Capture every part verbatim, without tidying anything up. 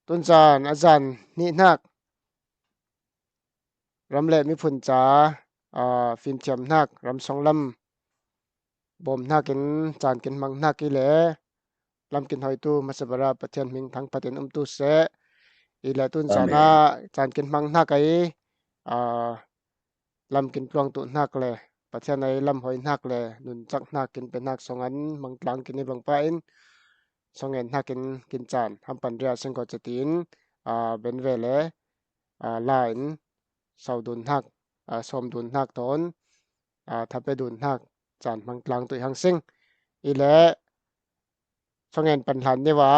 Tun zan a zan hnih hnak, ram le miphun ca, aa, fimthiam hnak, ramsong lam bawm hnakin caan kin hmang hnak i le lam kin hoitu hmasa berah Pathian hming thangphat in umtu seh. I le tun zan ah caan kin hmang hnak ei, aa, lam kin tluangtu hnak le Pathian ei lam hoi hnak le nunchak hnak kin pe hnak song an hmang tlang kin i bang pah in song en hnakin kin caan hampan ria sing ko catin, aa, ben ve le, aa, la in sau dun hnak, aa, sawm dun hnak tawn, aa, thape dun hnak caan hmang tlang tuih hang sing. I le song en pan hlan niwa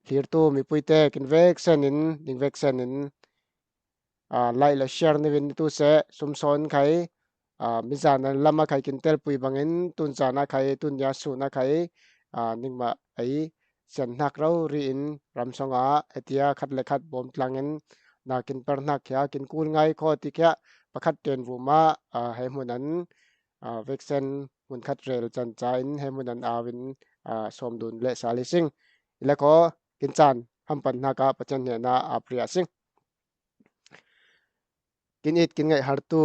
hlirtu mipuite kin vek sen in, ning vek sen in, aa, like le share ni vin tu seh, sumsawn khai, aa, mizan an lam a khai kin telpui bangin tun zan a khai, tun nia sun a khai, aa, ningmah ei sian hnak rori in ramsong ah hetia khat le khat bawm tlangin na kin per hnak khia kin kul ngai kho ti khia pakhat ten vum ah, aa, he hmun an, aa, veksen hmun khat rel can ca in he hmun an au in, aa, sawm dun le sal i sing. I le kho kin caan hampan hnak ah Pathian hnenah ap ria sing. Kin it kin ngaih hartu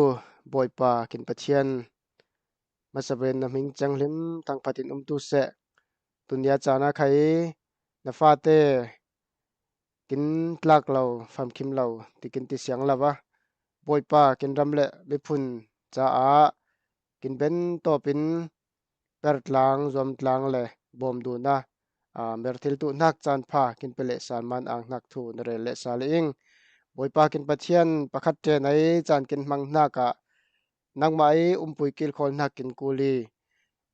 Bawipa kin Pathian, hmasa bein na hming cianghlim thangphat in umtu seh. Tun nia caan a khai na fate kin tlak lo, famkhim lo ti kin ti siang lo a, Bawipa kin ram le miphun caah kin ben tawpin per tlang, zuam tlang le bawm dun a, aa, mer thil tuh hnak caan pha kin pe le sal man ang hnak thu na rel le sal ing. Bawipa kin Pathian, pakhat ṭen ei caan kin hmang hnak ah nangmah ei umpui kilkhawl hnak kin kul i,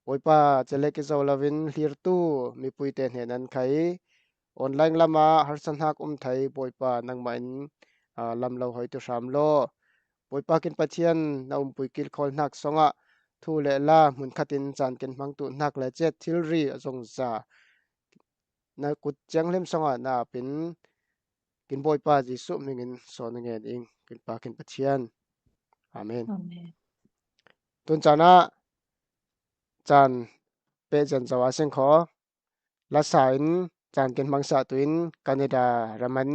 Bawipa, celek i zo loin hlirtu mipuite hnen an khai online lam ah harsa hnak um thei Bawipa nangmah in, aa, lam lo hoi tu hram law. Bawipa kin Pathian, na umpui kilkhawl hnak song ah thu le la hmun khat in caan kin hmang tuh hnak le cet thilri a zongza na kut cianghlim song ah na ap in kin Bawipa Jesuh hming in sawn a ngen ing, kin Pa kin Pathian. Amen. Amen. Tun caan ah caan peh zan zo a sing kho. Lasa in caan kin hmangsa tu in Canada ram an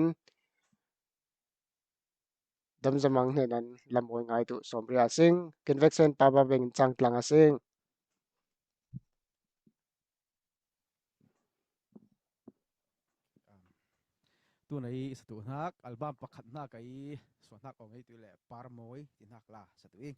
Damzamang hnen an lam hoi ngai tu sawm ria sing. Kin veksen papa beng in cang tlang a sing. Tun ei satu hnak, album pakhat hnak ei suan hnak ong ei tu le Parmawi ti hnak la satu i.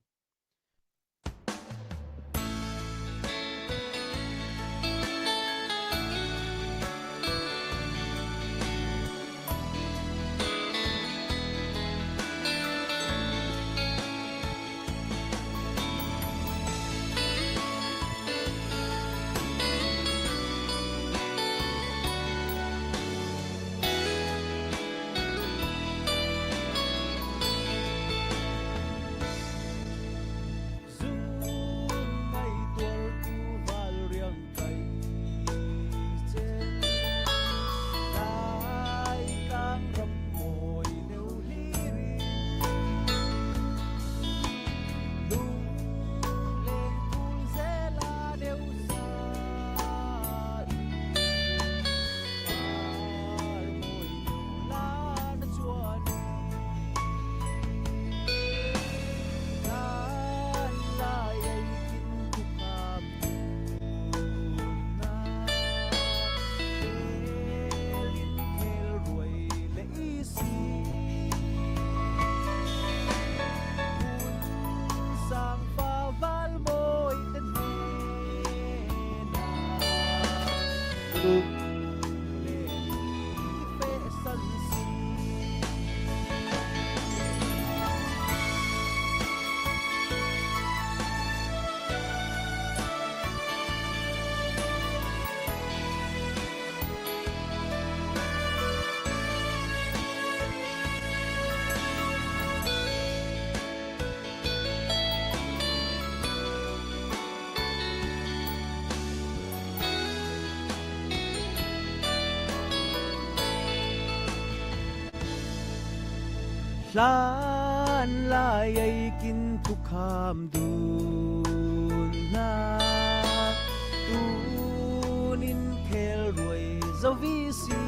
Hlanlai ei kin thukham dun hna, tunin khelruai zo vi si.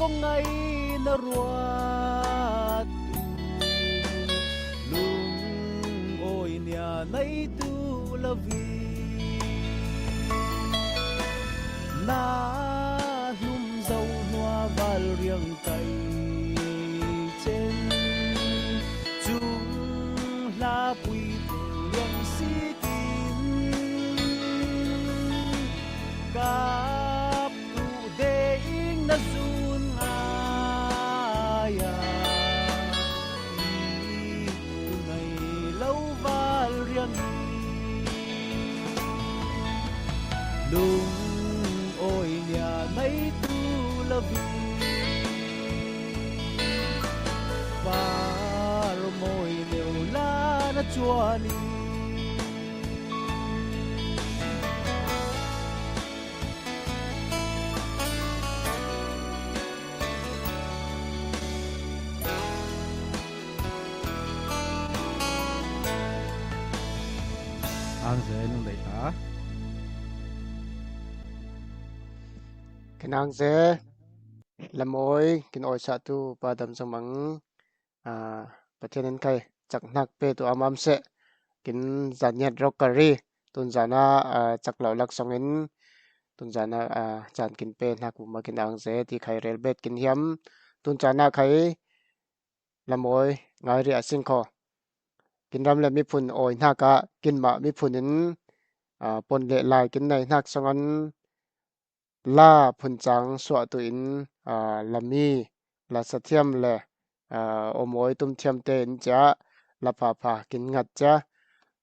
ngaina ruat tu, lungawi nia nai tu lavi na hlum zo nua val riang kai chen chung hlapui tel riang sikin kap tu de ing na zun ngai a i tu ngai lo val riang i lung oi nia nai tu lavi par moi neu la na chuan i Ang ze nung dei ta. Kin ang ze, Lamawi kin awisah tu Pa Dam Zomang, a, Pathian in khai chak hnak pe tu amam seh, kin zan niat rok kari, tun zana, a, chak lo lak songin, tun zana, a, chan kin pe hnak vuma kin ang ze ti khai rel bet kin hiam, tun zana khai Lamawi ngai ria sing kho. Kin ram le miphun awi hnaka kin mah miphun in, a, pon le lai kin nei hnak songan la phun chang suah tu in, a, lami la sathiam le, a, awmawi tum thiam te in cia la phapha kin ngat cia.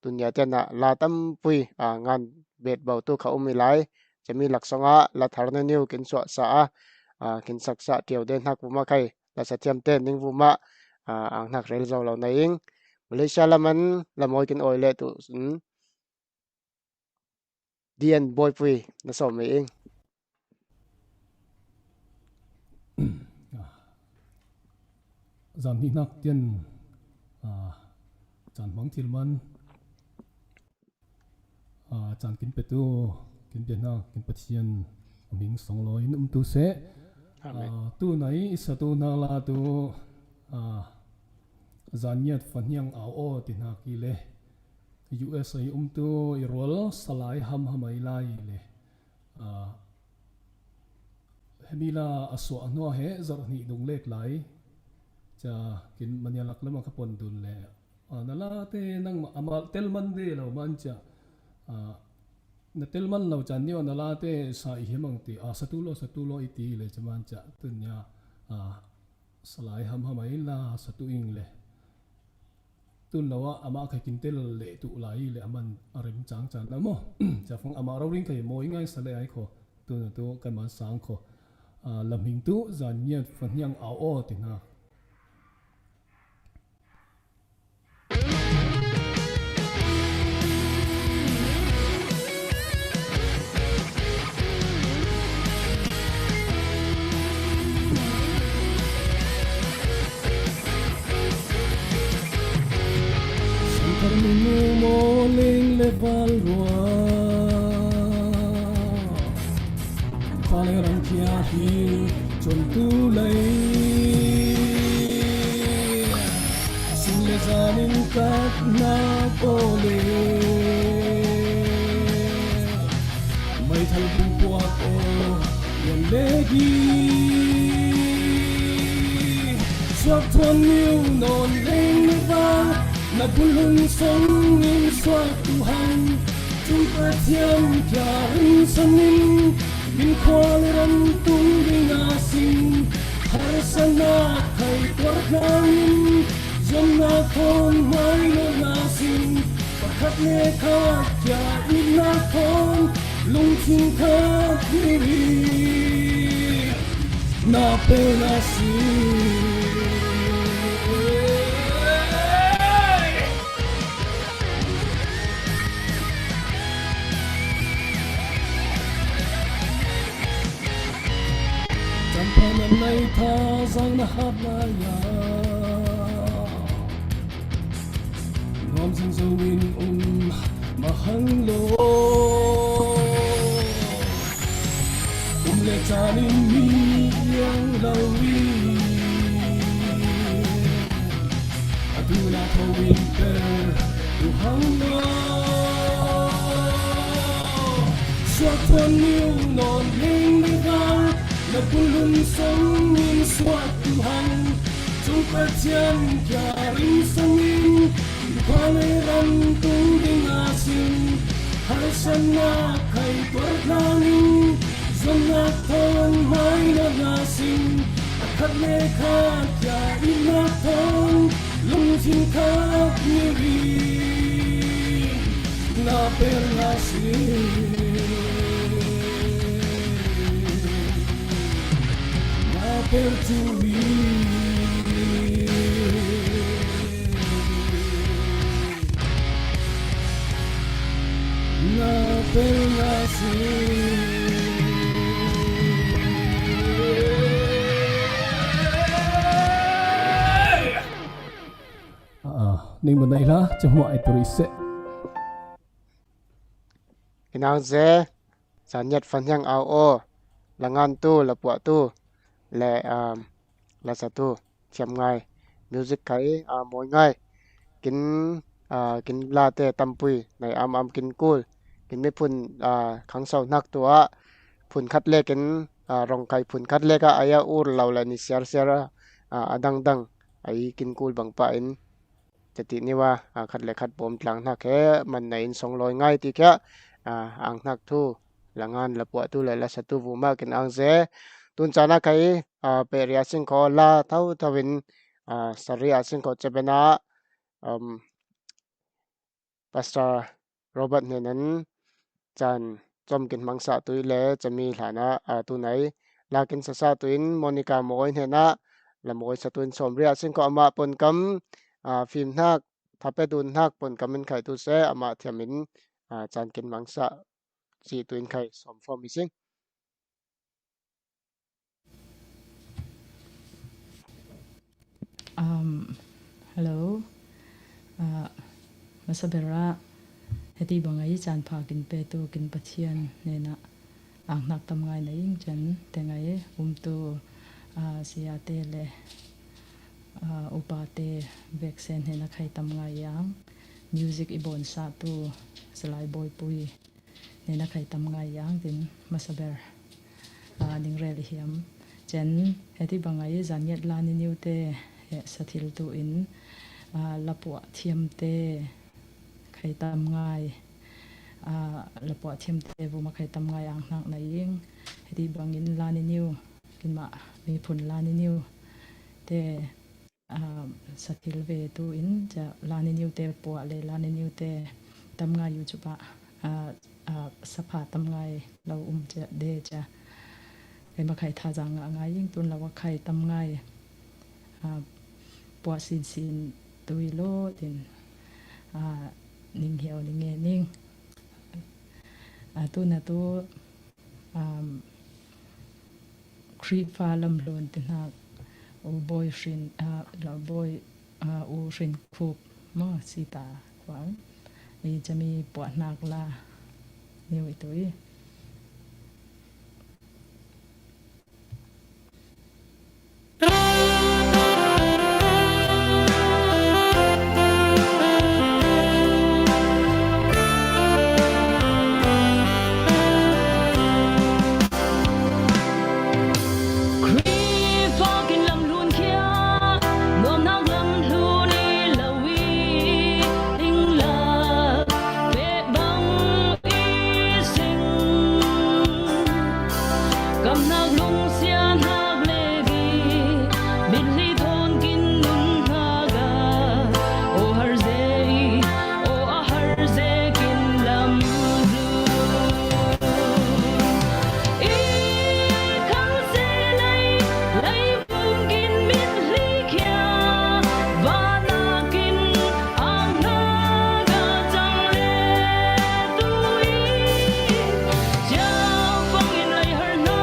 Tunia tianah la tampui, a, ngan bet bau tu kha um i lai. Cemi laksonga la thar neniu kin suahsa a, a, kin saksa tiu de hnak vuma khai la sathiam te ning vuma, a, ang hnak rel zo lo na ing. Malaysia laman Lamawi kin awi le tu, um, D N Bawipui na sawm mei ing. Zan hnih hnak tian, a, caan hmang thil man, a, caan kin petu, kin piahna, kin Pathian a hming song law in um tu seh. Amen. A, tu nai i satu hna la tu, a, zan niat fahniang au aw ti hnak i le. U S A i umtu i rual Salai Hamham ai lai le, a, hemi la a suah hnuah he zarh hnih dung lek lai. Ca kin mania lak lam a ka pon dun le, a, na late nang ama tel man de lo man ca, a, na tel man lo can nih a na late sa i hiam ang ti, a, satu lo, satu lo i ti le ca man ca tun nia, a, Salai Hamham ai la satu ing le. Tun lo ah amah kha kin tel leh tuh lai le a man a rem cang can a maw? Cafang amah rauring kha i mawi ngai sa le ai kho. Tun a tu kan man sang kho. A, lamhing tu zan niat fahniang au aw ti hna. Sangkar minu mawling le val ruah, pale rang kia hi chun tu lei. Sin le zanin kat na pole. Mai thal pung puak aw, yan le gi. Suak thuan niu nawn leng na va, na bulun song in suak tu hang. Tung Pathian kia rin sanin, min khua le ram tung ding a sing. Harsana khai tuar tlangin, zomna khawng mai lo na sing. Pakhat le khat kia itna khawng, lungthin khat ni ri. Na pe na si. Champha nan nai tha zang na hat lai ya. Nuam zing zo in um mahang lo. Um le chan in mi yang lo. Tua khuan niu nawn ning le vang, na bul hun song in suak tu hang. Cung Pathian kia ring song in, khuan le ram tung ding a sin. Harsatna khai tuar hna ning, zuannak thawn mai na na sin. A khat le khat kia itnak thawn, lungthin khat ni ri. Na pel na si. Na pel tu ri. Na pel na si. Ah, ning mun nai la, cuma itu ri se. Inang ze, Zaniat Fan Hiang Au O, la ngan tu, la puah tu, le, um, la sa tu, thiam ngai, music khai, ah, moi ngai, kin, ah, kin la te tampui, nai am am kin kul, kin mi phun, ah, khang sau hnak tu ah, phun khat le kin, ah, rong kai phun khat le ka aya ur lau la ni siar siar, ah, adang dang, ai kin kul bang pa in, cati niwa, ah, khat le khat bawm tlang hnak he, man na in song lawi ngai ti khia, ah, ang hnak thu, la ngan la puah tu le la sa tu vu ma kin ang ze, tun cana khai, ah, pe ria sing kho la thau thau in, ah, sa ria sing kho cebena, um, Pastor Robert hnen an, caan cawm kin hmangsa tu i le cami hlan ah, aa, tu nai la kin sasa tu in Monica Mawi hnen ah la mawi sa tu in sawm riah sin ko amah ponkam, aa, fim hnak, thapet un hnak ponkam in khai tu se amah thiam in, aa, caan kin hmangsa si tu in khai sawm fawm i sing. Um, hello. Uh, masa berah heti bangai caan pha kin pe tu kin Pathian hnenah ang hnak tam ngai na ing cen te ngai um tu, uh, sia te le, uh, upa te vek sen hnenah khai tam ngai yang music i bon sa tu Salai Boy Pui hnenah khai tam ngai yang tin masa ber, aa, ning rel i hiam. Cen heti bangai zaniat la ni niu te, eh, sathil tu in, aa, lapuah thiam te khai tam ngai, aa, lapuah thiam te vuma khai tam ngai ang hnak na ing. Heti bangin la ni niu, kinmah miphun la ni niu te, aa, sathil ve tu in ca la ni niu te puah le la ni niu te tam ngai YouTube ah, aa, aa, sapha tam ngai lo um ca de ca. Keimah khai tha zang ngah ngai ing tun lo a khai tam ngai, aa, puah sin sin tu i lo tin, aa, ning hiau ning nge ning. Aa, tu na tu, um, Khrihfa lamhlun te hnak U Bawi Hrin, aa, Lau Bawi, aa, U Hrin Khup maw si ta khuang i cami puah hnak la niu i tu i. Khrihfa kin lamhlun khia, nuamhnak lamhlun i lo i, ding la, pek bang i sing. Kamhnak lungsiahnak le gih, mithli thawn kin nun hnak ah, aw har zei, aw a har zei kin lam ru. I khang zei lei, lei bum kin mithli khia, van ah kin ang hnak ah cang le tu i. Cia fang in lei har hna,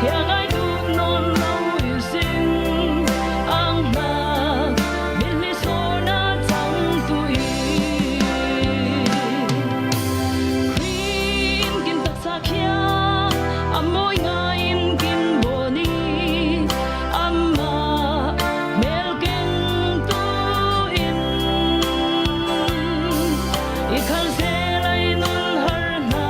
khia ngai tu nawn lo i sing. Ang hna, mithli sawna cang tu i. Khrih in kin taksa khia, a mawi ngai in kin bawh ni. Amah mel keng tu in i khal zei lei nun har hna.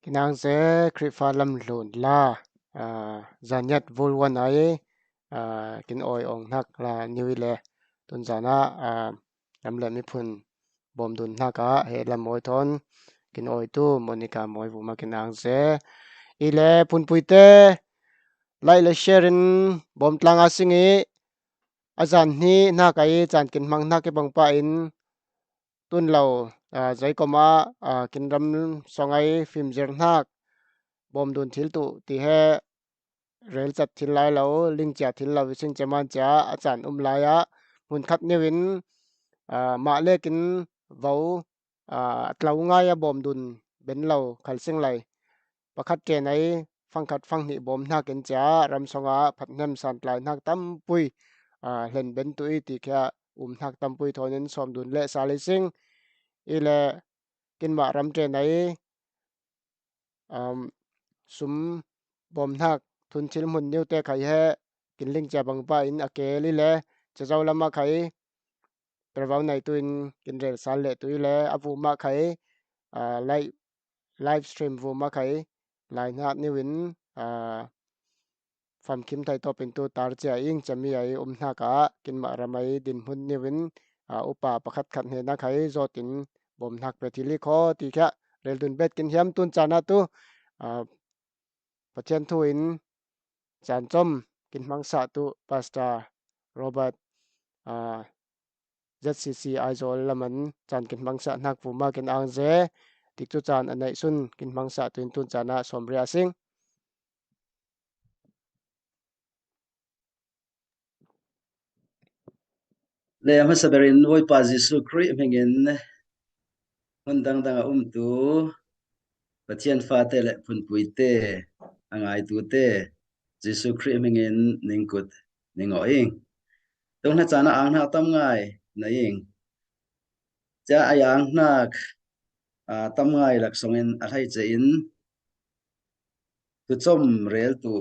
Kinang se Khrihfa lam hlun la, aa, zaniat vul wan ai, aa, kin oi ong hnak la niu i le tun zana, aa, lam le miphun bawm dun hnak ah he lam oi thawn kin oi tu Monica Mawi vuma kinang se. I le phunpui te like le share in bawm tlang a sing i a zan hni hnak ai caan kin hmang hnak i bang pah in tun lo, aa, zei kom ah, aa, kin ram song ai fimzir hnak bawm dun thil tu ti he rel cat thil lai lo, ling cia thil lo, i sing cia man cia a caan um lai ah hmun khat niu in, aa, mah lek in vo, aa, a tlo ngai a bawm dun ben lo khal sing lai. Pakhat ṭen ai fangkhat fanghnih bawm hnak in cia ram song ah phathnem santlai hnak tampui, aa, hlen ben tu i ti khia um hnak tampui thawn in sawm dun le sal i sing. I le kinmah ram ṭen ai, um, sum bawm hnak thun thil hmun niu te khai he kin ling cia bang pah in a kel i le cia zo lam ah khai pervau nai tu in kin rel sal le tu i le a vumah khai, aa, live, live stream vumah khai lai hnak niu in, aa, famkim thai tawp in tu tar cia ing cia mi ai um hnak ah kinmah ram ai dinhmun niu in, aa, upa pakhat khat hnen ah khai zawt in bawm hnak pe thil i khaw ti khia rel dun bet kin hiam tun caan ah tu, aa, Pathian thu in caan com kin hmangsa tu Pastor Robert, aa, Z C C Aizawl lam an caan kin hmangsa hnak vuma kin ang ze. Tikcu caan a neih sun kin hmangsa tu in tun caan ah sawm ria sing. Le hmasa berin Bawipa Jesuh Khrih hmingin hmun dangdang a umtu Pathian fate le phunpuite a ngaitute Jesuh Khrih hmingin ning kut ning aw ing. Tung hna caan ah ang hnak tam ngai na ing. Cia a ang hnak, aa, tam ngai laksawng in a hleice in tucawm rel tu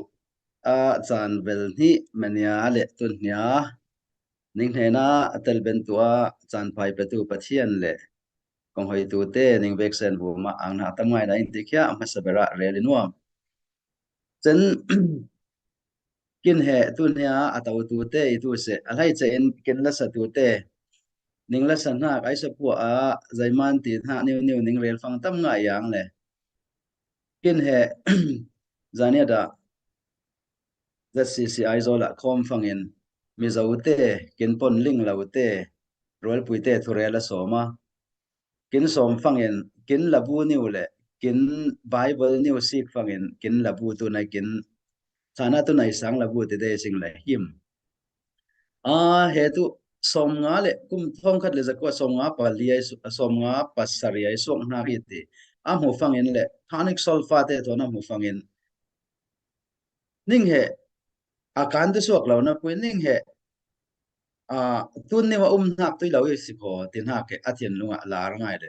ah caan vel hnih mania le tun hnia ning hnenah a tel ben tu ah caan phai petu Pathian le kong hoitute ning veksen vumah ang hnak tam ngai na in ti khia hmasa berah rel i nuam. Cun kin he tun he a totute i tu seh, a hleice in kin lasatute ning lasa hnak ai sapuah ah zeiman ti hnak niu niu ning rel fang tam ngai yang le kin he zaniat ah Z C C Aizawl ah khawm fangin Mizote kin pon ling lote rualpuite thurel a sawm a kin sawm fangin kin labu niu le kin Bible niu sik fangin kin labu tu nai kin sana tu nai sang labu ti te sing le him. A he tu sawm nga le kum thawng khat le zakua sawm nga pali ai su-, sawm nga pasari ai suak hna hi ti a hmu fangin le tonic solfa te thawn a hmu fangin ning he a kan tu suak lo na pui ning he, a, tun niu a um hnak tui lo i si kho ti hnak he a thinlung ah lar ngai le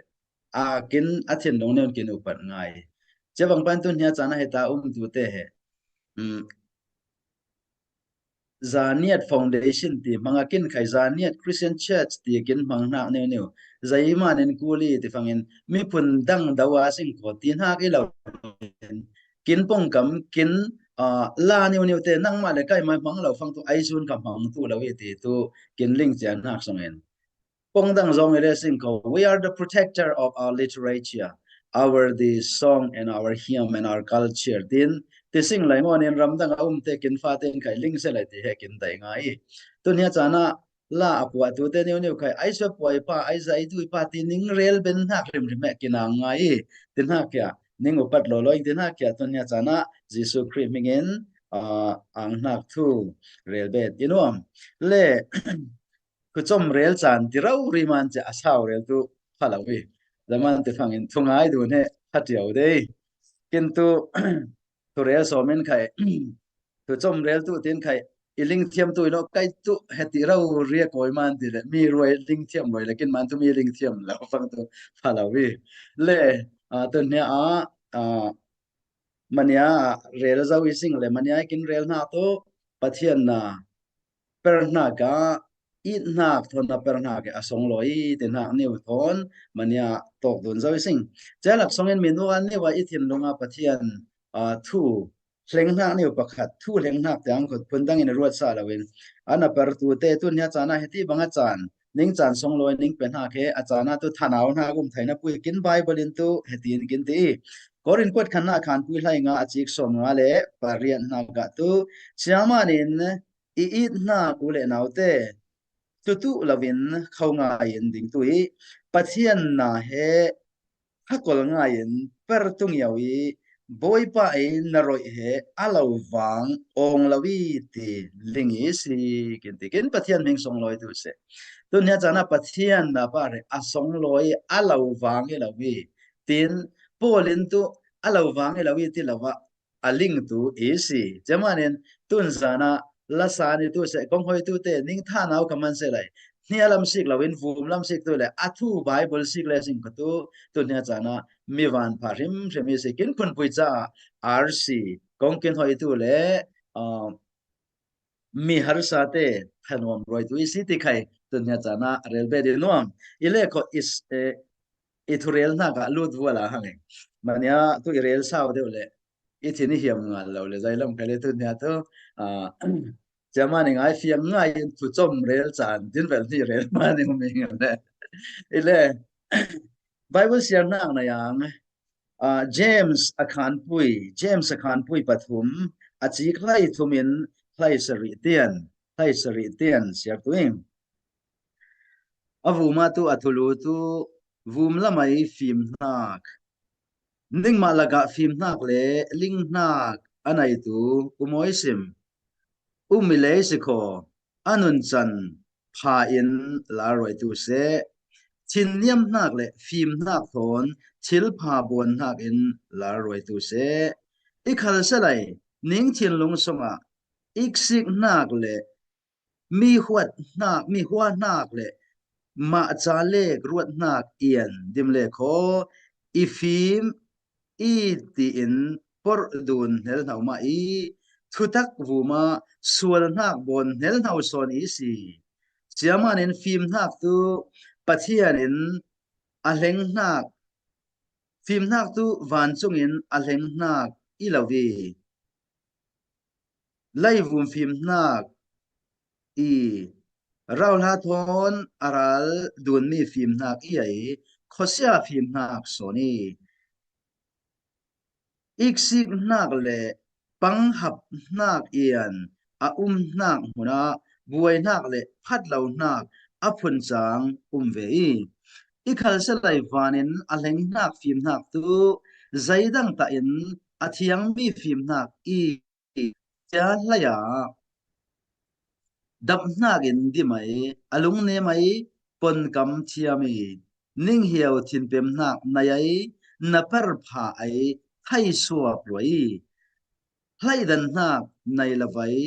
a kin a thinlung nih kin upat ngai. Cia bang pan tun hnia caan a heta um tu te he, um, Zaniat Foundation ti hmang a kin khai Zaniat Christian Church ti kin hmang hnak niu niu. Zeiman in kuli ti fangin miphun dang do a sing kho ti hnak i lo. Kin pongkam, kin, aa, la niu niu te nangmah le kaimah hmang lo fang tu ai sun ka hmang tu lo i ti tu kin ling cia hnak sungin. Pongdang zong i le sing ko, "We are the protector of our literature, our the song and our hymn and our culture." Tin, ti sing lai ngon in ramdang a um te kin fa ten kai ling se lai ti he kin dai ngai. Tun hia cana la a puah tu te niu niu kai, ai sua puai pa, ai zai dui pa ti ning rel ben hnak rim rim he kin ang ngai. Tin hak kia, ning upat lo lo in tin hak kia, tun hia cana Jesu Khrih hmingin, ah, ang hnak thu rel bet i nuam. Le, thucawm rel caan ti rori man cia a sau rel tu pha lo i. Zaman ti fangin thungai dun he pha ṭiau dei. Kin tu thurel sawm in khai, thucawm rel tu tin khai, i lingthiam tu i lo kai tu he ti rori a kawi man ti le, mi ruai lingthiam ruai le, kin man tu mi lingthiam lo fang tu pha lo i. Le, ah, tun hnia ah, ah, mania rel zo i sing le, mania i kin rel hna tu Pathian na per hna ka it hnak thawn na per hnak i a songlawi i ti hnak niu thawn mania tawk dun zo i sing. Cia lak songin mi nuan niu a i thinlung a Pathian, aa, thu hleng hnak niu pakhat, thu hleng hnak tiang khut phundang in ruat sa loin, a na per tu te tun hia caan a hiti bang a caan, ning caan songlawi ning pe hnak he a caan a tu thanau hnak um thai na pui kin Bible in tu hiti in kin ti i. Korin kuat khan na khan pui hlai nga a cik sawm nga le pariat hnak ah tu, siamanin i it hnak u le nau te, tutu lovin kho ngai in ding tu i, Pathian na he hakol ngai in per tung yo i, Bawipa ei na roih he a lo vang awng lo i ti ling i si kin ti kin Pathian hming songlawi tu se. Tun hia caan a Pathian na pa re a songlawi a lo vang i lo i tin Paul in tu a lo vang i lo i ti lo a a ling tu i si. Cia manin tun zan a lasa ni tu se kong hoi tu te ning thanau ka man se lai. Hnia lam sik loin vum lam sik tu le a thu Bible sik le sing ka tu tun hia caan a mi van pha hrim hrim i si kin phun pui ca a R C kong kin hoi tu le, ah, mi harsa te thanuam ruai tu i si ti khai tun hia caan a rel be di nuam. I le kho is, eh, i thu rel hnak a lut vua la hang e. Mania tu i rel sau deuh le i thin i hiam ngal lo le zai lam khai le tun hia tu, ah, cia manin ngai fiang ngai in thu com rel caan din vel ni rel manin um i ngal le. I le Bible siar hnak na yang, ah, James a khanpui, James a khanpui pathum, a cik hlai thum in hlai sarih tian, hlai sarih tian siar tu in. A vum a tu a thulu tu vum lamai fim hnak, ningmah lakah fim hnak le ling hnak a nai tu um awi sim. Um i lei si kho, a nuncan pha in lalruai tu se. Thinniam hnak le fim hnak thawn thil pha buan hnak in lalruai tu se. I khalsa lai, ning thinlung sungah iksik hnak le mi huat hnak, mi hua hnak le mah ca lek ruat hnak ian dim le kho i fim i tiin porh dun hnel hno mah i, thutak vuma sual hnak bawn hnel hno sawn i si. Cia manin fim hnak tu Pathian in a hleng hnak, fim hnak tu vancung in a hleng hnak i lo i, laivum fim hnak i, rauhla thawn a ral dunmi fim hnak i ei, khuasia fim hnak sawn i, iksik hnak le panghap hnak ian a um hnak hmunah buai hnak le phatlo hnak a phun cang um ve i, i khalsa lai vanin a hleng hnak fim hnak tu zeidang tah in a thiangmi fim hnak i, cia hlei ah dap hnak in dim ai, a lungnem ai, ponkam thiam i, ninghiau thinpem hnak nai ai, na per pha ai, thai suak ruai i, hlaidan hnak nai lo vai,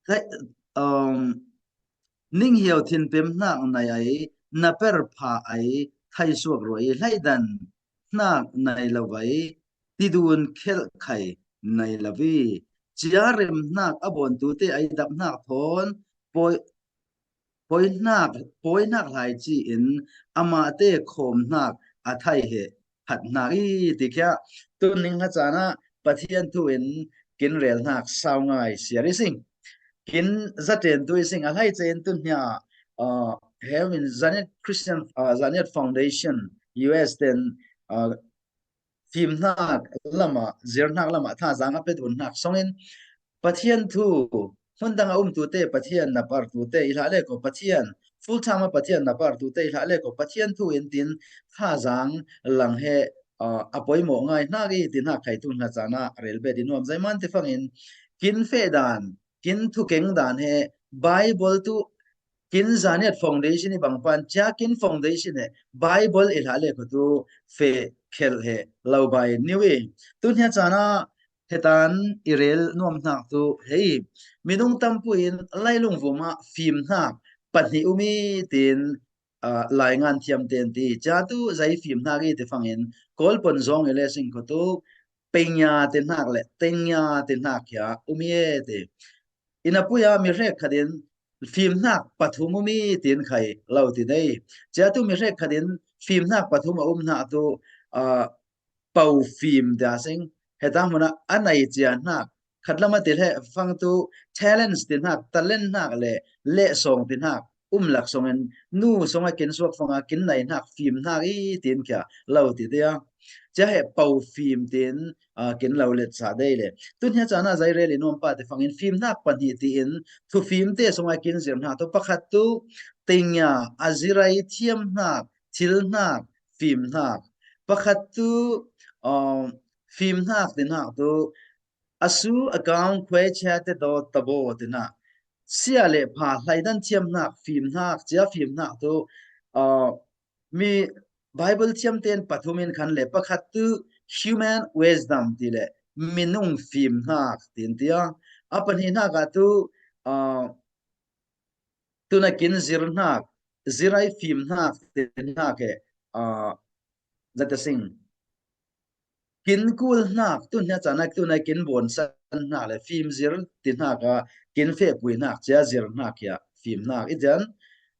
hlai, um, ninghiau thinpem hnak nai ai, na per pha ai, thai suak ruai i, hlaidan hnak nai lo vai, tidun khelh khai nai lo i, cia rem hnak a bawn tu te ai dap hnak thawn pawi, pawi hnak, pawi hnak hlai ci in amah te khawm hnak a thai he phat hnak i ti khia tun ning hna caan ah Pathian thu in kin rel hnak sau ngai siar i sing. Kin zaten tu i sing a hlai cein tun hnia, uh, he min Zanet Christian, uh, Zanet Foundation U S ten, uh, fim hnak lamah, zir hnak lamah thazang a pe dun hnak songin Pathian thu, hmun dang a um tu te Pathian na par tu te i hlah le ko Pathian, full time a Pathian na par tu te i hlah le ko Pathian thu in tin thazang lang he, ah, a poimawh ngai hnak i ti hnak khai tu hna caan ah rel bet i nuam zai man ti fangin kin feh dan, kin thukeng dan he Bible tu kin Zanet Foundation i bang pan cia kin Foundation he Bible i hlah le ko tu feh khelh he lo bai niu i tu hnia caan ah hetan i rel nuam hnak tu hei minung tampu in lailung vuma fim hnak pahnih um i tin, ah, lai ngan thiam ten ti cia tu zai fim hnak i ti fangin Kawl pon zong i le sing ko tu penya ti hnak le tenya ti hnak khia um i e ti. Inn a pui a mi hrek khat in fimhnak pathum um i tin khai lo ti dei. Cia tu mi hrek khat in fimhnak pathum a um hna tu, aa, po fim tia sing. Heta hmun ah a nei cia hnak, khat lam a ti le fang tu talents ti hnak, talent hnak le lehsawng ti hnak um lak sawng in nu sawng a kin suak fang a kin nei hnak fim hnak i tin kia lo ti dei a. Cia he po fim tin, aa, kin lo let sa dei le. Tun hia caan ah zei rel i nuam pa te fang in fimhnak pahnih ti in thufim te sawng a kin zir hnak tu pakhat tu tingia a zirai thiam hnak, thil hnak, fim hnak. Pakhat tu, um, fim hnak ti hnak tu a su a kaung khuai chia te daw tabo ti hnak. Sia le pha hlaidan thiam hnak, fim hnak, cia fim hnak tu, uh, mi Bible thiam ten pathum in khan le pakhat tu human wisdom ti le minung fim hnak tin tia. A pahnih hnak ah tu, uh, tuna kin zir hnak, zirai fim hnak ti hnak he, aa, zata sing. Kin kul hnak, tun hia caan ah tuna kin bawn san hnak le fim zir ti hnak a kin fehpui hnak, cia zir hnak hia fim hnak. I tian,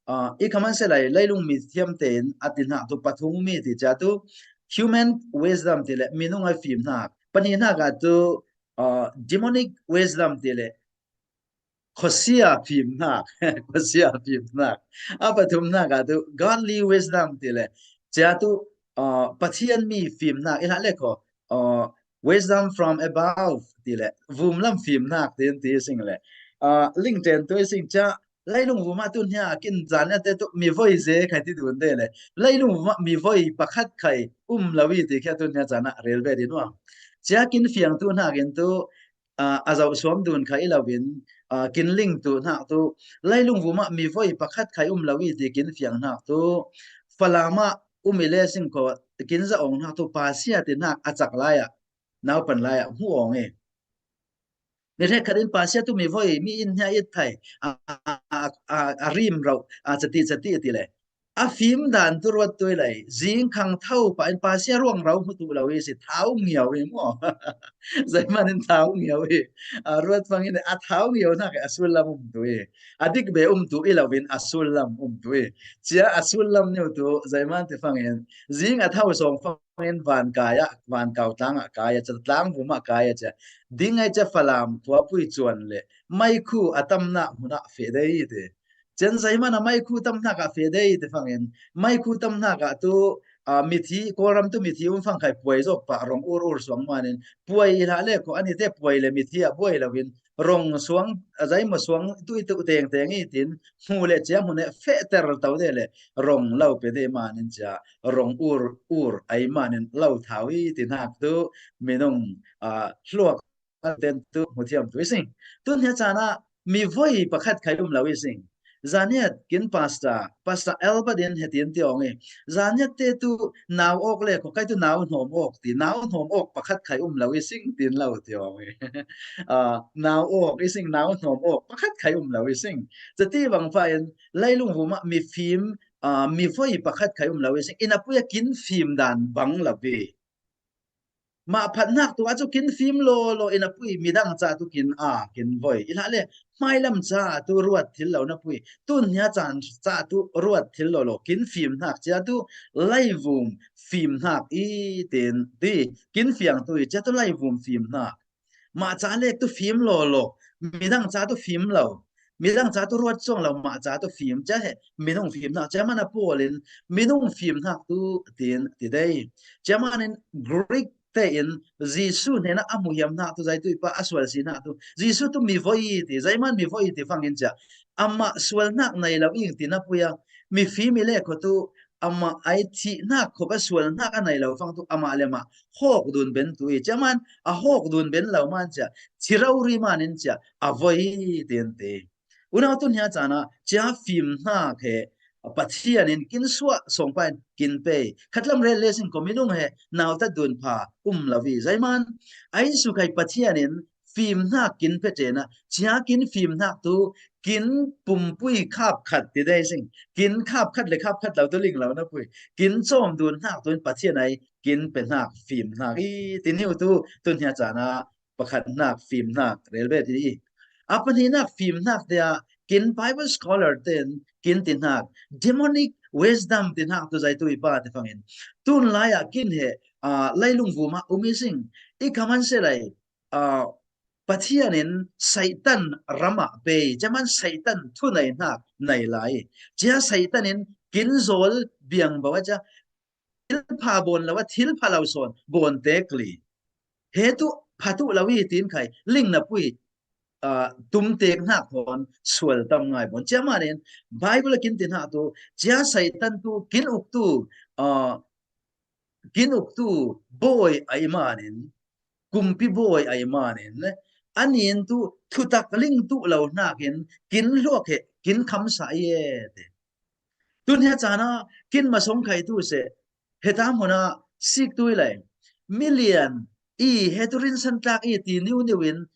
aa, i khaman se lai, leilung mi thiam tein a ti hnak tu pathum mi ti cia tu human wisdom ti le minung a fim hnak. Pahnih hnak ah tu, aa, demonic wisdom ti le khuasia fim hnak, khuasia fim hnak. A pathum hnak ah tu godly wisdom ti le, cia tu, aa, Pathian mi fim hnak, i hlah le kho, aa, wisdom from above ti le, vum lam fim hnak tin ti sing le, aa, lingten tu i sing cia, leilung vum ah tun hia kin zan a te tu mi voi ze khai ti dun te le, leilung vum ah mi voi pakhat khai um lo i ti khia tun hia caan ah rel ve din nuam. Cia kin fiang tu hnak in tu, aa, a zoh suam dun kha i lo in, aa, kin ling tu hnak tu, leilung vum ah mi voi pakhat khai um lo i ti kin fiang hnak tu, Falam ah um i le sing kho kin za ong hnak tu, pasia ti hnak a cak lai ah, naupan lai ah hmu ong i. Ni hrek khat in pasia tu mi voi, mi in hia it thai, a, a, a, a, a rim rauh, a cati cati ti le. A fim dan tu ruat tu i lei, zing khang tho pa in pasia ruang rau hmu tu lo i si, thau ngiau i maw. Zeiman in thau ngiau i, a, ruat fang in a thau ngiau hnak a sul lam um tu i, a dik be um tu i lo in a sul lam um tu i, cia a sul lam niu tu, zeiman ti fang in, zing a thau sawng fang in van kai ah, van kau tlang ah kai ah, cia tlang vum ah kai ah cia, ding ai cia Falam khuapui cuan le, mai khu a tamnak hmun ah feh dei ti. Cen zeiman a mai khu tamnak ah feh dei ti fangin, mai khu tamnak ah tu, aa, mithi, Kawlram tu mithi um fang khai puai zawk pah rong ur ur suang manin, puai i hlah le kho ani te puai le mithi ah buai lo in, rong suang, a zei maw suang tu i tu teng teng i tin, hmu le cia hmu ne feh ter to de le, rong lo pe de manin cia, rong ur ur ai manin lo thau i ti hnak tu, minung, aa, hluak ten tu hmu thiam tu i sing. Tun hia caan ah mi voi pakhat khai um lo i sing. Zaniat kin pastor, Pastor Albert in hetin ti ong i. Zaniat te tu nau awk le kho kai tu nau hnawm awk ti, nau hnawm awk pakhat khai um lo i sing tin lo ti ong i. Aa, nau awk i sing, nau hnawm awk pakhat khai um lo i sing. Cati bang fa in leilung vum ah mi fim, aa, mi voi pakhat khai um lo i sing. Inn a pui a kin fim dan bang lo i. Mah phatnak tu ah cu kin fim law law in a pui, midang ca tu kin a, kin voi. I hlah le, hmailam ca tu ruat thil lo na pui. Tun hia caan ca tu ruat thil law law, kin fim hnak cia tu laivum fim hnak i tin ti, kin fiang tu i cia tu laivum fim hnak. Mah ca le tu fim law law, midang ca tu fim lo. Midang ca tu ruat cuang lo, mah ca tu fim cia he, minung fim hnak cia man a Paul in minung fim hnak tu tin ti dei. Cia man in Greek tein Jesuh hnenah a hmuhiam hnak tu, zei tu i pa a sual si hnak tu, Jesuh tu mi voi ti, zeiman mi voi ti fangin cia amah sual hnak nei lo i ti na pui a, mi fim i le kho tu amah ai thih hnak kho ka sual hnak a nei lo fang tu amah le mah hawk dun ben tu i, cia man a hawk dun ben lo man cia, thi rori man in cia a voi tin ti. Unau tun hia caan ah cia fim hnak he Pathian in kin suah sawngpa in kin pe. Khatlam rel le sin ko minung he nautat dun pha um lo i. Zeiman a in su khai Pathian in fim hnak kin pe ṭen ah cia kin fim hnak tu kin pumpui khap khat ti dei sing. Kin khap khat le khap khat lo tu ling lo na pui. Kin cawm dun hnak tu in Pathian ai kin pe hnak fim hnak i ti niu tu tun hia caan ah pakhat hnak fim hnak rel ve ti i. A pahnihnak fimhnak te ah kin Bible scholar ten kin ti hnak, demonic wisdom ti hnak tu zaitu i pa te fangin tun lai ah kin he, ah, lailung vum ah um i sing. I khaman se lai, ah, Pathian in Satan ram ah bei, cia man Satan thunei hnak nei lai. Cia Satan in kin zawl biang bo a cia thil pha bawn lo a, thil pha lo sawn bawn tek li. He tu pha tu lo i tin khai ling na pui, ah, tum tek hnak thawn sual tam ngai bawn. Cia man in Bible a kin ti hnak tu, cia Satan tu kin uk tu, ah, kin uk tu bawi a i man in, kumpi bawi a i man in, a nin tu thutak ling tu lo hnak in kin hluak he, kin khamsa i e te. Tun he caan ah kin masong khai tu se, he ta hmun ah sik tu i lai. Milian i he tu rinsan tlak i ti niu niu in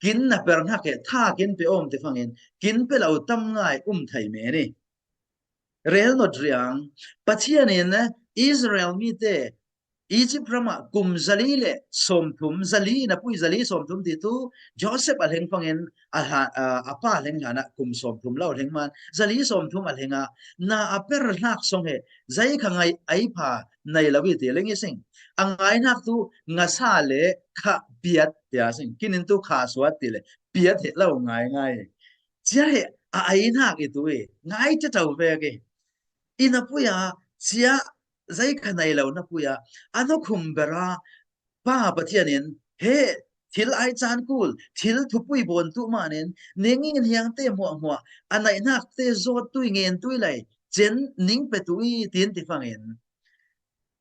kin na per hnak he tha kin pe awm te fangin kin pe lo tam ngai um thei me ni. Rel not riang, Pathian in Israel mi te Egypt ram ah kum zali le sawmthum, zali na pui zali sawmthum ti tu Joseph a hleng fangin a hla-, a, a pa hleng hlan ah kum sawmthum lo hleng man, zali sawmthum a hleng ah na a per hnak song he zai kha ngai ai pha nei lo i ti ling i sing. A ngai hnak tu ngasa le kha piat tia sing. Kin in tu kha suat ti le piat he lo ngai ngai. Cia he a ai hnak i tu i ngai cia tau vek i. I na pui a cia zai kha nei lo na pui a, a nukhum ber a Pa Pathian in he thil ai caan kul, thil thupui bawn tu man in, ning in hiang te hmuah hmuah, a naih hnak te zawt tu i ngen tu i lai, cen ning pe tu i tin ti fangin.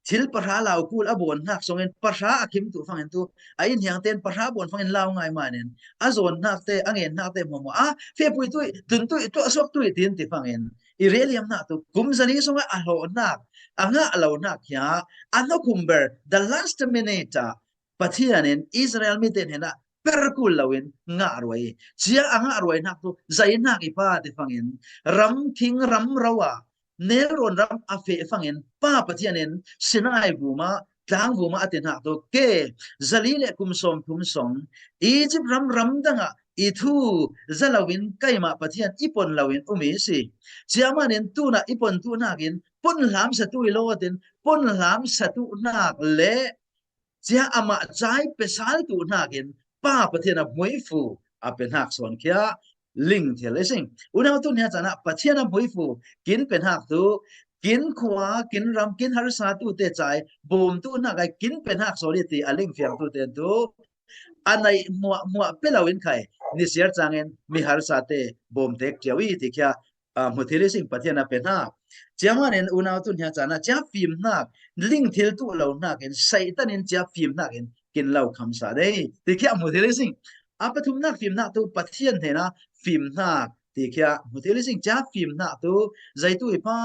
Thil pahra lau kul a bawn hnak songin pahra a khim tu fangin tu, a in hiang ten pahra bawn fangin lau ngai man in, a zawn hnak te, a ngen hnak te hmuah hmuah, a fepui tu i, tun tu i, tuah suak tu i tin ti fangin. I rel liam hnak tu, kum zali song a hlawh hnak, a ngah lo hnak hia, a nukhum ber, the last minute ah, Pathian in Israel mi te hnenah per kul lo in ngah ruai. Cia a ngah ruai hnak tu, zai hnak i pa ti fangin, ram thing ram ro ah, nelrawn ram a feh fangin, Pa Pathian in Sinai vum ah, tlang vum ah a ti hnak tu, ke, zali le kum sawmthum song, Egypt ram ram dang ah i thu za lo in keimah Pathian i pon lo in um i si. Cia man in tun ah i pon tu hnak in, pon hlam sa tu i lawt in, pon hlam sa tu hnak le cia amah cai pe sal tu hnak in Pa Pathian a hmuifu a pe hnak sawn khia ling thil i sing. Unau tu nia caan ah Pathian a hmuifu kin pe hnak tu, kin khua, kin ram, kin harsa tu te cai bawm tu hnak ai kin pe hnak sawn i ti a ling fiang tu ten tu a naih hmuah hmuah pe lo in khai ni siar cangin mi harsa te bawm tek cio i ti khia, ah, hmu thil i sing Pathian a pe hnak. Cia man in unau tu nia caan ah cia fim hnak, ling thil tu lo hnak in Satan in cia fim hnak in kin lo khamsa dei ti khia hmu thil i sing. A pathum hnak fim hnak tu Pathian hnenah fim hnak ti khia hmu thil i sing. Cia fim hnak tu zaitu i pa,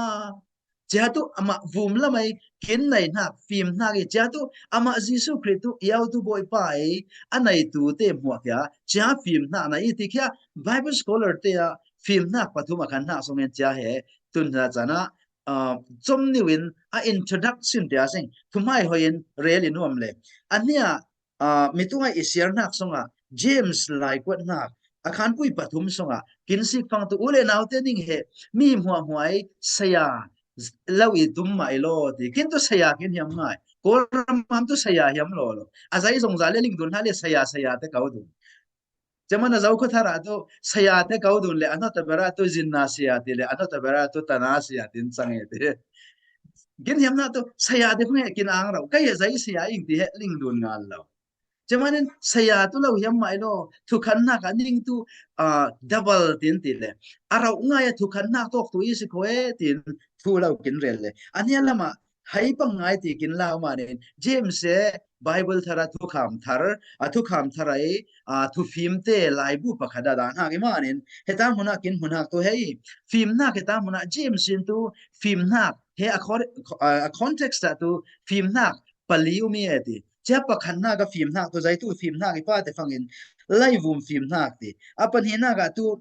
cia tu amah vum lam ai kin nei hnak fim hnak i, cia tu amah Jesuh Khrih tu i au tu Bawipa i a nei tu te hmuah khia cia fim hnak na i ti khia Bible scholar te ah fim hnak pathum a khan hnak songin cia he tun hna caan ah, ah, com niu in a introduction te a sing, thuhmai hoi in rel i nuam le. A nia, ah, mi tu ngai i siar hnak song ah James lai kuat hnak a khanpui pathum song ah kin sik fang tu u le nau te ning he mi hmuah hmuah i saya lo i tum mah i law ti. Kin tu saya kin hiam ngai. Kawlram tu saya hiam law lo. A zai zong za le ling dun hna le saya saya te kau dun. Cia man a Zokhua Thar ah tu saya te kau dun le a nota bera tu zinna saya ti le a nota bera tu tana saya tin cang e ti. Kin hiam na tu saya te phung he kin ang rau. Kai he zai saya ing ti he ling dun ngal lo. Cia man in saya tu lo hiam mai lo. Thukhan hnak a ning tu, ah, double tin ti le. A rau ngai a thukhan hnak tawk tu i si ko e tin thu lo kin rel le. A nia lam ah hai pang ngai ti kin lau man in James e Bible thar a thukham thar, a thukham thar ai, a thufim te laibu pakhat a dan hak i man in, heta hmun ah kin hmun hak tu hei, fim hnak heta hmun ah James in tu fim hnak he a con-, a context ah tu fim hnak pali um i e ti. Cia pakhat hnak a fim hnak tu zaitu fim hnak i pa te fangin laivum fim hnak ti. A pahnih hnak ah tu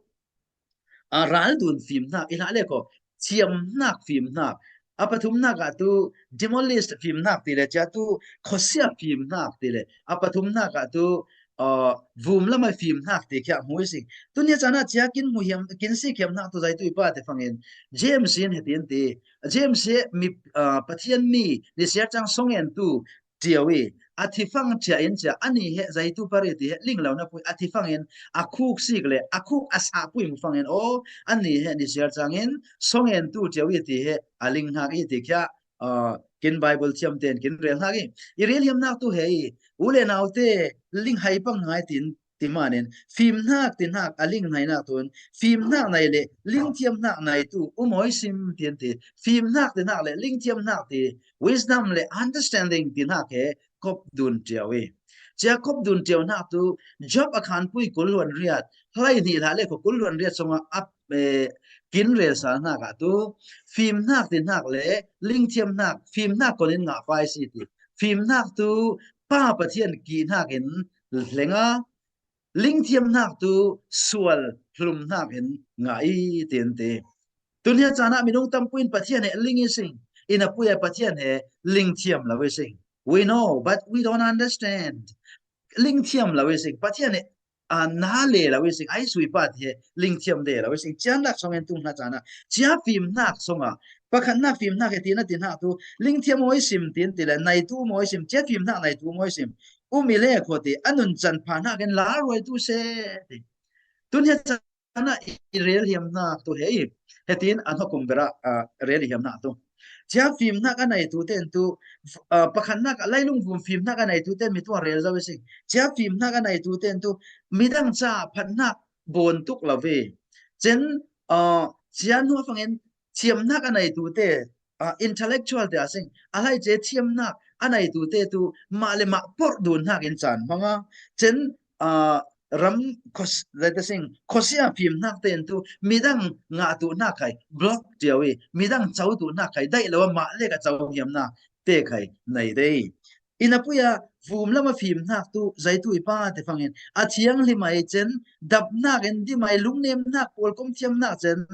a, raldun fim hnak i hlah le ko, thiam hnak fim hnak. A pathum hnak ah tu demolist fim hnak ti le, cia tu khuasia fim hnak ti le. A pathum hnak ah tu, vum lama fimhnak ti khia hmu i sing. Tunia cana cia kin hmu hiam, kin sik hiamhnak tu zaitu i pa te fangin James in hetin ti. James he mi, Pathian mi nisiar cang songen tu tiu i a thi fang cia in cia ani he zaitu pari ti he ling lo na pui a thi fangin a khuk sik le a khuk a sa pui mu fangin o ani he nisiar cangin songen tu tiu i ti he a ling hnak i ti khia kin Bible thiam ten kin rel hnak i, i rel hiamhnak tu he i, u le naute ling hai pang ngai tin ti manin, fimhnak ti hnak a ling nainak tun, fimhnak nai le lingthiamhnak nai tu u mawi sim tin ti, fimhnak ti hnak le lingthiamhnak ti, wisdom le understanding ti hnak he kop dun tiu i. Cia kop dun tiu hnak tu, Job a khanpui kul luan riat, hlai ni hla le ko kul luan riat songa a kin rel sal hnak ah tu, fimhnak ti hnak le lingthiamhnak, fimhnak konin ngah pai si ti. Fimhnak tu pa Pathian ki hnakin hlenga, lingthiamhnak tu sual hlum hnakin ngah i tin ti. Tunia cana minung tampuin Pathian he ling i sing, ina puia Pathian he lingthiam lo i sing. We know, but we don't understand. Lingthiam lo i sing. Pathian he a na le lo i sing, ai sui pa ti he lingthiam de lo i sing. Ciannak song en tung hna cana cia fimhnak songa pakhatnak fimhnak he tina ti hnak tu lingthiam mawi sim tin ti le nai tu mawi sim, cia fimhnak nai tu mawi sim. Umi le kho ti a nun can pha hnakin la ruai tu se ti. Tunia cana i rel hiamhnak tu he i hetin an hokum bera rel hiamhnak tu. Cia fimhnak a nai tu ten tu pakhatnak a lailung vum fimhnak a nai tu ten mi tuang rel zo i sing. Cia fimhnak a nai tu ten tu midang ca phatnak bawn tuk lo ve. Cen cia hnu fangin thiamhnak a nai tu te intellectual te a sing a lai ce thiamhnak a nai tu te tu mah le mah porh dun hnakin caan hmanga cen ram khos-, zai ta sing, khosia fimhnak ten tu midang ngah tu hnak khai block tiu i midang co tu hnak khai daih lo a mah le ka co hiamhnak te khai nai dei. Ina puia vum lama fimhnak tu zaitu i pa te fangin a thianghlim ai cen daphnak in dim ai lungnemhnak pawlkom thiamhnak cen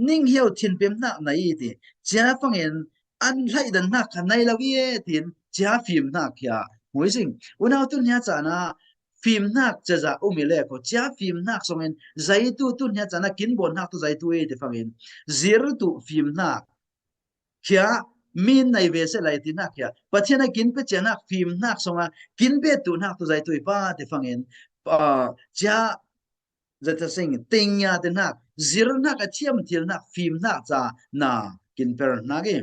ninghiau thinpemhnak nai i ti. Cia fangin an hlaihdanhnak kha nai lo i e tin cia fimhnak khia hmu i sing. Unau tunia cana fimhnak ceza um i le ko cia fimhnak songin zaitu tunia cana kin bawnhnak tu zaitu i ti fangin zir tu fimhnak khia min nai ve se lai ti hnak khia Pathian a kin pe cianak fimhnak songa kin bet tu hnak tu zaitu i pa ti fangin cia zata sing tingia ti hnak zirhnak a thiam thil hnak fimhnak ca na kin per hnak i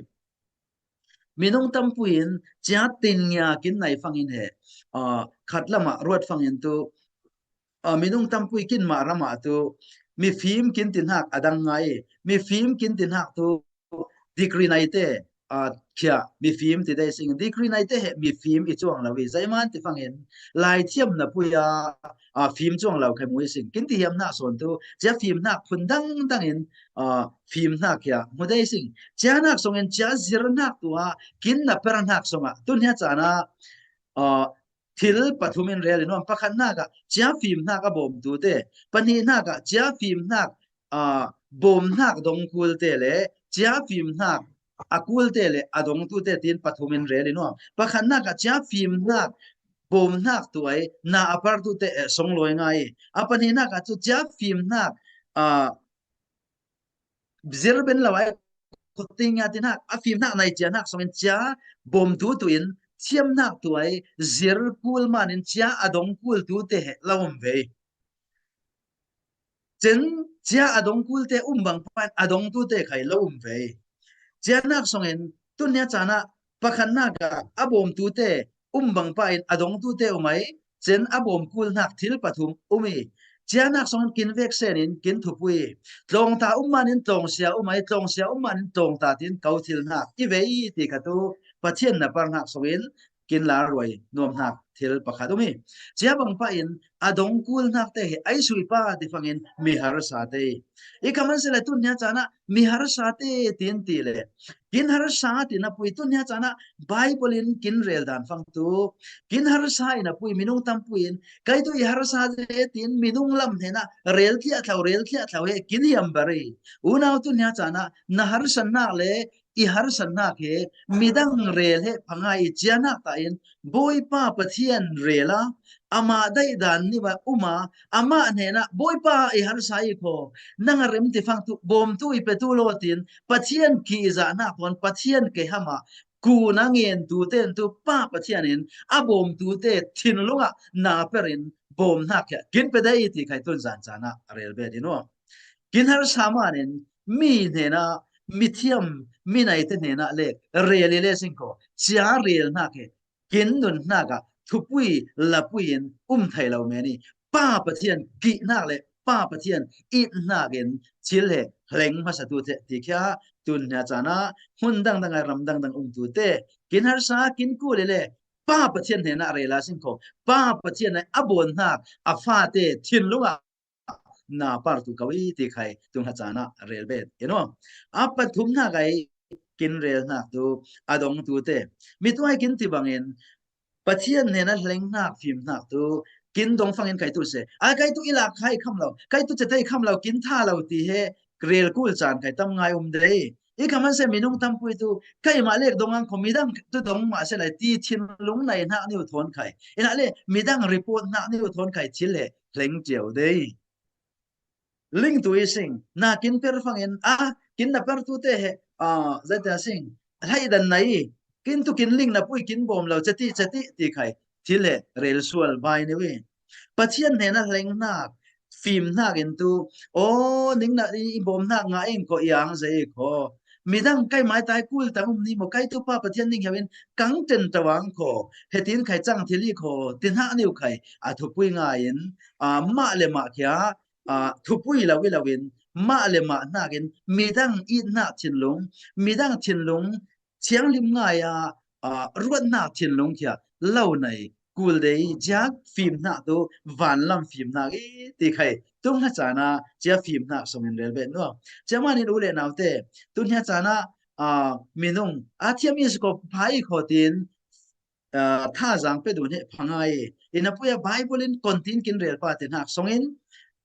minung tampuin cia tingia kin nai fangin he khat lama ruat fangin tu minung tampui kin mah ramah tu mifim kin ti hnak a dang ngai i mifim kin ti hnak tu degree naite khia mifim ti dei sing degree naite he mifim i cuang lo i zaiman ti fangin lai thiam na pui a fim cuang lo khai mu i sing kin ti hiam hnak sawn tu cia fim hnak phun dang dangin fim hnak khia mu dei sing cia hnak songin cia zir hnak tu a kin na per hnak songah tunia cana thil pathum in rel i nuam pakhat hnak ah cia fim hnak a bawm tu te pahnih hnak ah cia fim hnak bawm hnak dong kul te le cia fim hnak a kul te le a dong tu te tin pathum in rel i nuam pakhat hnak ah cia fim hnak bawm hnak tu ai na a par tu te song luai ngai a pahnih hnak ah cu cia fim hnak zir ben lo ai khuting a ti hnak a fim hnak nai cia hnak songin cia bawm tu tu in thiam hnak tu ai zir kul man in cia a dong kul tu te he lo um ve. Cen cia a dong kul te um bang pan a dong tu te khai lo um ve. Cia hnak songin tunia cana pakhat hnak ah a bawm tu te um bang pa in a dong tu te um ai cen a bawm kul hnak thil pathum um i cia hnak songin kin vek sen in kin thupui tlawngta um man in tlawngsia um ai tlawngsia um man in tlawngta tin ko thil hnak i ve i ti kha tu Pathian na par hnak songin kin lar ruai nuam hnak thil pakhat um i cia bang pa in a dong kul hnak te hi ai sui pa ti fangin mi harsa te i ka man sila tunia cana mi harsa te tin ti le kin harsa ti na pui tunia cana Bible in kin rel dan fang tu kin harsa i na pui minung tam pui in kai tu i harsa te tin minung lam hena rel thliah thlau rel thliah thlau he kin hiam bari unau tunia cana na harsa hnak le i harsatnak hi midang rel he pha ngai i ciahnak ta in Bawipa Pathian rel a, amah daihdan nih a um a, amah hnenah Bawipa i harsa i kho, nang a rem ti fang tu bawmtu i petu law tin Pathian kihzahnak thawn Pathian keiham ah kun a ngen tu ten tu Pa Pathian in a bawmtute thinlung ah na per in bawmhnak hi a kin pe dei ti khai tun zan caan ah a rel bet in aw. Kin harsa man in mi hnenah mithiam minaite hnenah le rel i le sing kho, cia relhnak hi kin nunhnak ah thupui lapui in um thei lo men i Pa Pathian kihnak le Pa Pathian itnak in thil he hleng hmasa tu te ti khia tun nia caan ah hun dangdang a ram dangdang um tu te kin harsa kin kul i le Pa Pathian hnenah rel a sing kho, Pa Pathian a bawmhnak a fate thinlung ah na par tu ko i ti khai tun nia caan ah rel bet in aw. A pathumhnak ai kin relhnak tu a dong tu te mi tuai kin ti bangin Pathian hnenah hlengnak fimhnak tu kin dong fangin kai tu se. A kai tu i lak khai kham lo, kai tu cetei kham lo, kin tha lo ti he rel kul caan kai tam ngai um dei. I khaman se minung tampui tu kai mah lek dong ang kho midang tu dong mah se lai ti thinlung nai hnak niu thawn khai. Inah le midang report hnak niu thawn khai thil he hleng tiu dei. Ling tu i sing, na kin per fangin, a, kin na per tu te he, a, zai te a sing, hlai dan na i, kin tu kin ling na pui kin bawm lo, ceti, ceti, ti khai, thil he rel sual bai ni wi. Pathian hnenah hlengnak, fimhnak in tu, aw, ning na i, i bawmhnak ngah ing kho i ang zei kho. Midang kai maitai kul tang um ni maw, kai tu Pa Pathian ning hiau in kang ten tawang kho. Hetin khai cang thil i kho, ti hnak niu khai, a thupui ngai in, a, mah le mah khia, a, thupui lo i lo in, mah le mah hnak in, midang itnak thinlung, midang thinlung, thianghlim ngai a, a, ruatnak thinlung khia, lo nei, kul dei, cia fimhnak tu, vanlam fimhnak i, ti khai, tung hna caan ah, cia fimhnak song in rel bet lo. Cia man in u le nau te, tun hna caan ah, a, minung, a thiam i si ko, phai kho tin, a, thazaang pe dun he pha ngai. I na pui a Bible in kontin kin rel pa te hnak song in,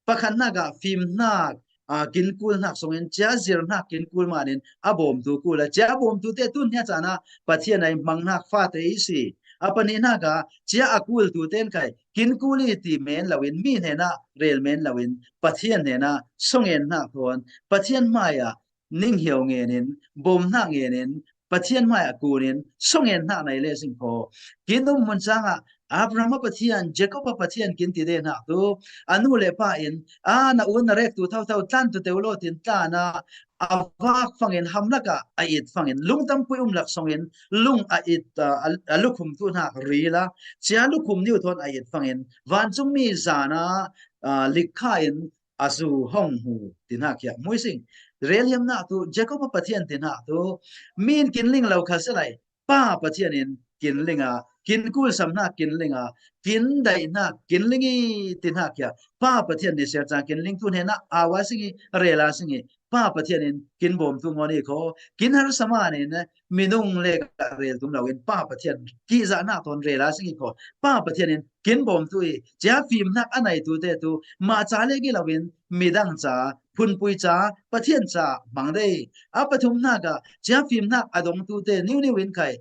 pakhat hnak ah fimhnak, a, kin kul hnak song in, cia zir hnak kin kul man in, a bawmtu kul a, cia bawmtu te tun hna caan ah Pathian ai mang hnak fate i si. A pahnih hnak ah, cia a kul tu ten kai, kin kul i ti men lo in, mi hnenah rel men lo in, Pathian hnenah song en hnak thawn, Pathian hmai ah, ning hiau ngen in, bawmhnak ngen in, Pathian hmai ah kun in, song en hnak nei le sing kho. Kin um mun cang ah, Abraham a Pathian, Jacob a Pathian kin ti de hnak tu, a nu le pa in, a na un na rek tu thotho tlan tu teu lo tin tlan a, a vak fangin hamlak ah, a it fangin, lungtam pui um lak song in, lung a it, a, a, a lukhum tu hnak ril a, cia lukhum niu thawn a it fangin, vancung mi zan a, a, lik kha in, a zu hong hu, ti hnak khia. Mui sing, rel hiam hnak tu, Jacob a Pathian ti hnak tu, min kin ling lo kha si lai, Pa Pathian in kin ling a, kin kul sam hnak kin ling a, kin daih hnak kin ling i, ti hnak khia. Pa Pathian ni ser cang kin ling tu hnenah, a wa sing i, rel a sing i, Pa Pathian in kin bawmtu ngon i kho, kin harsa man in, minung le ka rel tum lo in, Pa Pathian kihzahnak thawn rel a sing i kho, Pa Pathian in kin bawmtu i, cia fimhnak a nei tu te tu, mah ca le ki lo in, midang ca, phunpui ca, Pathian ca, mang dei. A pathum hnak ah, cia fimhnak a dong tu te, niu niu in khai,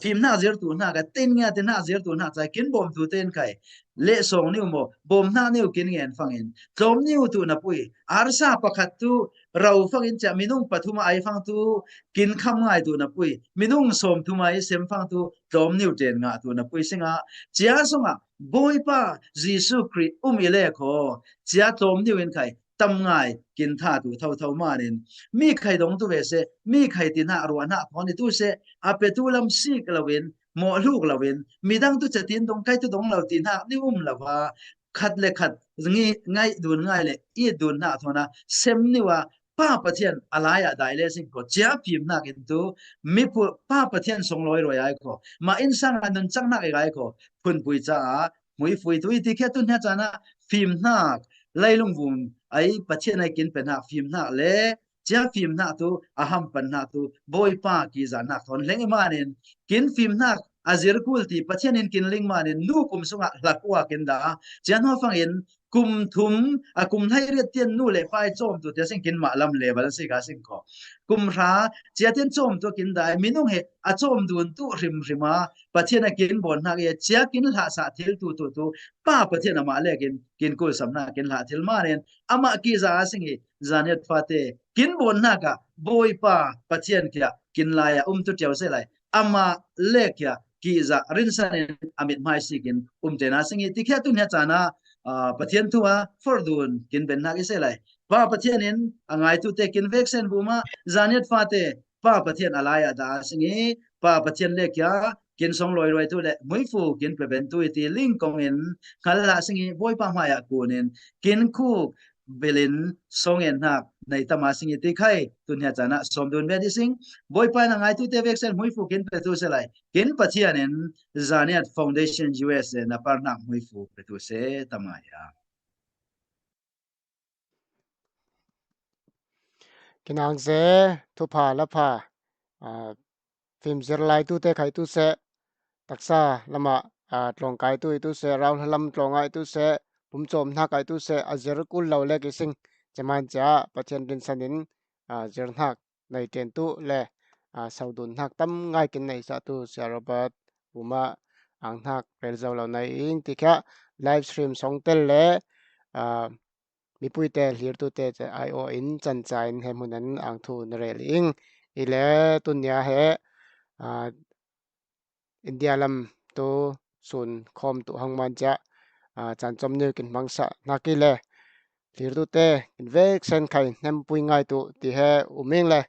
fimhnak zir tu hnak ah, tin ngia tin hnak zir tu hnak ca, kin bawmtu te in khai, le song niu maw, bawmhnak niu kin ngen fangin, tlawm niu tu na pui, arsa pakhat tu, rau fangin cia minung pathum a ai fang tu, kin kham ngai tu na pui, minung sawm thum a ai sem fang tu, tlawm niu ten ngah tu na pui sing a, cia song ah, Bawipa Jesu Khrih um i le kho, cia tlawm niu in khai, tam ngai, kin tha tu thotho man in, mi khai dong tu ve se, mi khai ti hnak ruah hnak thawn i tu se, a pe tu lam sik lo in, mawh hluk lo in, midang tu cetin dong kai tu dong lo ti hnak niu um lo a, khat le khat ngi-, ngaih dun ngai le it dun hnak thawn a sem niu a, Pa Pathian a lai ah dai le sing kho, cia fimhnak in tu, mi pu-, Pa Pathian song lawi ruai ai kho, mah in sang a nun cang hnak i gai kho, phunpui ca a, hmuifui tu i ti khia tun hna caan ah fimhnak, leilung vung ai Pathian ai kin pe hnak fimhnak le, cia fimhnak tu, a hampan hnak tu, Bawipa kihzah hnak thawn hleng i man in, kin fimhnak a zir kul ti, Pathian in kin ling man in, nu kum sungah hlak ua kin dah, cia hnu fangin, kum thum, a kum hleiriat tian nu le pa i cawmtu tia sing kin mah lam level a si ka sing ko. Kum hra, cia tian cawmtu kin dai, minung he a cawm dun tu hrim hrim a, Pathian a kin bawn hnak i, cia kin hlah sa thil tu tu tu, pa Pathian amah le kin, kin kulsam hna kin hlah thil manin, amah ki za a sing i, Zaniat fate, kin bawn hnak a, Bawipa Pathian kia, kin lai a, um tu tiau se lai. Amah le kia, ki za, rinsan in, a mit hmai si kin, um te na sing i, ti khia tu nia cana, ah, Pathian thu a, for dun, kin ben hnak i se lai. Pa Pathian in, a ngaitu te kin vek sen bu ma, Zaniat fate, Pa Pathian a lai a da sing i, Pa Pathian le kia, kin song loi loi tu le, muifu kin pe ben tu i ti ling kong in, ngal la sing i, Bawipa hmai a kun in, kin khuk, bilin, song en hnak, nei tama sing i ti khai, tu nia cana, som dun be di sing, Bawipa in a ngaitu te vek sen, muifu kin pe tu se lai, kin Pathian in, Zaniat Foundation U S A na par hnak, muifu pe tu se, tama ya. Kinang ze, thupha lapha, ah, fimzir lai tu te khai tu se, taksa lama, ah, tlawng kai tu i tu se, rau lam tlawng ai tu se, pumcawm hnak ai tu se, a zir kul lo le ki sing, ceman cia Pathian rinsan in, ah, zir hnak nei ṭian tu le, ah, sodun hnak tam ngai kin nei sa tu Sia Robert puma ang hnak rel zo lo nei ing ti khia live stream song tel le, ah, mipuite hlirtute ce ai aw in canca in he hmun an ang thu na rel ing. I le tun nia he, ah, India lam tu sun khawm tu hang man cia, ah, caan com niu kin hmangsa hnak i le hlirtute kin vek sen khai hnem pui ngai tu ti he um ing le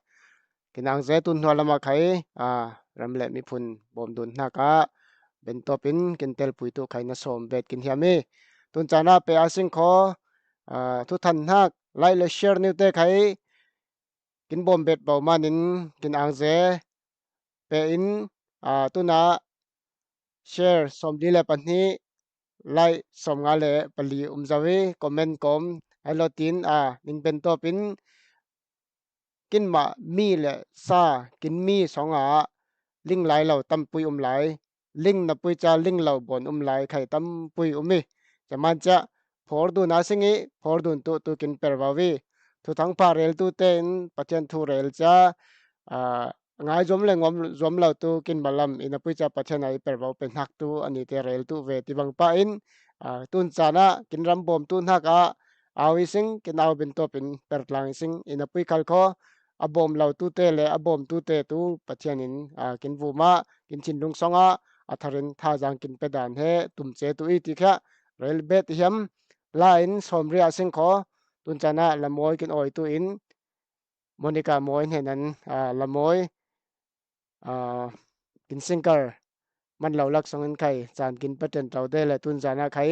kinang ze tun hnuah lamah khai, ah, ram le miphun bawm dun hnak ah bentawp in kin telpui tu khai na sawm bet kin hiam i tun caan ah pe a sing kho, ah, thuthan hnak like le share niu te khai kin bawm bet bo man in kin ang ze pe in, ah, tun ah share sawmli le pahnih, like sawmnga le pali um zo i comment kawm ai lo tin, ah, ning bentawp in kinmah mi le sa kin mi song ah ling lai lo tampui um lai, ling na pui ca ling lo bawn um lai khai tampui um i, ceman cia phor dun a sing i phor dun tu tu kin per vau i, thuthang pha rel tu te in Pathian thu rel cia, ah, ngai zuam le ngom zuam lo tu kin malam i na pui ca Pathian a i per vau pe hnak tu ani te rel tu ve ti bang pa in, ah, tun caan ah kin ram bawm tu hnak ah au i sing, kin au bentawp in per tlang i sing, i na pui khal kho, a bawm lo tu te le a bawm tu te tu Pathian in, ah, kin vumah, kin thinlung song ah, a tharin thazang kin pe dan he tum ce tu i ti khia, rel bet i hiam, la in sawmri a sing kho, tun caan ah Lamawi kin awi tu in, Monica Mawi hnen an, ah, Lamawi, ah, kin singkar man lo lak song in khai caan kin paten tau de le tun caan ah khai,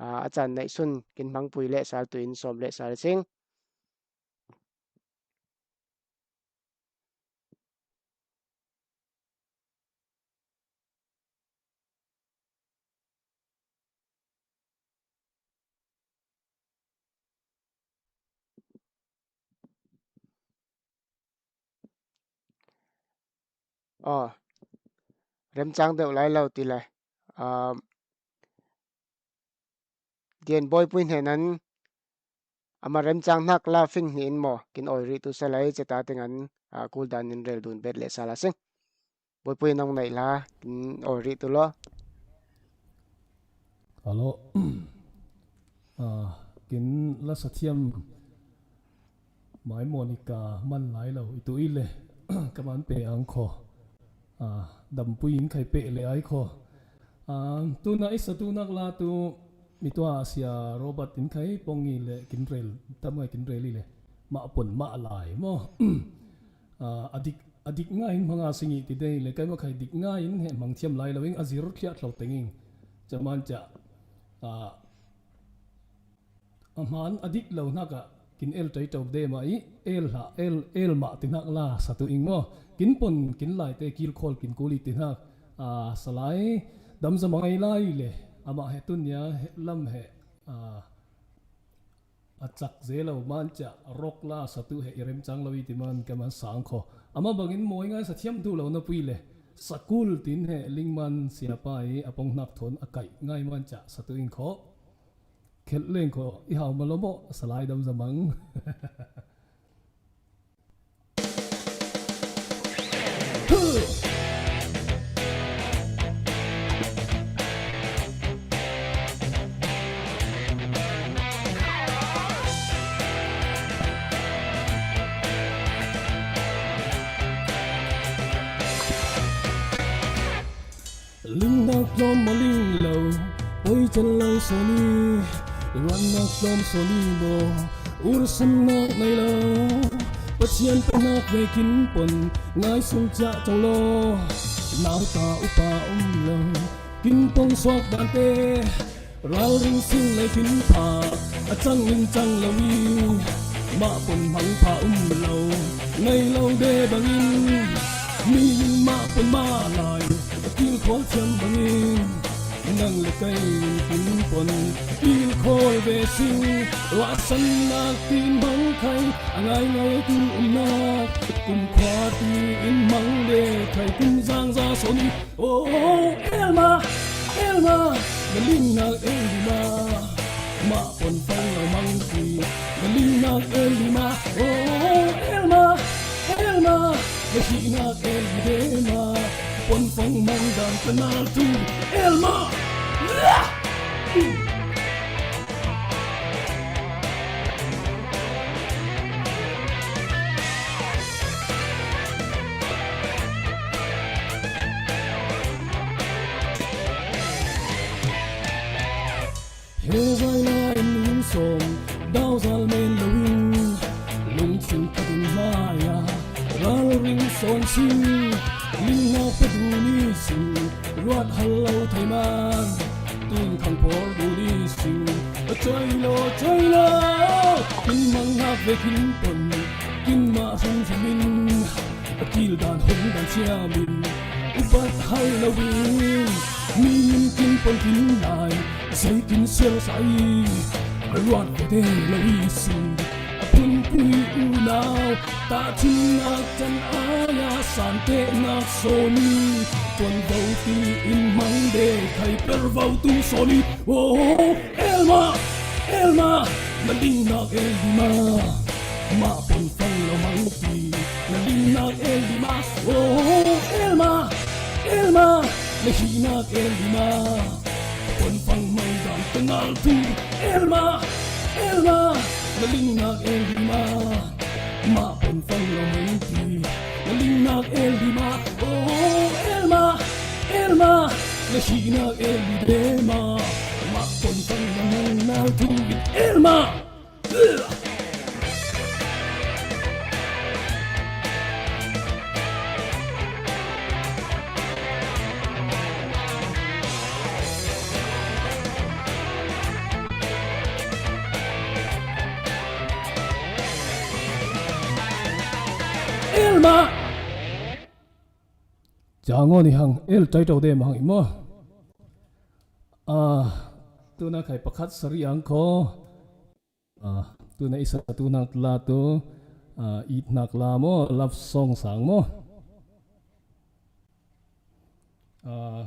ah, a caan neih sun kin hmangpui le sal tu in sawm le sal sing. Aw, remcang deuh lai lo ti le, ah, Dian Bawipui hnen an ama remcang hnak la fing hnih in maw kin awi rih tu se lai, ceta ting an, ah, kul dan in rel dun bet le sal a sing. Bawipui nong neih la kin awi rih tu law. Hello. Ah, kin la sa thiam mai Monica man lai lo i tu i le ka man pe ang kho. Ah, dampui in khai pe le ai kho. Ah, tuna i sa tu nak la tu mi tua sia Robert in khai pong i le kin rel, tam ngai kin rel i le. Mah pon mah lai maw. Ah, a dik, a dik ngai in hmang a sing i ti dei le, kai ma khai dik ngai in he hmang thiam lai lo ing, a zir thliah thlo teng ing. Ca man ca, ah, a hman a dik lo hnak ah kin el tei to de mah i, el hlah, el, el mah ti hnak la sa tu ing maw. Kin pon, kin lai te kil khawl, kin kul i ti hnak, ah, sa lai, dam za mangai lai le, amah he tun nia, he lam he, ah, a cak ze lo man ca rock la sa tu he i remcang lo i ti man ka man sang kho. Amah bangin mawi ngai sa thiam tu lo na pui le. Sakul tin he lingman siapa i a pong hnak thawn a kaih ngai man ca sa tu ing kho. Khelh leng kho i hau ma lo maw, Salai Dam Za Mang. Lingnak tlawm maw ling lo, poi chan lo sawni, ruannak tlawm sawni maw, ursannak nei lo, Pathian pennak vekin pon, ngaisung ciah co law, nauta upa um lo, kin pong suak dante, ralring sing lei kin pha, a cang in cang lo i, mah pon hmang pha um lo, nei lo de bangin, mi in mah pon mah lai, a kilkhawl thiam bangin, nang le kei in kin pon, kilkhawl ve sing, ruahsannak tin hmang khai, a ngaingai tu umnak, kumkhua tu in hmang de khai, kum zangza sawni, Oh, Elma, Elma, na lingnak el dima. Mah pon fang lo mang ti, na lingnak el dima. Oh, Elma, Elma, na hihnak el dima. Pon fang mang dan kanal tu, Elma. He zaina in lung sawm, dau zal men lo in, lungthin khat in hmai a, ralring sawn sin, lingnak pe du ni sin, ruat hal lo thei man, tun khang por du ni sin, a choi lo, choi lo, kin mang hak ve kin pon, kin mah hrum hrum in, a kil dan hong dan siam in, upat hal lo in, mi in kin pon kin lai, zei kin sel sa i, a ruat ve de lo i sin, a phunpui unau, tahthimnak can ai a santehnak sawni, tuan vo ti in mang de khai per vo tu sawni, oh, Elma, Elma, na lingnak el dima, mah pon fang lo mang ti, na lingnak el dima, oh, Elma, Elma, na hihnak el dima. Pon fang mang dan kanal tu, Elma, Elma, na lingnak el dima. Mah pon fang lo mang ti, na lingnak el dima. Oh, Elma, Elma, na hihnak el dima. Mah pon fang lo mang nal tu, Elma. Elma. Chang aw ni hang, el tai tau de ma hang i maw. Ah, tuna khai pakhat sari ang kho. Ah, tuna i sa tu nak la tu, ah, it nak la maw, love song sang maw. Ah,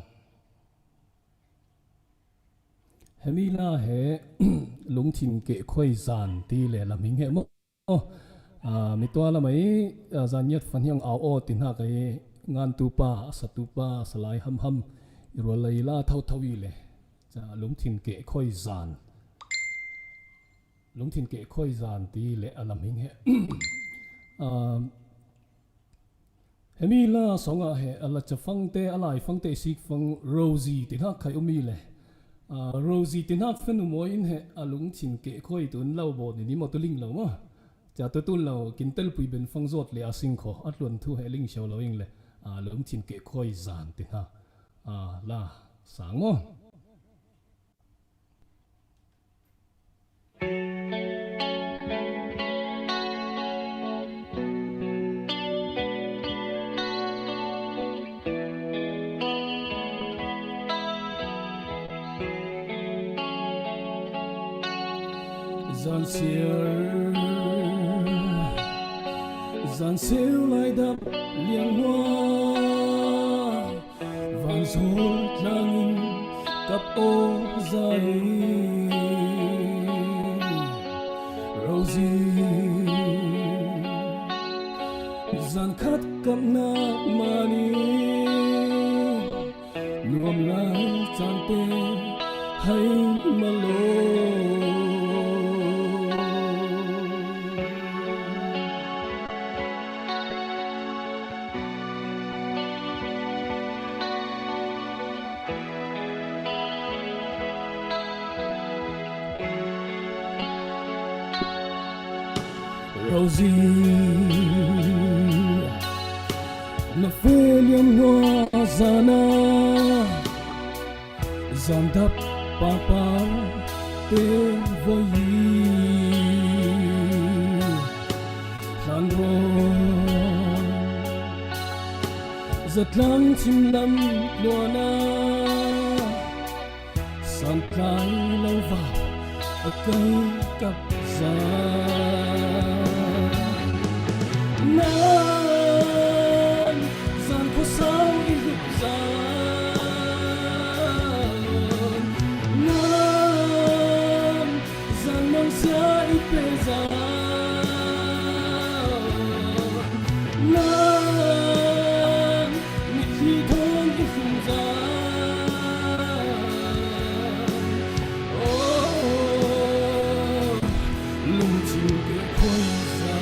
hemi la he, lungthin keh khoi zan ti le lam hing he maw. Ah, mi tua lam ai, ah, zan yat fan hiang au aw ti nak ai, ngan tu pa, sa tu pa, sa lai ham ham, i rual lai la thau thau i le. Cha lungthin keh khoi zan. Lungthin keh khoi zan ti le a lam hing he. Ah, hemi la song a he, a la cha fangte, a lai fangte sik fang Rosie ti nak khai um i le. Ah, Rosie ti nak fan um aw in he, a lungthin keh khoi tun lo bo ni ni maw tu ling lo maw. Cha tu tun lo, kin tel pui ben fang zot le a sing kho, a tluan thu he ling siau lo ing le. Ah, lungthin keh khoi zan ti nak. Ah, la, sang maw. Zan siar, zan siar lai dap liang hua. Van zol tlangin Kap aw zai Rosie, zan khat kap nak mani nuam lai cante hai malo. Rosie, na fe liam nua zana, zan dap papa te voi hlan ro, zatlang chim lam luana, santlai lo va a kai kap za. Nan zan khosau i lup zan, nan zan mangsia i pe zan, nan mitthli thawng i fung zan. Oh, lungchim ke khoi zan.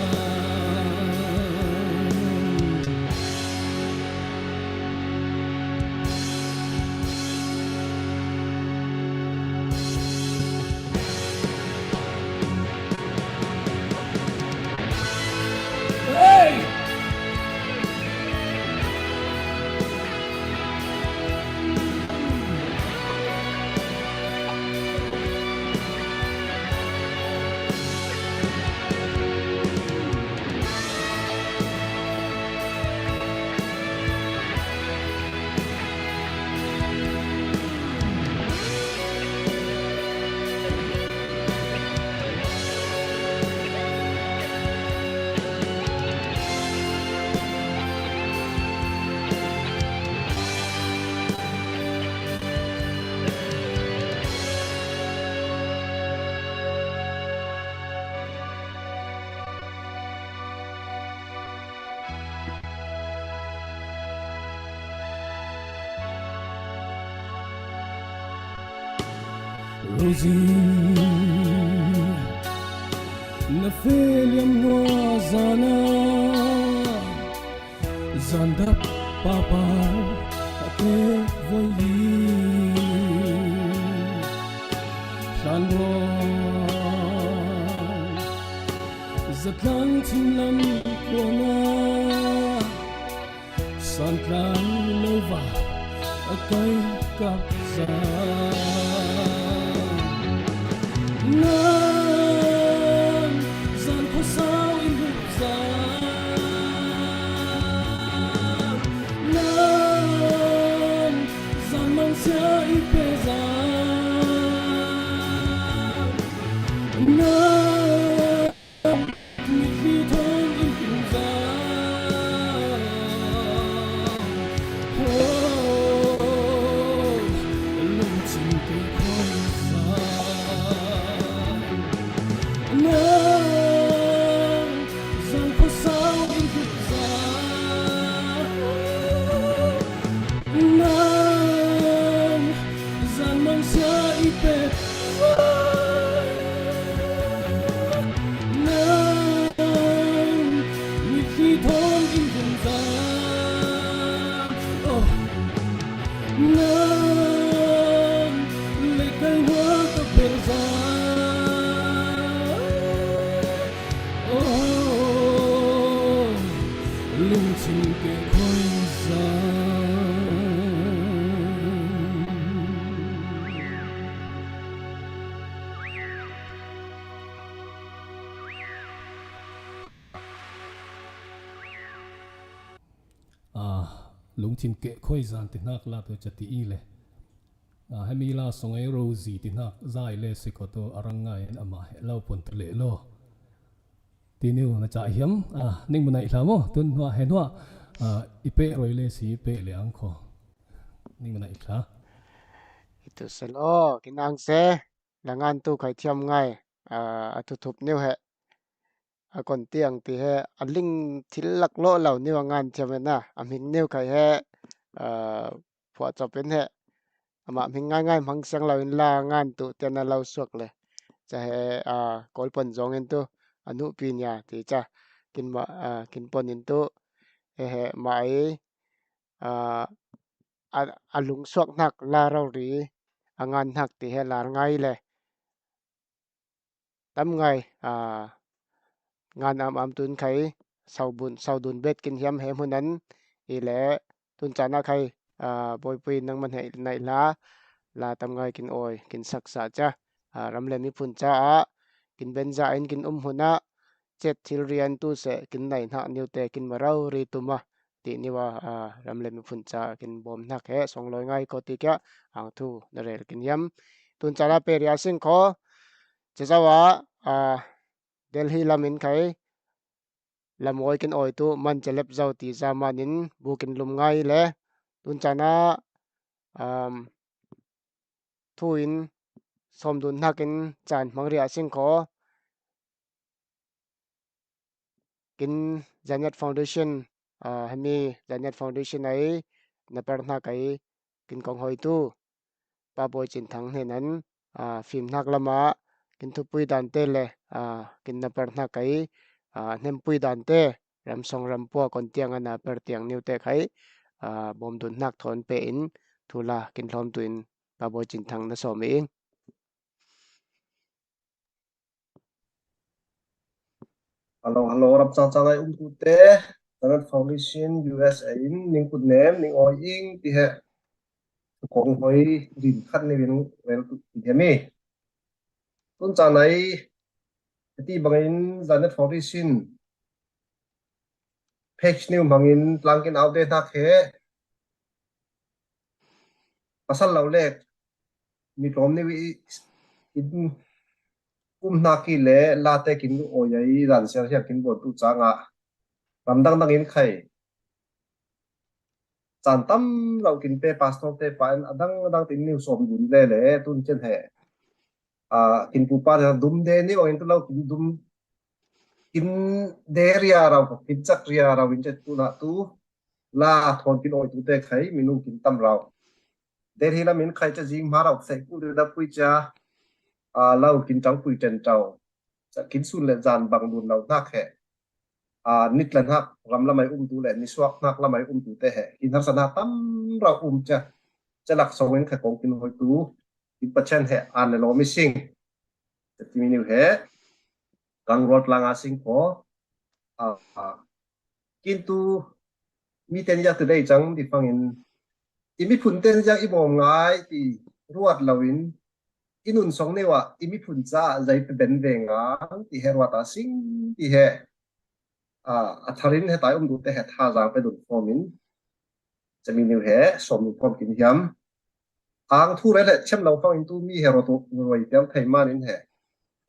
Rosie, na fe liam nua zana, zan dap papa a te voi hlan ro, zatlang chim lam luana, santlai lo va a kai kap za. Nan zan khosau i lup zan, nan zan mangsia i pe zan, nan mitthli thawng i fung zan. Oh, lungchim ke khoi zan. Nan zan khosau i lup zan, nan zan mangsia i pe, nan mitthli thawng i fung zan, oh, nan le kai hua ka ber zan. Oh, lungchim ke khoi zan. Ah, lungchim ke khoi zan ti nak la tu cha ti i le. Ah, hemi la song ei Rosie ti nak zai le si ko tu a rang ngai in ama he lau pon tu le lo. Ti niu na cha hiam, ah, ning manai hla mo, tun hua hen hua, ah, i pe roi le si i pe le ang ko. Ning manai hla. Tu selo, kinang se, la ngan tu khai thiam ngai, a, a thu thup niu he, a kon tiang ti he, a ling thil lak lo lau niu a ngan thiam he na, a ming niu khai he, a, phua chop in he, ama ming ngai ngai mang siang lau in la ngan tu tian a lau suak le. Cha he, a, kol pon zong in tu, a nu pi nia ti cha, kin ma, a, kin pon in tu, he he ma ai, a, a, a lungsuak hnak la rori, a ngan hnak ti he lar ngai le. Tam ngai, a, ngan am am tun khai, saubun, saudun bet kin hiam he hmun an, i le, tun chan a khai, a, boipui nang man he nai la, la tam ngai kin oi, kin saksa cha, a, ram le miphun cha a, kin benza in kin um hun a, chet thil rian tu se kin nai hna niu te kin marau ri tuma ti niu a, a, ram le miphun cha kin bawm hnak he song loi ngai ko ti kia ang thu na rel kin hiam. Tun chan a pe ria sing kho, cha zau a, a, Delhi lam in khai, lam oi kin oi tu man chalep zau ti za man in bu kin lum ngai le, tun chan a, um, thu in sawm dun hnak in caan hmang ria sing kho. Kin Zaniat Foundation, a, hemi Zaniat Foundation ai, na par hnak ai, kin kong hoi tu. Pa Bawi Cin Thang hnen an, a, fim hnak lam ah, kin thupui dan te le, a, kin na par hnak ai, a, hnempui dan te, ram song ram pua kon tiang a na par tiang niu te khai, a, bawm dun hnak thawn pe in, thu la kin hlawm tu in, Pa Bawi Cin Thang na sawm i. Hello, hello, ram cang cang ai um tu te, Zaniat Foundation U S A in, ning kut nem, ning oi ing, ti he, kong hoi rin khat ni rin rel tu ti he mi. Tun chan ai, ti bang in Zaniat Foundation, page niu hmang in tlang kin au te hnak he, pasal lo le, mi tlawm niu i, in, um hna ki le, la te kin oi ai, zan siar siar kin buan tu cang a, ram dang dang in khai. Caan tam lo kin pe pastor te pa in a dang a dang tin niu sawm dun le le tun chen he. A, kin pu pa dum de niu in tu lo kin dum kin de ria rau, kin chak ria rau in chet tu na tu la thawn kin oi tu te khai minung kin tam rau. Delhi lam in khai cha zing hma rau sei ku de da pui cha, a, lo kin chang pui chen tau. Cha kin sun le zan bang dun lo hnak he. A, nit le hnak ram lamai um tu le, nisuak hnak lamai um tu te he. Kin harsa hnak tam rau um cha. Cha lak song in kha kong kin hoi tu. Kin Pathian he an le lo mi sing. Cha ti mi niu he. Kang ruat lang a sing ko. A, a. Kin tu mi ten yak tu dei chang ti fang in. I miphun ten yak i bawm ngai ti ruat lo in. I nun song neu ah, i miphun ca zei pe ben ve ngang ti he ruat a sing ti he. A, a tharin he tai um tu te he tha zang pe dun form in. Chami niu he, sawm dun form kin hiam. Ang thu rel he, chem lo fang in tu mi he ruat tu, ruai tiang thei man in he.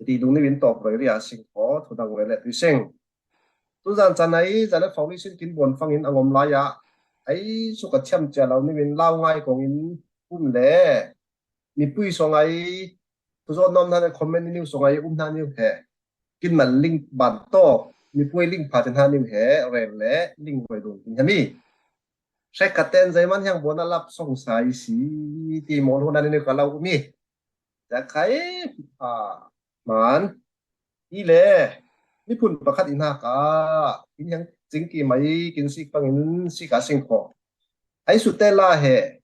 Ti dung niu in tawk ruai ria sing ko, thu dang rel he tu sing. Tu zan chan ai, zan le foundation kin buan fang in a ngom lai ah. Ai, su ka chem cia lo niu in lau ngai kong in um le. Mipui song ai, tu zo nom hna le comment niu song ai, um hna niu he. Kin mal link ban to, mipui link pha chan hna niu he, rel le, link roi dun kin he mi. Sek ka ten zai man hiang buan a lap song sai si, ti mo lo na niu ka lau um i. Ca khai, a, man, i le, miphun pakhat i hnak ah, in hiang cing ki mai, kin sik pang in sik a sing kho. Ai su te la he,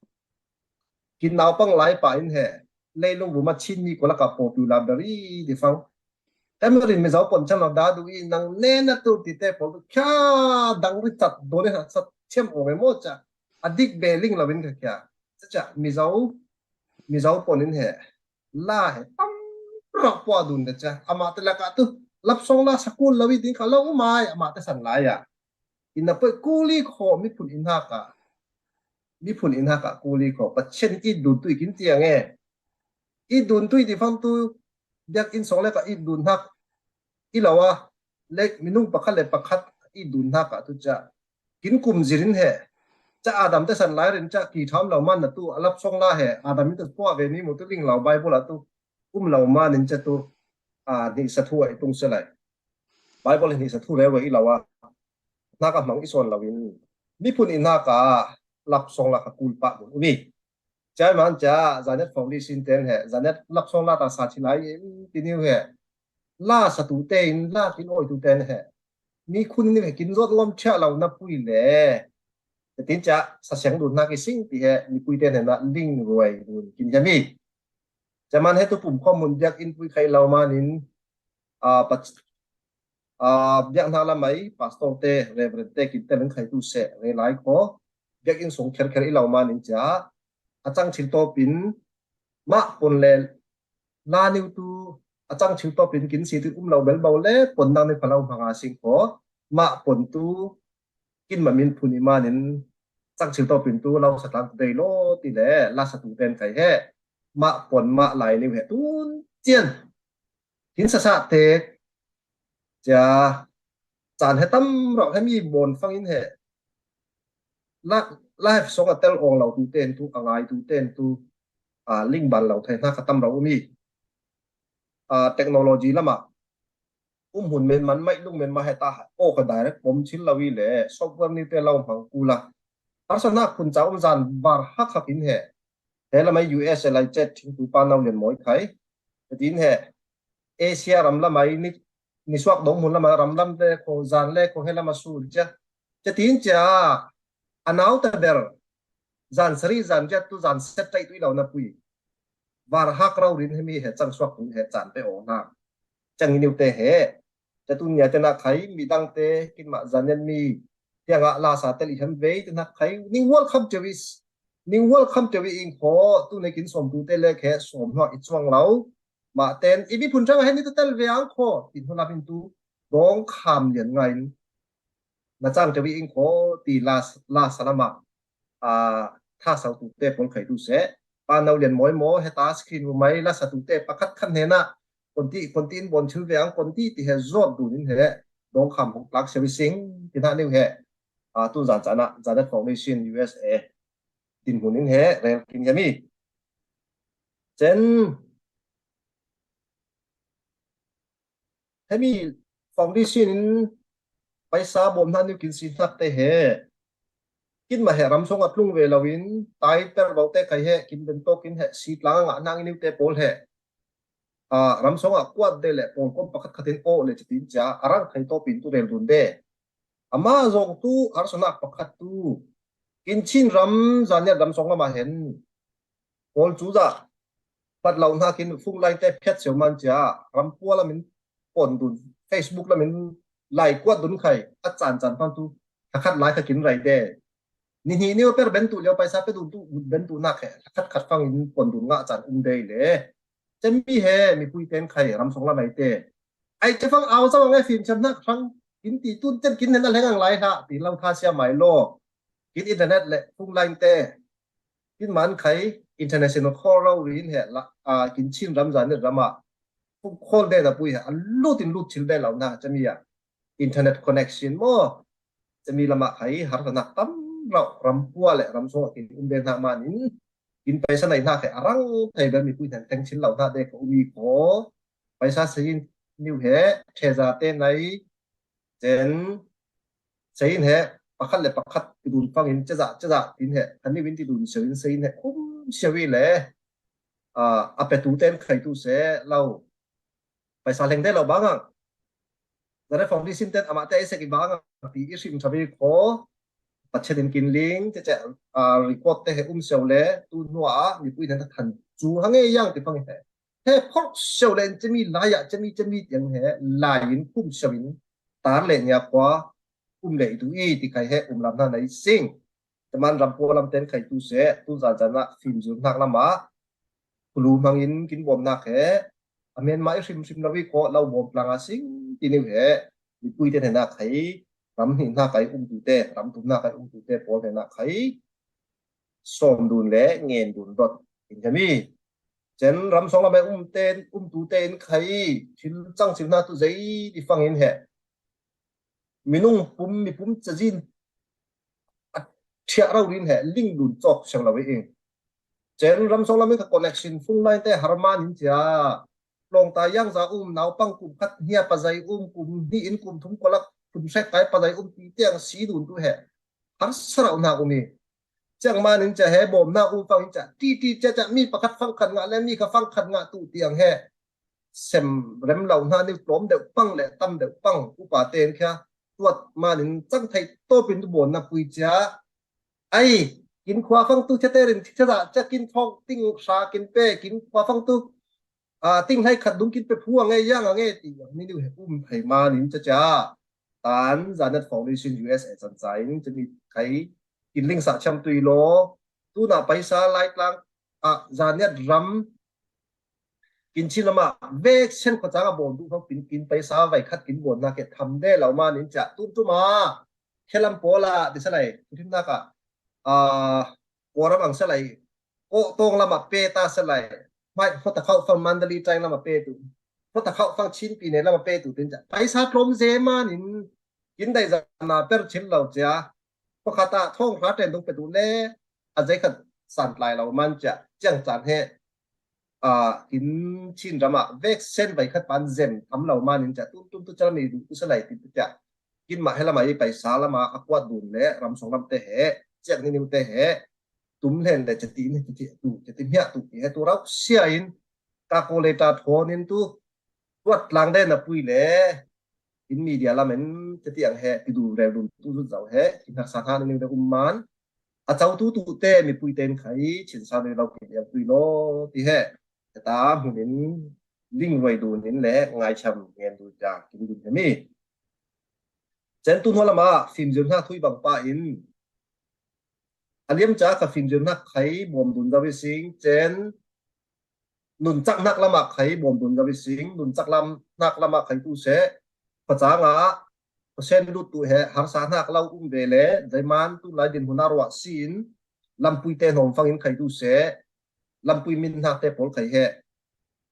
kin nau pang lai pa in he, leilung bu ma chin mi ko la ka po piu la beri di fang. Kan rin Mizo pon chan lo da du i nang ne na tu ti te pol tu kya dang ri chat do ne ha chat thiam o nge mo cha. A dik be ling lo in ka kya. Cha cha Mizo, Mizo pon in he. La he tam rak pua dun de cha. Ama te la ka tu. Lap song la sakul lo i ding ka lo u mai. Ama te san la ya. In na poi kuli kho miphun in ha ka. Miphun in ha ka kuli kho. Pa chen i dun tu i kin tiang e. I dun tu i di fang tu. Diak in song le ka i dun hak. I lo a. Lek minung pakhat le pakhat i dun hak a tu cha. Kin kum zirin he. Ca Adam te san lai rin ca ki tham lo man na tu a lap song la he Adam in tu pua ve ni mu tu ling lo Bible a tu um lo man in ca tu a ni sa thu ai tung se lai. Bible ni sa thu re wa i lo a. Na ka mang i son lo in. Mi phun i na ka lap song la ka kul pa mun u ni. Ca man ca Zanet Foundation ten he Zanet lap song la ta sa chi lai in ti niu he. La sa tu te in la kin oi tu ten he. Mi khun ni he kin zot lom cha lo na pui le. Te tin ca sa siang dun na ki sing ti he mi pui ten he na ling ruai dun kin he mi. Ca man he tu pum khom mun biak in pui khai lo man in a pat a biak na la mai pastor te reverend te kin te leng khai tu se re lai kho. Biak in song kher kher i lo man in ca a chang chil to pin ma pon le la niu tu a chang chil to pin kin si tu um lo bel bau le pon nang ni pha lo hmanga sing kho ma pon tu kin ma min phun i man in chang chil to pin tu lo sa tlang dei lo ti le la sa tu ten kai he ma pon ma lai niu he tun chian kin sa sa te ca chan he tam ro he mi bon fang in he la la he song a tel ong lo tu ten tu a ngai tu ten tu a ling ban lo thai na ka tam ro mi a technology lama um hun men man mai lung men ma he ta ha o ka direct pom chil lo i le software ni te lo hmang ku la har sa na khun cha um zan bar hak hak in he he la mai U S A lai chet thing tu pa nau len moi khai te din he Asia ram la mai ni ni suak dong hun lama ram lam le ko zan le ko he lama su ja. Ca tin ca a nau ta ber zan sari zan ja tu zan set tai tu i lo na pui. Var hak rau rin he mi he chang suak tu he chan pe o na. Chang i niu te he. Ca tu nia te na khai mi dang te kin ma zan nen mi. Tiang a la sa te li hem vei te na khai ning welcome to is. Ning welcome to i ing kho tu ne kin som tu te le khe som hnuak i chuang lo. Ma ten i bi phun chang a he ni tu tel ve ang kho. Tin hnu la pin tu dong kham lian ngai in na chang te wi ing kho ti la la sa lama a tha sau tu te pol khai tu se pa nau lian moi mo he ta screen u mai la sa tu te pakhat khan he na kon ti kon ti in bon chil ve ang kon ti ti he zot du nin he dong kham hong plak se wi sing ti na niu he a tu zan cha na Zanet Foundation U S A tin hun in he rel kin he mi chen he mi foundation in paisa bom hna niu kin si hnak te he kin ma he ram song a tlung ve lo in tai per bau te kai he kin ben to kin he si tlang a nang niu te pol he a ram song a kuat de le pol kom pakhat khat in o le chitin cha a rang khai to pin tu rel dun de ama zong tu har sona pakhat tu kin chin ram zan nia ram song lama hen Pawl cu zah pat lo hnakin phung line te phiat sio man cia ram pua lamin pon dun, Facebook lamin lai kuat dun khai a caan caan pan tu thakhat lai kha kin rai te. Nihnih ni per ben tu lio paisa pe dun tu ben tu nak he thakhat khat fangin pon dun ngah caan um dei le. Cemi he mipui ten khai ram song lamai te. Ai cefang au zawang e fim cem nak hrang kin ti tun ten kin nen a hleng ang lai hlah ti lo tha sia mai lo. Kin internet le phung line te kin man khai international call lo rin he la a kin Chin ram zan ram a kum call de na pui he a lut in lut thil de lo na chami a internet connection mo chami lama khai har na tam rau ram pua le ram song kin um de na man in kin paisa nai na khai arang thai bel mi pui han teng thil lo na de ko umi ko paisa sayin niu he theza te nai Cen, seiin he pakhat le pakhat kidun fangin ceza ceza tin he khan niu in tidun seiin seiin he kum siawi le a petu ten khaitu se lo paisa leng de lo bangang. Zare foundation ten amah te isek i bangang ti i hrim thawi kho Pathian in kin ling cece a record te he um sio le tu hnuah a mipui nan than cu hange yang ti fang he he phorh sio le in cemi lai ah cemi cemi tiang he lai in kum sio in tar le nia khua um le i tu i ti khai he um lam hna na i sing. Teman ram pua lam ten khai tu se tu zan zan ah fim zul hnak lam ah kulu hmang in kin bawm nak he a men mah i hrim hrim lo i khawh lo bawm plang a sing ti niu he mipui te hna khai ram hnih hna kai um tu te ram tum hna kai um tu te pawl hna khai sawm dun le ngen dun dot in he mi cen ram song lam um ten um tu te in khai thil cang sim hna tu zei ti fang in he minung pum mi pum cazin a thiah rau rin he ling dun chawk siang lo i ing. Chen ram song lam in kha connection phone line te har man in chia. Lawngta yangza um, naupang kum khat hnia pazai um, kum hni in kum thum kolak thum sek kai pazai um ti tiang si dun tu he. Har sarau na um i. Chiang man in chia he bawm na um fang in chia. Ti ti chia chia mi pakhat fang khat ngah le mi kha fang khat ngah tu tiang he. Sem rem lo hna ni tlawm deuh pang le tam deuh pang upa ten khia. Tuat man in chang thei tawpin tu bawn na pui chia. Ai, kin khua fang tu chia te rin chia chia chia kin thawng ting sa kin pe, kin khua fang tu a, ting hlai khat dung kin pe phu a nge yang a nge ti ang ni niu he um thei man in chia chia. Tan Zanet Foundation U S A chan cha in chia mi khai kin ling sa cham tui lo. Tu na paisa lai tlang a Zanet ram kin chin lama vek sen kho chang a bawn tu fang pin kin paisa vai khat kin bawn na ke tham de lo man in chia tun tu ma. Khelam pola di sa lai. Thim na ka a, Kawram ang sa lai. Ko tong lama pe ta sa lai. Mai, hota khau fang Mandalay tang lama pe tu. Hota khau fang Chin pi ne lama pe tu tin cha. Paisa tlom ze man in kin dai za na per chin lo chia. Ko khata thong hra ten dung pe tu le. A zai khat san lai lo man chia. Chiang chan he. A, kin chin rama vek sen vai khat pan zem tham lo man in cha. Tum tum tu cha mi du tu sa lai tin tu cha. Kin ma he lama i paisa lama a kuat dun le ram song lam te he. Chiang ni niu te he. Tum hlen le chati ni chati tu, chati hmiah tu ti he tu rau sia in ka ko le ta thon in tu tuat lang de na pui le in media lam in chati ang he ti du rel dun tu zut zau he kin har sa than ni de um man a chau tu tu te mi pui ten khai chin sa de lau ki yang tui lo ti he ta hmun in ling vai dun in le ngai cham ngen du ja kin dun he mi chen tu hnual lama fim zir hna thui bang pa in a liam cha ka fim zir hnak khai bawm dun zau i sing chen nun chak hnak lama khai bawm dun zau i sing nun chak lam hnak lama khai tu se pachang ah pasen lut tu he harsa hnak lo um ve le zaiman tu lai din hun a ruah si in lampui te hnawm fang in khai tu se lampui min hnak te pawl khai he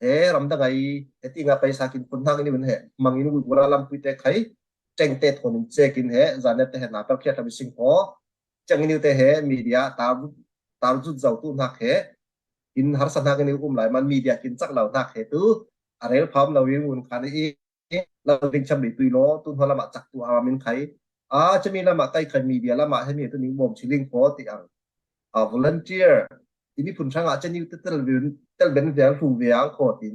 he ram dang ai he ti nga paisa kin phun hnak in i un he mang in ui bula lampui te khai teng te thon in chek in he zanet te he na per khiat a bi sing kho Chang iniu te he media tar tar zut zo tu hnak he in harsa hnak iniu um lai man media kin chak lo hnak he tu a rel pham lo in un khan i lo ding cham dei tui lo tu hnu lamah chak tu a min khai a chami lamah kai khai media lamah he mi tu ning bawm chiling kho ti ang a volunteer i mi phun hrang a chaniu te tel ben tel ben vial hlu vial kho tin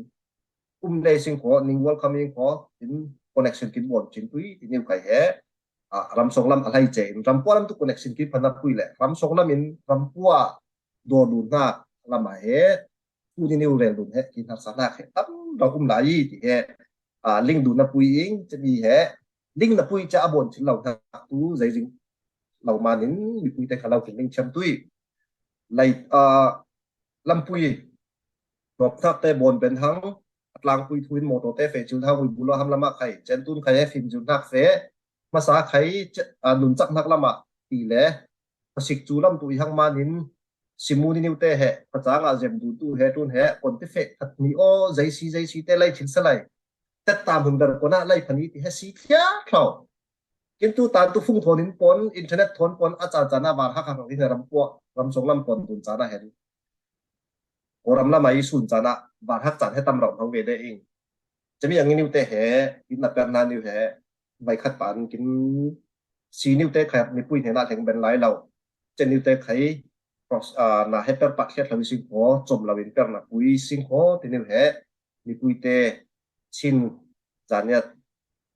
um nei sing kho ning welcoming kho in connection kin bawm chin tui ti niu kai he a, ram song lam a hlai che in ram pua lam tu connection kin phanna pui le ram song lam in ram pua do dun hna lam a he tu ni niu rel dun he kin harsa hna he tam ram um lai ti he a, ling dun na pui ing che mi he ling na pui cha a bawm chin lo hna tu zai zing lo man in mi pui te kha lo kin ling cham tui lai a, lampui hnawp hnak te bawn ben hang a tlangpui thu in mawtaw te fe cil hang ui bulo ham lamah khai chen tun khai he fim zir hnak fe masa khai nun chak hnak lamah ti le pasik cu lam tu i hang man in simu ni niu te he pachang ah zem dun tu he tun he kon ti fe khat ni aw zeisi zeisi te lai thil sa lai tet tam hun ber kon ah lai phani ti he si thia thlau Kin tu tan tu fung thawn in pon internet thawn pon a caan caan ah var hak hak lo hi ram pua ram song lam pon tun caan ah hen. Ko ram lam ah i sun caan ah var hak caan he tam rauh hmang ve le ing. Chami ang niu te he in na per na niu he vai khat pan kin si niu te khat ni pui hne na thleng ben lai lo. Chen niu te khai na he per pat khiat lo i sing kho chom lo in per na pui sing kho ti niu he ni pui te Chin zaniat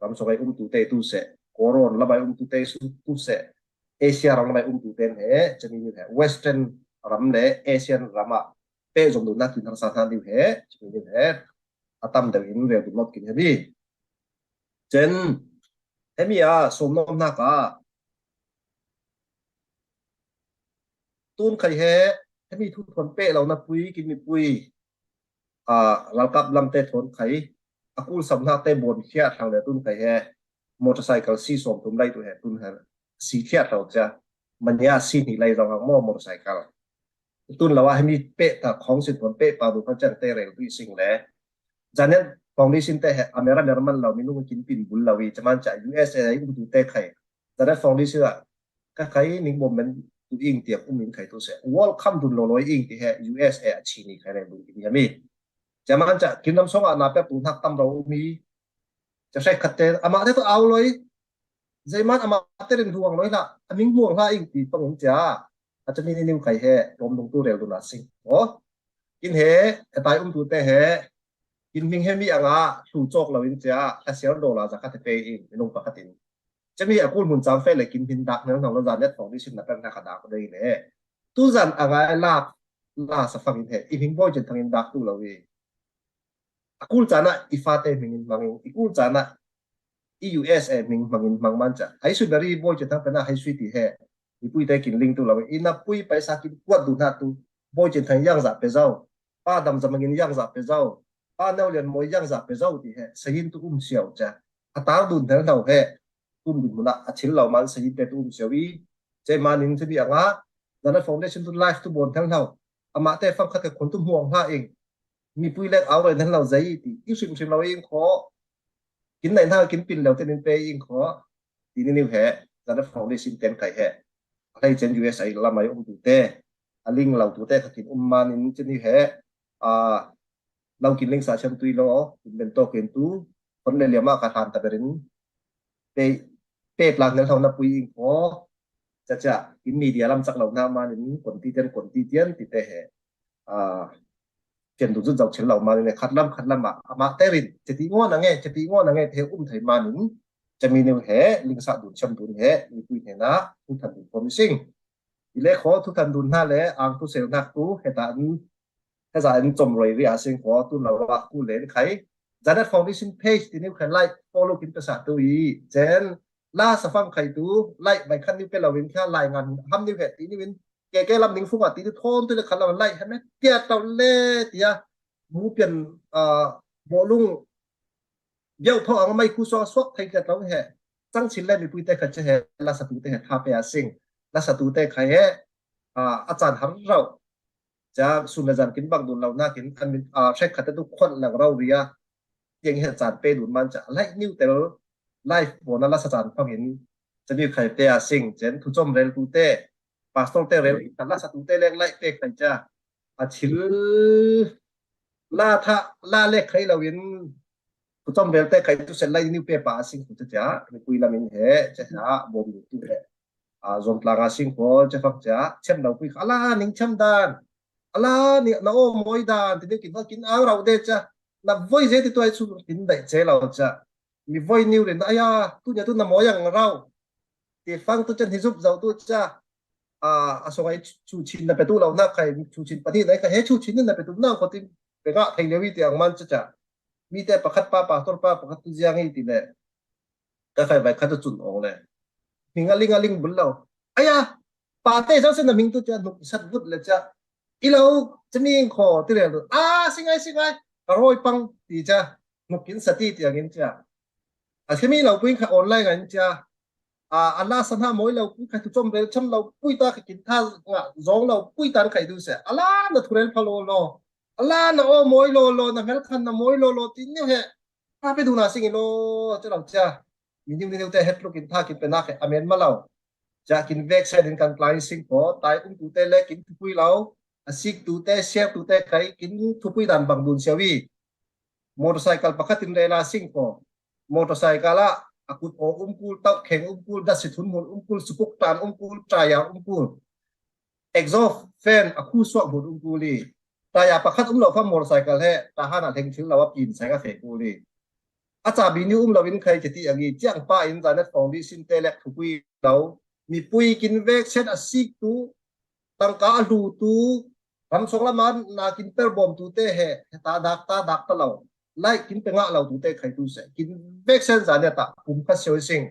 ram song ai um tu te tu se Koron lam ai um tu te tu se Asia ram lam ai um tu te he chami niu he Western ram le Asian ram ah pe zom dun na kin harsa hna niu he chami niu he a tam deuh in rel dun lawt kin he bi. Chen hemi a som nom hna ka tun khai he hemi thu thawn pe lo na pui kin mi pui a ralkap lam te thawn khai a kul sam hna te bon khia thang le tun khai he motorcycle si som tum lai tu he tun he si khia thau cha mania si ni lai zong hang mo motorcycle tun lawa hemi pe ta khong sin thawn pe pa bu khan chang te rel tu i sing le Janet Foundation te he America German lo mi nung kin pin bul lo i chaman cha U S A ai um tu te khai Janet Foundation a ka khai ning bom men tu ing tiang um in khai tu se. Welcome dun lo lo ing ti he U S A a chi ni khai le dun in yami. Jaman cha kin lam song a na pek tu nak tam ro um hi. Cha sai khat te ama te tu au loi. Zaiman ama te rin luang loi la. A ming muang la ing ti pang in cha. A cha mi ni nim khai he. Rom dung tu rel dun a sing. O. Kin he, he tai um tu te he. Kin ming he mi anga, hlu chok lo in cha. A siar do la za khat te pe in. Nung pa khat in. Chami a kul mun chang fe le kin hin dak nang nang lo zan net foundation na pek na ka dak dei le. Tu zan a ngai la, la sa fang in he. I hing boi chen thang in dak tu lo i. A kul chana i fa te hming in mang in. I kul chana i U S A hming mang in mang man cha. Hai sui bari boi chen thang pe na hai sui ti he. I pui te kin ling tu lo i. I na pui paisa kin kuat du na tu. Boi chen thang yang za pe zau. Pa dam za mang in yang za pe zau. Pa nau lian moi yang za pe zau ti he. Sa yin tu um siau cha. A tar dun thel nau he. Tum dun muna a thil lo man sa yin te tu um siau i. Che man in thimi anga. Zana foundation tu life tu bon thel nau. Ama te fang khat ke khon tu muang ha ing. Mi pui lek au roi thel nau zai ti. I sim sim lo ing kho. Kin nai na kin pin lo te nin pe ing kho. Ti ni niu he. Zana foundation ten kai he. A lai chen U S A la mai um tu te. A ling lo tu te kha kin um man in chen ni he. A Lau kin ling sa chem tui lo, kin ben to kin tu, kon le liama ka hlan ta berin, pe, pe plan nel thau na pui ing ko, cha cha, kin media lam chak lo na manin, kon ti tian, kon ti tian, ti te he. A, chen du zut zau chil lo manin, khat lam, khat lam a, ama te rin, che ti ngo na nge, che ti ngo na nge, te um thai manin, cha mi neu he, ling sa dun chem dun he, mi pui he na, thu than dun promising. I le kho thu than dun na le, ang thu sel nak tu, he ta an, He za in chom roi ri a sing kho tu lo a ku len khai. Zanet Foundation page ti niu khai like follow kin pesa tu i. Chen la sa fang khai tu like bai khan niu pe lo in kha lai ngan ham niu he ti niu in. Ke ke lam ning fung a ti tu thon tu le khan lo like he me. Tia tau le tia. Mu pian a bo lung biau tho ang mai khu suak suak thei ka tau he. Chang chin le mi pui te kha che he la sa tu te he tha pe a sing. La sa tu te khai he. A, a chan har rau. Cha sun le zan kin bang dun lo na kin an min a hrek khat te tu khon lang rau ria. Tiang he chan pe dun man cha. Lai niu tel life bo na la sa chan phang in. Cha niu khai pe a sing chen thu chom rel tu te. Pastor te rel ta la sa tu te lek lai pe khai cha. A thil la tha la lek khai lo in. Thu chom rel te khai tu sen lai niu pe pa a sing tu cha cha. Mi pui lam in he cha cha bo mi tu he. A, zom tlanga sing kho, che fak cha, chem lo pui kha, ala ning chem dan, ala ni na o moi dan, ti kin kin ang rau de cha, na voi je ti tuai chu kin dai che lo cha, mi voi niu rin, aya, tu nya tu na moi ang rau, ti fang tu chan hi zup zau tu cha, a, a so ngai chu chin na pe tu lo na khai, chu chin pa ni nai khai, he chu chin na pe tu na ko ti, pe nga thai lewi ti ang man cha cha, mi te pakhat pa, pastor pa, pakhat tu ziang i ti le, Ka khai vai khat tu chun ong le. Hming a ling a ling bul lo. Aya, pa te zau sen na hming tu cha nuk sat vut le cha. I lo, cha mi kho ti le tu. A, singai, singai. Ka roi pang ti cha. Nuk kin sa ti ti angin cha. A simi lo pui kha online angin cha. A, a la sa na moi lo pui kha tu chom bel cham lo pui ta kha kin tha nga zong lo pui tan khai du se. A la na thurel pha lo lo. A la na o moi lo lo na mel khan na moi lo lo ti ni he. Ka pe du na sing lo cha lo cha. Mi niu niu te het lu kin tha kin pe na khe amen ma lo. Cha kin vek sa din kan klai sing ko tai um tu te le kin thupui lo. A sik tu te siar tu te kai kin thupui dan bang dun siawi. Motorcycle pakhat in rela sing ko. Motorcycle a a kut o um kul tau kheng um kul da si thun mun um kul supuk tan um kul traya um kul. Exhaust fan a khu suak mun um kul i. Traya pakhat um lo kha motorcycle he ta han a leng thil lo a pin sai ka fe kul i. A cha bi ni um lo in khai cheti angi chiang pa in Zanet Foundation te lek thupui lo. Mi pui kin vek sen a sik tu tangka a hlu tu ram song lama na kin per bom tu te he ta dak ta dak ta lo. Lai kin pe nga lo tu te khai tu se kin vek sen Zanet ta pum kha sio sing.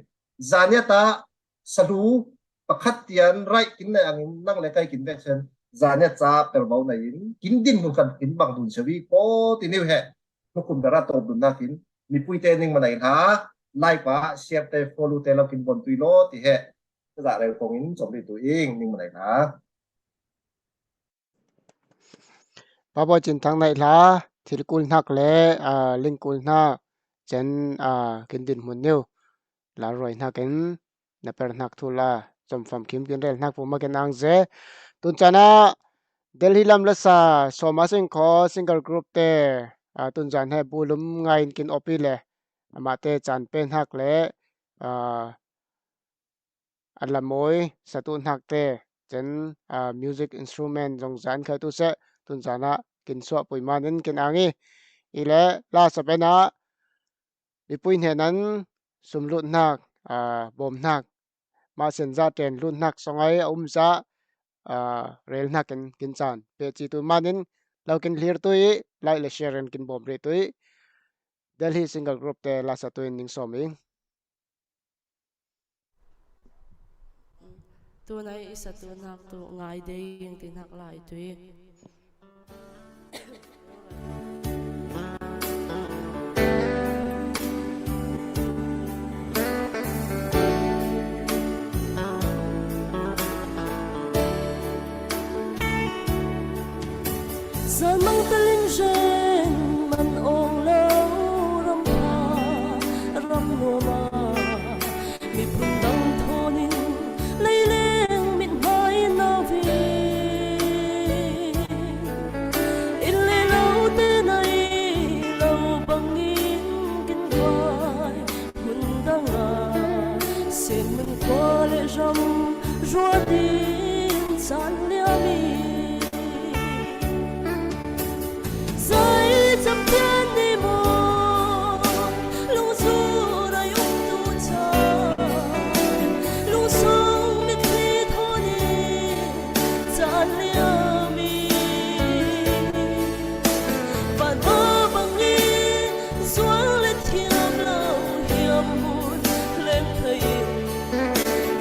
Zanet ta salu pakhat tian rai kin nei angin nang le kai kin vek sen Zanet cha per bau nei in kin din mun kan kin bang dun sewi ko ti niu he. Nukum dara to dun na kin mi pui te ning ma nei hla lai pa share te follow te lo kin bon tui lo ti he. Za rel kong in chom ri tu ing ning ma nei hla. Pa bo chin thang nei hla thil kul hnak le a ling kul hna chen a kin din mun niu. La roi hnakin na per hnak thu la chawmfam khim kin rel hnak pu ma kin ang ze. Tun caan ah Delhi lam lasa Sawma Singkhaw single group te, aa, tun zan he bulum ngai in kin opi le amah te caan pe hnak le, aa, a lamawi satu hnak te cen, aa, music instrument zong zan khai tu seh, tun zan ah kin suah pui man in kin ang i, i le lasa pen ah mipui hnen an sum lut hnak, aa, bawm hnak, mah sen zah ten lut hnak songai a um zah, aa, rel hnak in kin caan pe ci tu man in lo kin hlir tu i, like le share in kin bawm rih tu i, Delhi single group te lasa tu in ning sawm i. Tunai i satu hnak tu ngai dei ing ti hnak lai tu i. Zanmang telin zeng man awng lo ram kha ram nuam ah miphun dang thawn in leileng mithmai na ve. Inn le lo te nei lo bangin kin vai hmun dang ah sen mun khua le ram ruat in caan liam i. Zai campian ni maw, lungzun ai um tu ca, lungsong mitthli thawn in caan liam i. Vanva bangin zuang le thiam lo hiam hmun hleng thei in,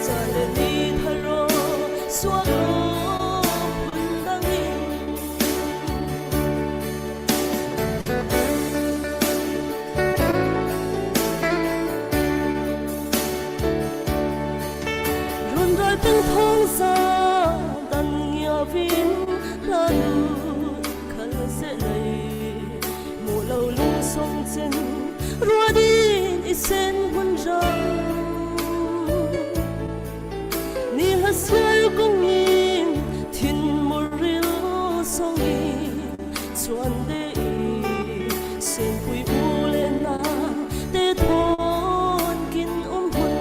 caan le ni thar aw suak lo phun dang in. Runrai teng thawng za dan ngiavin hlan khal seh lei, muh lo lungsong cen ruat in i sen hmun rau. Ni hla sial kong in thinmur ril song in cuan de i, senpui bu le na te thawn kin um hun.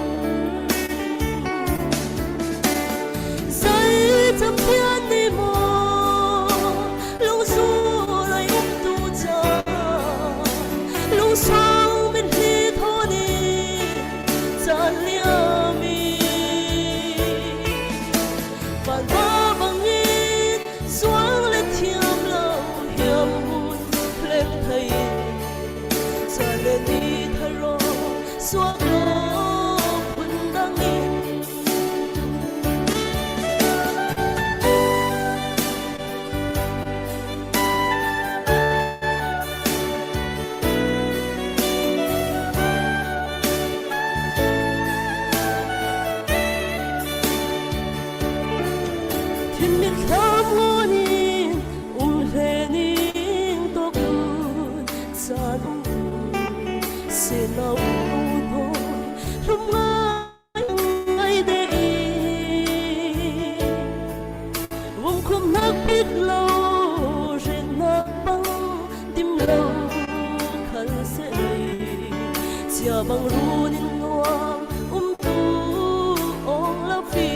Zai campian ni maw, lungzun ai um tu ca, lungsong mitthli thawn in caan liam i. Vanva bangin zuang le thiam lo hiam hmun hleng thei in, caan le ni thar aw suak lo phun dang in. Thinmit hlam ngawn in um hle ning, tawk lut caan um, senau um hnawn hlum ngai ngai de i. Vumkhum hnak pit lo, ret hnak bang dim lo khal seh lei, cia bang run in nuam um tu awng lo fi.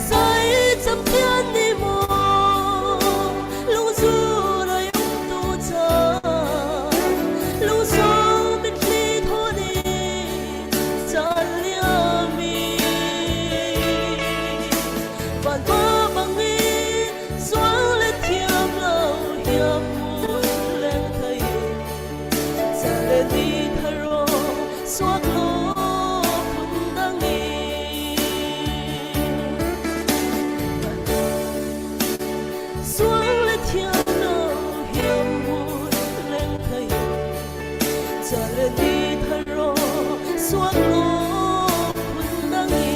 Zai campian ni maw, lungzun ai um tu ca, lungsong mitthli thawn in caan liam i. Vanva bangin zuang le thiam lo hiam hmun hleng thei in, caan le ni thar aw suak lo phun dang i. Zuang le thiam lo hiam hmun hleng thei in, caan le ni thar aw suak lo phun dang i.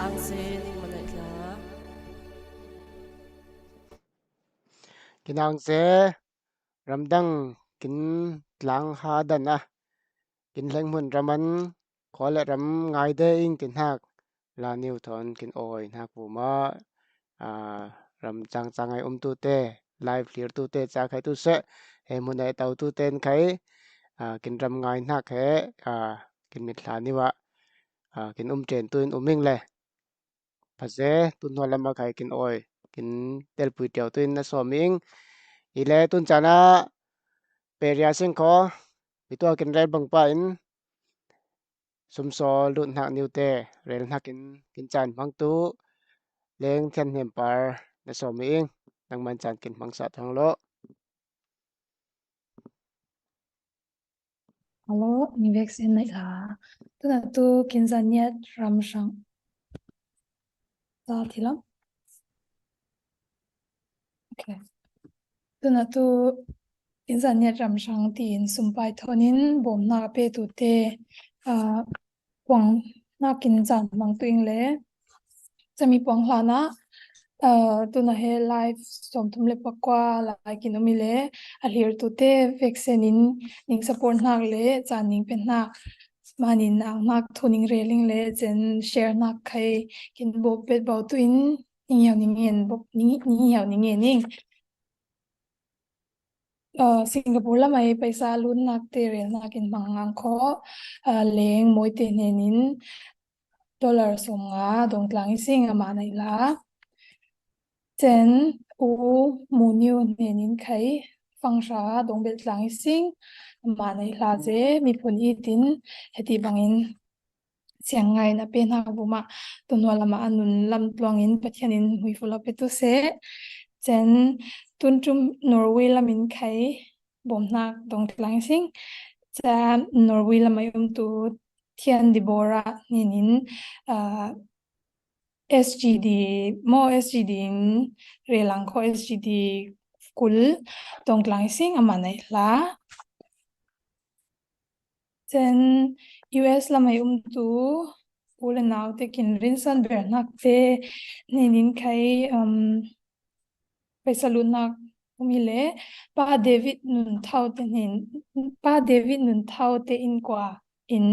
Ang zen in manai tla. Inang se ramdang kin tlang ha dan a, kin hleng hmun ram an khua le ram ngai de ing ti hnak la niu thawn kin awi hnak bu mah, aa, ram cang cang ai umtute, live thlirtute ca khai tu seh, he hmun ai totute in khai, aa, kin ram ngai hnak he, aa, kin mit hla niu ah, aa, kin um ṭen tu in um ing le. Pha se, tu hnuah lam ah khai kin awi, kin telpui ṭiau tu in na sawm ing. I le tun caan ah Peria Sing khaw, mi tuak in rel bang pa in, sumsawl lut hnak niu te, rel hnak in kin caan hmang tu, Leng Thian Hnem Par na sawm ing, nangman caan kin hmang sah thang law. Hello, ni vek sin nei la. Tuna tu kin zaniat ram hrang. Za thi lam. Okay. Tuna tu kin zaniat ram hrang tiin sumpai thawn in bawmhnak a petu te, aa, puang hnak in caan hmang tu ing le. Cami puang hlan ah, aa, tuna he live sawmthum le pakua lai kin um i le, a thlirtute veksen in ning support hnak le caan ning pe hnak, manin ang hnak thu ning rel ing le cen share hnak khai kin bawp bet bau tu in ning hiau ning ngen bawp, ning, ning hiau ning ngen ing. Aa, Singapore lam ai paisa lutnak te rel hnak in hmang ang khaw, aa, Leng Mawi te hnen in dollar sawm nga dong tlang i sing amah nei la. Cen U Mu Niu hnen in khai fang hra dong belh tlang i sing amah nei hla ze miphun it in heti bangin siang ngai na pe hnak bu mah tu hnuah lam ah a nun lam tluang in Pathian in hmuifu lo pe tu seh. Cen tun ṭum Norway lam in khai bawmhnak dong tlang i sing. Ca Norway lam ai umtu Thian Dibora hnen in, aa, S G D, maw S G D in rel ang khaw S G D kul dong tlang i sing amah nei hla. Cen U S lam ai umtu u le nau te kin rinsan ber hnak te hnen in khai, um, paisa lutnak um i le, Pa David Nun Thau te hnen, Pa David Nun Thau te in kua in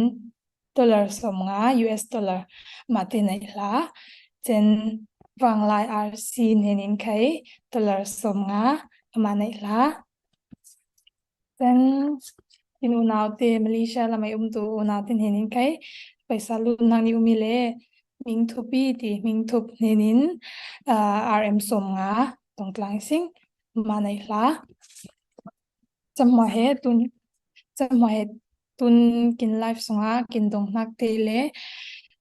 dollar sawm nga, U S dollar mah te nei hla. Cen Vanglai R C hnen in khai dollar sawm nga amah nei hla. Cen in unau te, Malaysia lam ai umtu unau te hnen in khai paisa lutnak ni um i le, Ming Thupi ti, Ming Thup hnen in, aa, R M sawm nga dong tlang i sing amah nei hla. Cam hmua he tun, cam hmua he tun kin live sungah kin dong hnak te le,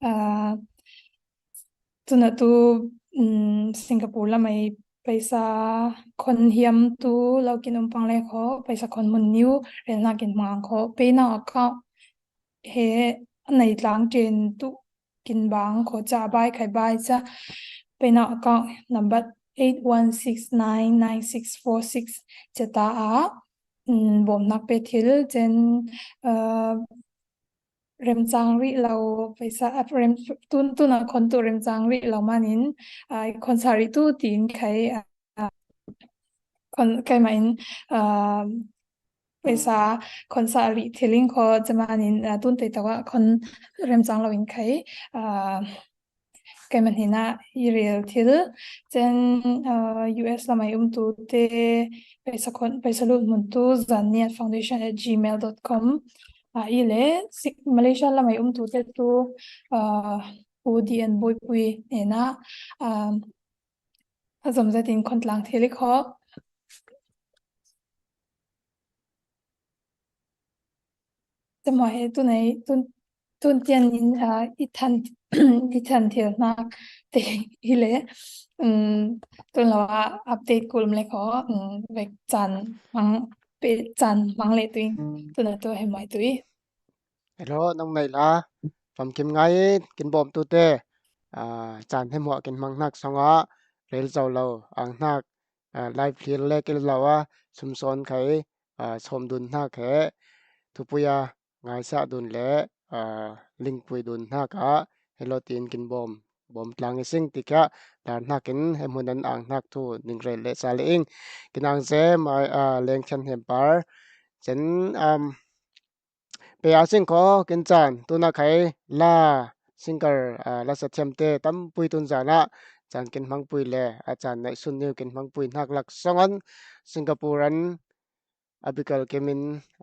aa, tuna tu, um, Singapore lam ai paisa khon hiam tu lo kin um pang le khaw, paisa khon hmun niu rel hnak in hmang khaw, PayNow account he a nei tlang ṭen tu kin bang khaw ca bai khai bai ca PayNow account number eight one six nine nine six four six ceta ah, um, bawmhnak pe thil cen, uh, remcang rih lo paisa, ah, rem, tun, tuna khon tu remcang rih lo manin, ah, khon sa rih tu tiin khai, ah, khon, keimah in, ah, paisa khon sa rih thil in khaw camanin, ah, tun tei tawh ah khon remcang lo in khai, ah, keimah hnenah i rel thil cen, ah, U S lam ai umtu te paisa khon, paisa lut hmun tu zaniat foundation at gmail dot com ah i le, Malaysia lam ai umtu te tu, ah, U D N Boipui hnenah, ah, a zom zetin khon tlang thil i khaw. Cemawh he tun ei, tun, tun tian in, ah, i than, i than thil hnak te hi le, um, tun lo ah update kul um le khaw, um, vek caan hmang, pe caan hmang le tui, tun a tu he mai tui. Hello, nang nei la, famkim ngai in kin bawmtu te, ah, caan he hmuah kin hmang hnak song ah rel zo lo, ang hnak, ah, live thlir le kil lo a, sumsawn khai, ah, sawm dun hnak he, thupui a ngaisah dun le, ah, lingpui dun hnak ah, hello tiin kin bawm bawm tlang i sing ti kha, dar hnakin he hmun an ang hnak thu ning rel leh sa le ing. Kinang ze mai, a, leng thian hnem par. Cen, um, pe a sing kho kin caan, tuna khai la, singer, a, la sa thiam te tam pui tun zan ah, caan kin hmang pui le, a caan naih sun niu kin hmang pui hnak lak song an, Singapore an, Abigail Kim in,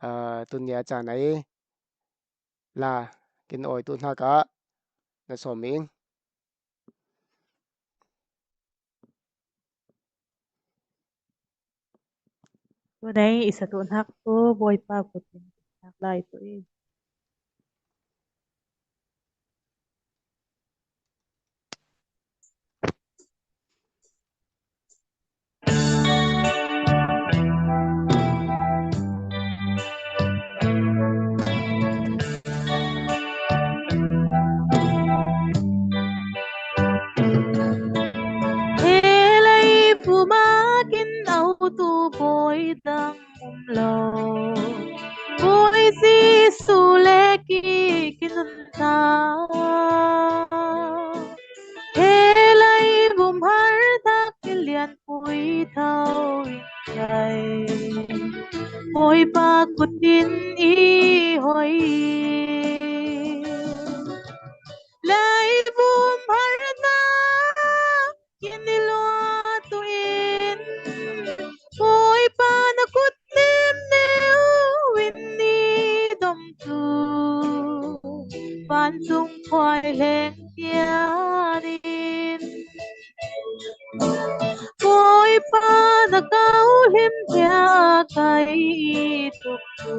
a, tun nia caan ai, la, kin awi tu hnak ah, na sawm ing. Tunai i sa tu hnak tu, Bawipa kut in hnak lai tu i. He leivum ah kin autu bawi dang um lo, Bawi Jesuh le ki kin nunta. He leivum har dak ki lian pui tho in kai, Bawipa kut in i hoi. Leivum har dak kin i luat tu in, Bawipa na kut nim neu in i dom tu, vancung khuai leng tian in, Bawipa na kau hlim dia kai i tuk tu,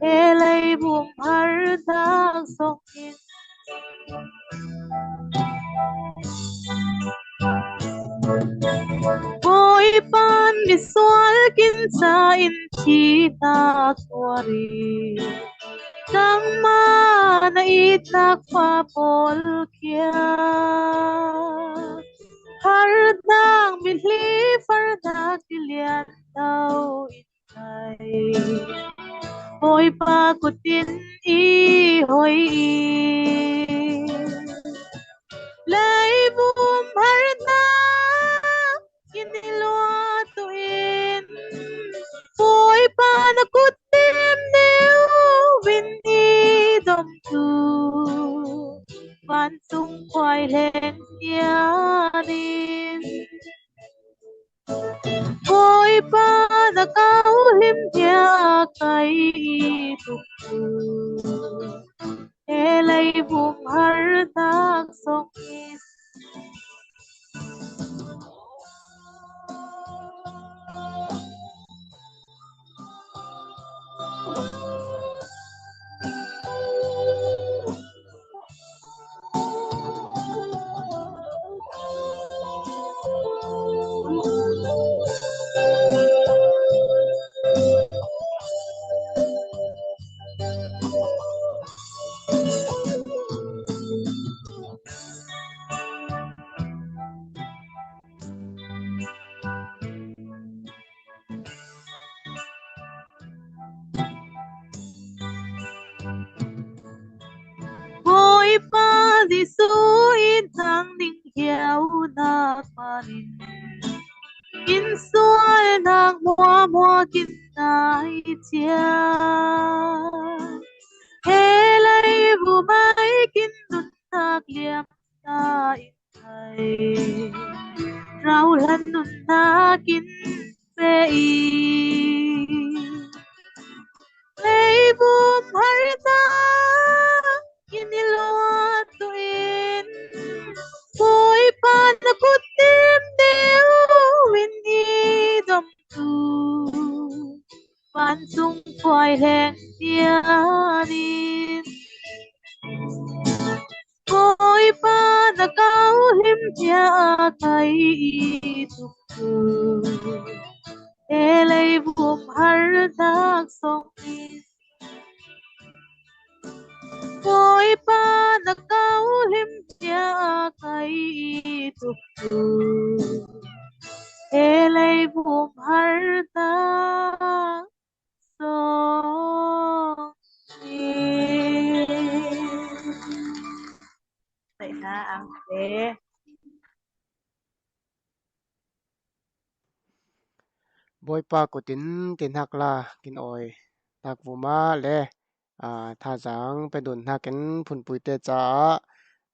he leivum har dak song in. Bawipa misual kin ca in thihnak tuari, nangmah na itnak pa pawl khia. Harnak mihli farnak i lian tho in kai, Bawipa kut in i hoi i. Leivum har dak kin i luat tu in, Bawipa na kut nim neu in i dom tu, vancung khuai leng tian in, Bawipa na kau hlim dia kai i tuk tu, he leivum har dak song in. Bawipa Jesuh in nang ning hiaunak panin, in sualnak muahmuah kin nai cia. He leivum ah kin nunnak liamsa in kai, rauhlan nunnak in pe i. Leivum har dak kin i luat tu in, Bawipa na kut nim neu in i dom tu, vancung khuai leng tian in. Bawipa ang te. Bawipa kutin tin hak la kin awi hak vuma le, aa, thazang pe dun hnakin phunpuite caah,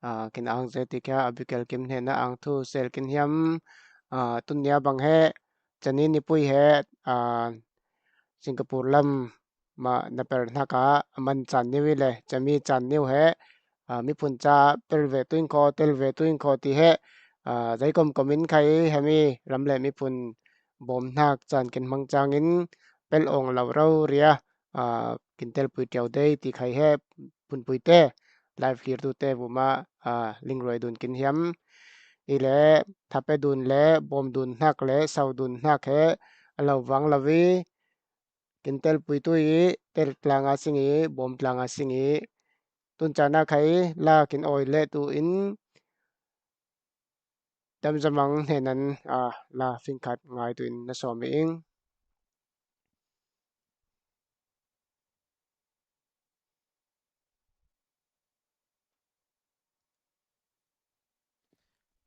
aa, kin ang ze ti kha Abigail Kim hnena ang thu sel kin hiam, aa, tun nia bang he, cani nipui he, aa, Singapore lam mah na per hnaka a man caan niu i le cami caan niu he, aa, miphun ca per ve tuin khaw, tel ve tuin khaw ti he, aa, zei komkom in khai hemi ram le miphun bawm hnak caan kin hmang cangin pel awng lo rau ria, aa, kin telpui ṭiau dei ti khai he phunpuite, live hlirtute vuma, aa, lingruai dun kin hiam i le thape dun le bawm dun hnak le sau dun hnak he a lo vang lo i, kin telpui tu i, tel tlanga sing i, bawm tlanga sing i, tun cana khai la kin awi le tu in, Damzamang hnenan, aa, la fingkhat ngai tu in na sawm ing.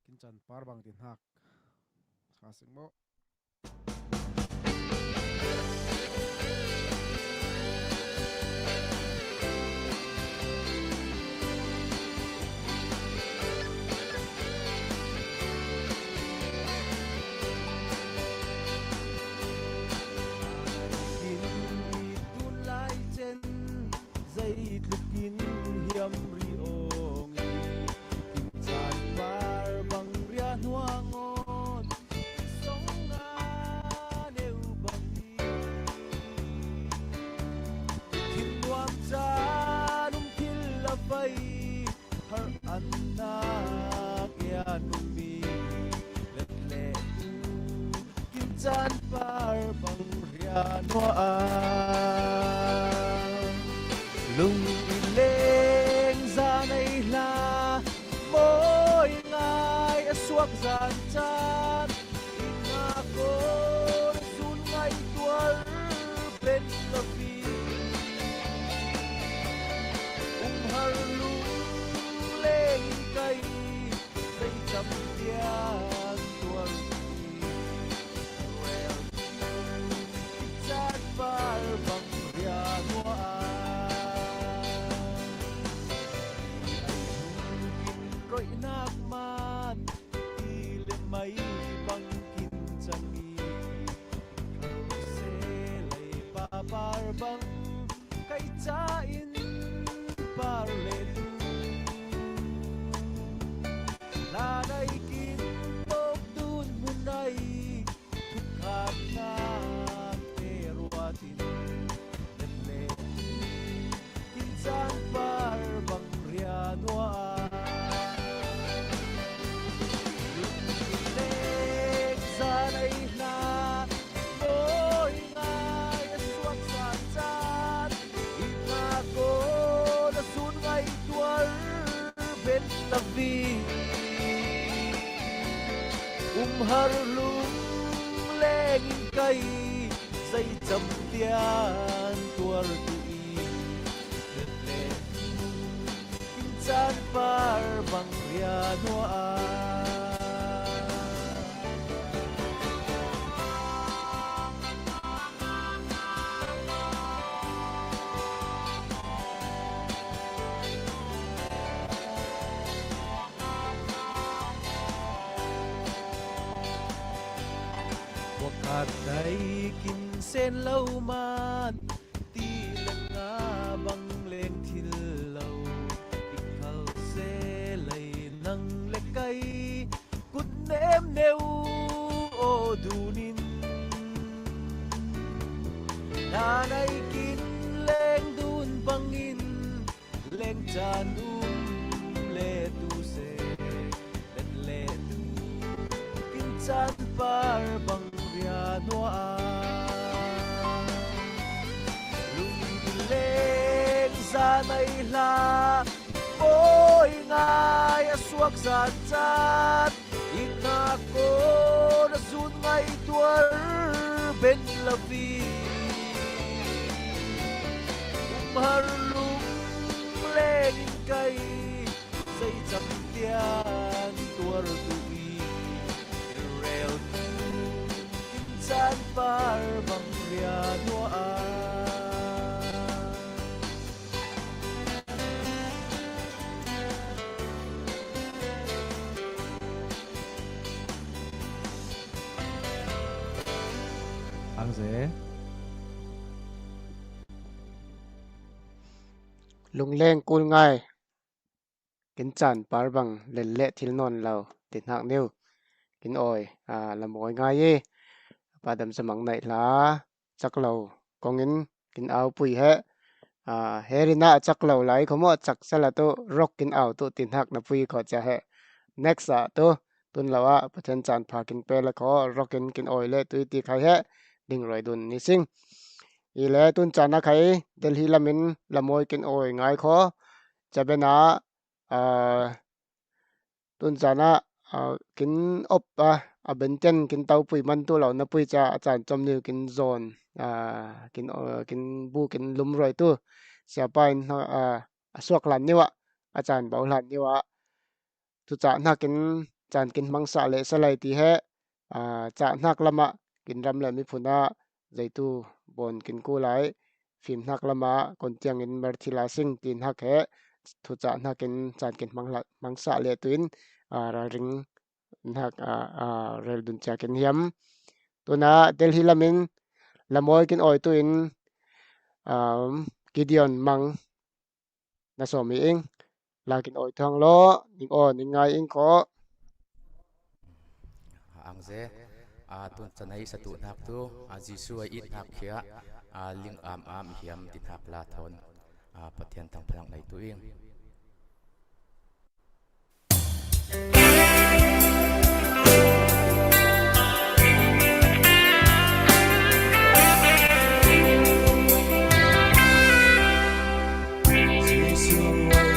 Kin caan par bang tin hak. Sa sing maw. Kin i tun lai cen, zeitluk in hiam ri awng i, kin caan par bang ria hnuah ngawn, song nga neu bang i, thin nuam caan um thil a vai, har an nak ia numi let le tu, kin caan par bang ria nuah a, lung i leng zan ei hla, mawi ngai a suak zan caan, i na ko zun ngai tuar ben ka fi. Um har lung leng in kai, zei cam tiang tuar fi. Rel caan par bang ria nuah a, ai hung in roihnak man ti le mai bang kin cang i, kal se lei pa par bang kai ca in par le tu, la nai kin tawk dun hmun ai, thukhatnak te ruat in let le tu, kin caan par bang ria nuah a, lung i leng zan ei hla, mawi ngai a suak zan caan, i na ko na sun ngai tuar ben la vi. Um har lung leng in kai, zei cam tiang tuar tu i, let le tu, kin caan par bang ria nuah a. Pakhat dai kin sen lo man, ti le nga bang leng thil lo, i khal se lei nang le kai, kut nem neu aw dun in, na nai kin leng dun bangin, leng caan um le tu se, let le tu, kin caan par bang ria nuah a, lung i leng zan ei hla, mawi ngai a suak zan caan, i na ko na zun ngai tuar ben la vi. Um har lung leng in kai, zei cam tia Lungleng kul ngai, kin caan par bang lel le thil nawn lo, ti hnak niu kin awi, aa, lamawi ngai i, Pa Dam Za Mang naih hla cak lo kongin kin aupui he, aa, he rin ah cak lo lai kho maw, cak sala tu rock kin au tu ti hnak na pui kho cia he. Next ah tu tun lo ah Pathian caan pha kin pe la kho, rock in kin awi le tui ti khai he ding roi dun ni sing. I le tun caan ah khai Delhi lamin lamawi kin awi ngai kho. Cabena, aa, tun caan ah, aa, kin op a, a benten kin taupui man tu lo na pui ca a caan com niu kin zawn, aa, kin, aa, kin bu kin lum roi tu siapa in, aa, a suak hlan niu ah, a caan bau hlan niu ah, tu cah hnakin caan kin hmangsa le salai ti he, aa, cah hnak lamah kin ram le miphun ah zeitu bawn kin ku lai, fim hnak lamah kon tiangin mer thil a sing ti hnak he, tu cah hnakin caan kin hmang hla-, hmangsa le tuin, aa, ralring hnak, aa, aa, rel dun cia kin hiam. Tuna Delhi lamin lamawi kin awi tuin, aa, Gideon Mang na sawm i ing. Lakin awi thuang law, ning aw, ning ngai ing kho. Ang ze, a, tun canai satu hnak tu, a, Jesu a it hnak khia, a, ling am am hiam ti hnak la thawn, a, Pathian thangphalang nei tu ing. Jesu ai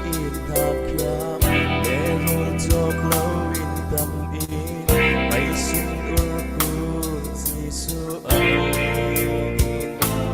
i it hnak khia, le rul cawk lo in tam i, ai sin ur kun Jesu ai i hna.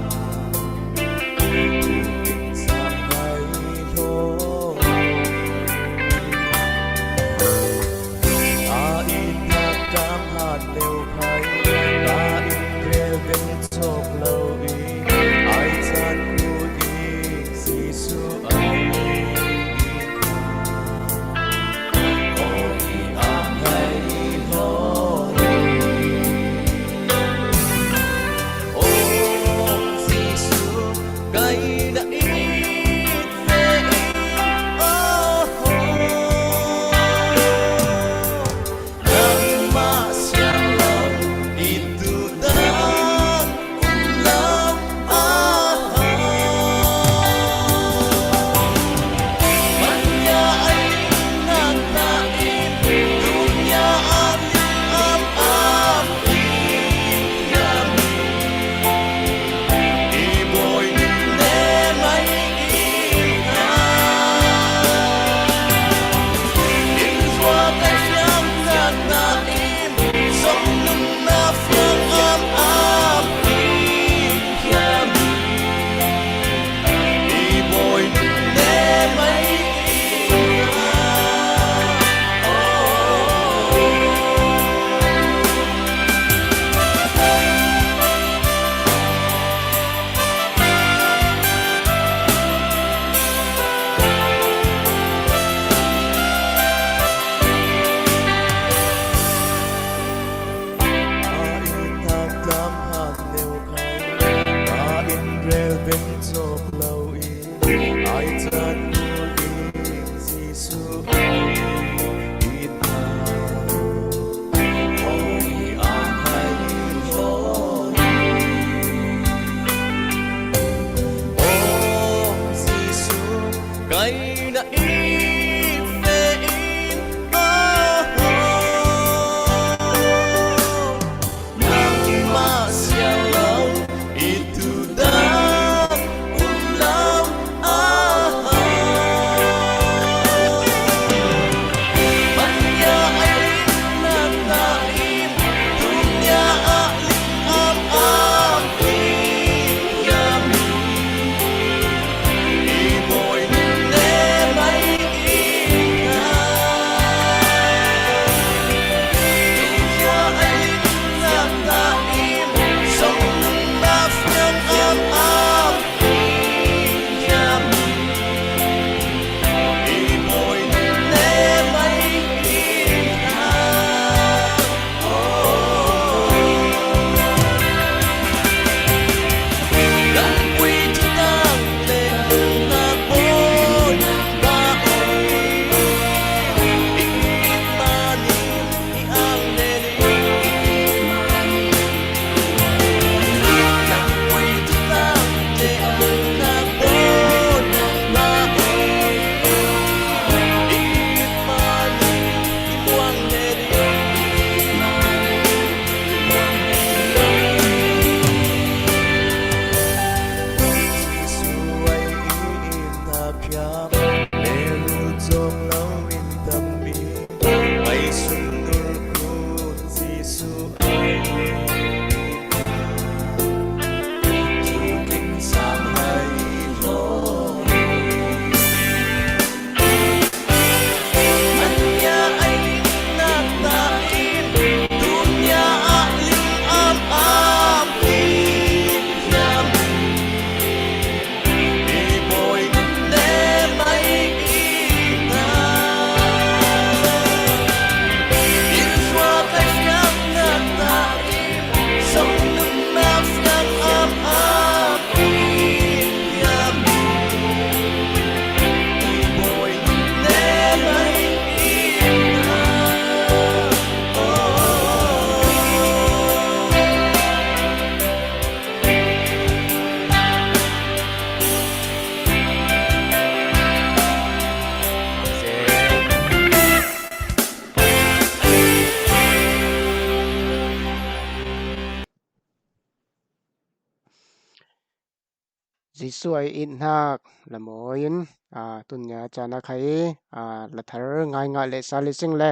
Jesuh a i it hnak lamawi in, aa, tunia caan a khai, aa, lathar ngai ngah le sali sing le,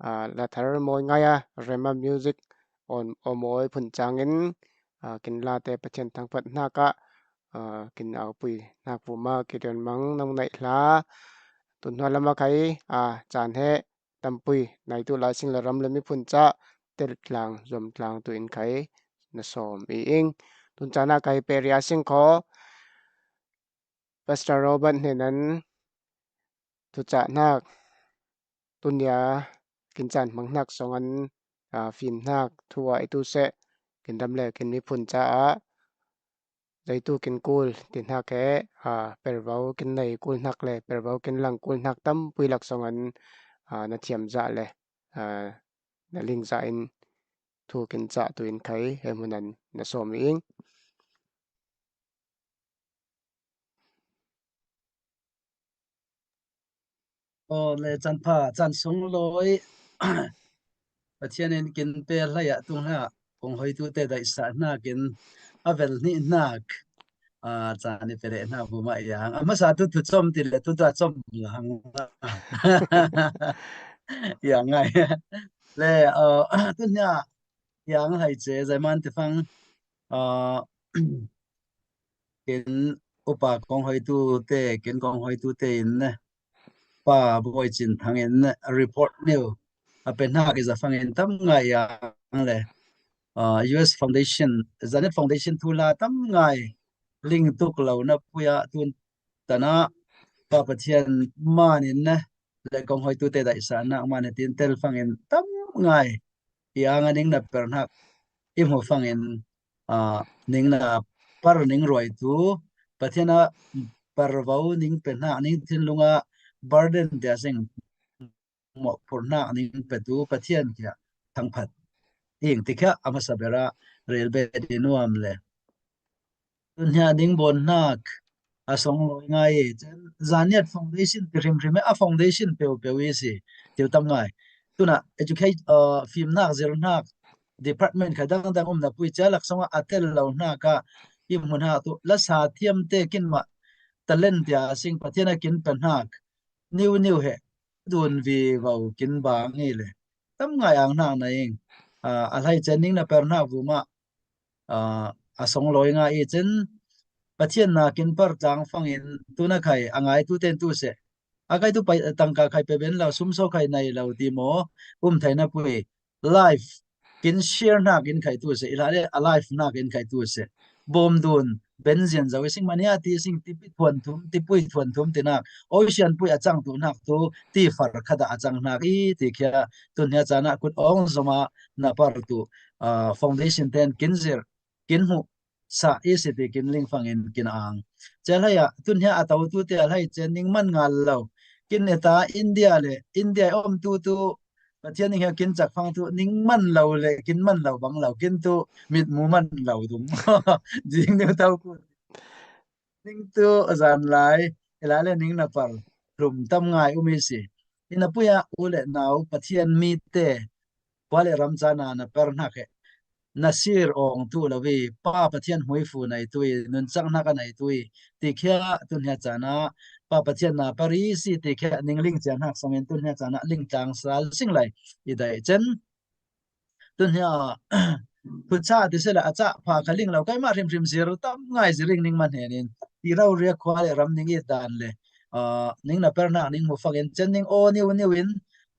aa, lathar mawi ngai a Rema Music on, aw mawi phun cangin, aa, kin late Pathian thangphat hnak ah, aa, kin aupui hnak vumah Gideon Mang nang naih hla. Tunhnuah lam a khai, aa, caan he tampui naitu laising le ram le miphun ca teltlang, zuamtlang tu in khai na sawm i ing. Tun caan a khai peria sing kho Pastor Robert hnenan thucah hnak tunia kin caan hmang hnak songan, aa, fim hnak thu a i tu seh kin ram le kin miphun caah zeitu kin kul ti hnak he, aa, pervo kin nei kul hnak le pervo kin lang kul hnak tampui lak songan, aa, na thiam zah le, aa, na ling zah in thu kin cah tu in khai he hmun an na sawm i ing. Aw, le caan pha, caan sunglawi Pathian in kin pe hlei ah tung hlah kong hoitute daihsah hnakin a vel hnih hnak, aa, caan i pe leh hnak vumah i ang. A hmasa tu thu com ti le tu tu a com la hang la. I ang ngai. Le, aa, tunia i ang hlei ce, zeiman tifang, aa, kin upa kong hoitute, kin kong hoitute in ne, Pa Bawi Cin Thang in ne, report niu a pe hnak i za fangin tam ngai ang le, aa, U S Foundation, Zanet Foundation thu la tam ngai ling tuk lo na pui ah tun tanah Pa Pathian man in ne, le kong hoitute daihsah hnak man in tin tel fangin tam ngai i ang a ning na per hnak i hmu fangin, aa, ning na par ning ruaitu, Pathian a parvo ning pe hnak ning thinlung a burden tia sing mawhphurh hnak ning petu Pathian kiah thangphat ing ti kha a hmasa ber ah rel bet i nuam le. Tunia ning bawn hnak a song lawi ngai i cen, Zaniat Foundation ti hrimhrim i a foundation peuhpeuh i si tiu tam ngai. Tunah educate, aa, fim hnak, zir hnak department kha dangdang um na pui cia laksawng ah a tel lo hnak ah i hmu hnak tu lasa thiamte kin mah talent tia sing Pathian a kin pe hnak niu niu he dun vivo kin bang i le tam ngai ang hnak na ing. Aa, a hlei cen ning na per hnak vumah, aa, a song lawi ngai i cen Pathian nakin par tlang fangin tuna khai a ngai tu ten tu seh. A kai tu pai, tangka khai pe ben lo, sumso khai nai lo ti maw, um thai na pui. Life kin share hnak in khai tu seh, i hla le a life hnak in khai tu seh. Bawm dun ben zian zo i sing mania ti sing tipui thuan thum, tipui thuan thum ti hnak, ocean pui a cang tu hnak tu ti far khat ah a cang hnak i ti khia tunia caan ah kut awng zom ah na par tu, aa, foundation ten kin zir, kin hmuh sa i si ti kin ling fangin kin ang. Cia hlei ah tunia a to tu te a hlei cen ning man ngal lo. Kin eta India le India i om tu tu Pathian ning he kin cak fang tu ning man lo le kin man lo bang lo kin tu mit mu man lo dung. Jing niu tau ku. Ning tu a zan lai, i lai le ning na par hlum tam ngai um i si. I na pui ah u le nau Pathian mi te, khua le ram caan a na per hnak he. nasir awng tu lo i, Pa Pathian hmuifu nei tu i, nunchak hnak a nei tu i, ti khia tun hia cana, Pa Pathian na pari si ti khia ningling cia hnak songin tun hia cana ling tlang sal sing lai i dai cen. Tun hia, phucha ti sela a ca pha kha ling lo, kai mah hrimhrim zir tam ngai ziring ning man henin, ti rau ria khua le ram ning i dan le, aa, ning na per hnak ning mu fangin, cen ning aw niu niu in,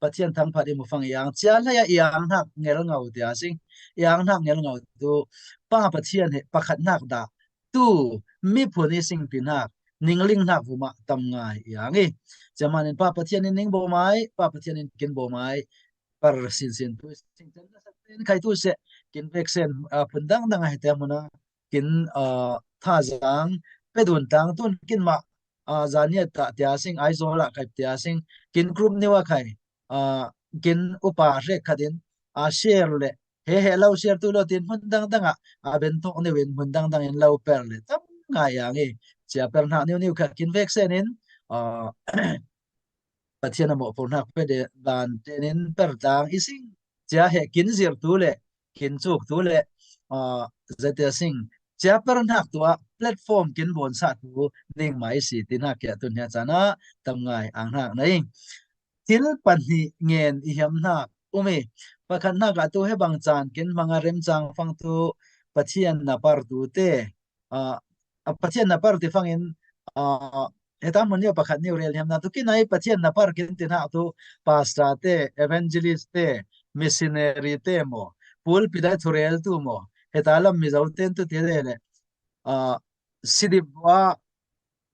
Pathian thangphat i mu fang i ang, cia hlei a i ang hnak ngel ngau tia sing, i ang hnak ngel ngau tu, Pa Pathian he pakhat hnak dah, tu, miphun i sing ti hnak, ningling hnak vumah tam ngai i ang i. Cia manin Pa Pathian in ning bawmai, Pa Pathian in kin bawmai, par sinsin tu, sing cen na sak ten khai tu se, kin vek sen, ah, phun dang dang a hete hmuna, kin, ah, thazang, pe dun tang tun kin mah, ah, zania ta tia sing, Aizawl a kai tia sing, kin group niu a kai, ah, kin upa hrek khat in, ah, share le, he he lo share tu lo tin hmun dang dang ah, ah, ben thok niu in hmun dang dang in lo per le, tam ngai ang i, cia per hnak niu niu kha kin vek sen in, ah, Pathian a mawhphurhnak pe de dan tenin per tlang i sing. Cia he kin zir tu le, kin cuk tu le, ah, zate a sing. Cia per hnak tu ah platform kin bawnsah tu ning mai si ti hnak kia tun hia cana tam ngai ang hnak nei. Thil pahnih ngen i hiam hnak um i. Pakhat hnak ah tu he bang can kin hmang a remcang fang tu Pathian na par tu te. Ah, ah, Pathian na par ti fangin, ah, heta hmun niu pakhat niu rel hiam na tu kinai Pathian na par kin ti hnak tu pastor te, evangelist te, missionary te maw, pulpit a thurel tu maw, heta lam Mizo ten tu ti le le, ah, sidip vua,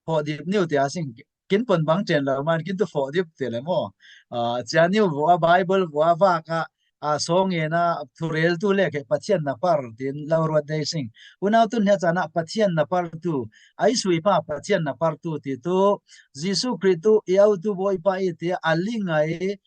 hawh dip niu tia sing, kin pon bang chen lo man kin tu hawh dip ti le maw, ah, cia niu vua, Bible vua vak a, a sawng ngen a thurel tu le khe Pathian na par tin lo ruat dei sing. Unau tun hia cana Pathian na par tu, ai sui pa Pathian na par tu ti tu, Jesu Khrih tu i au tu bawi pa i ti a ling ai,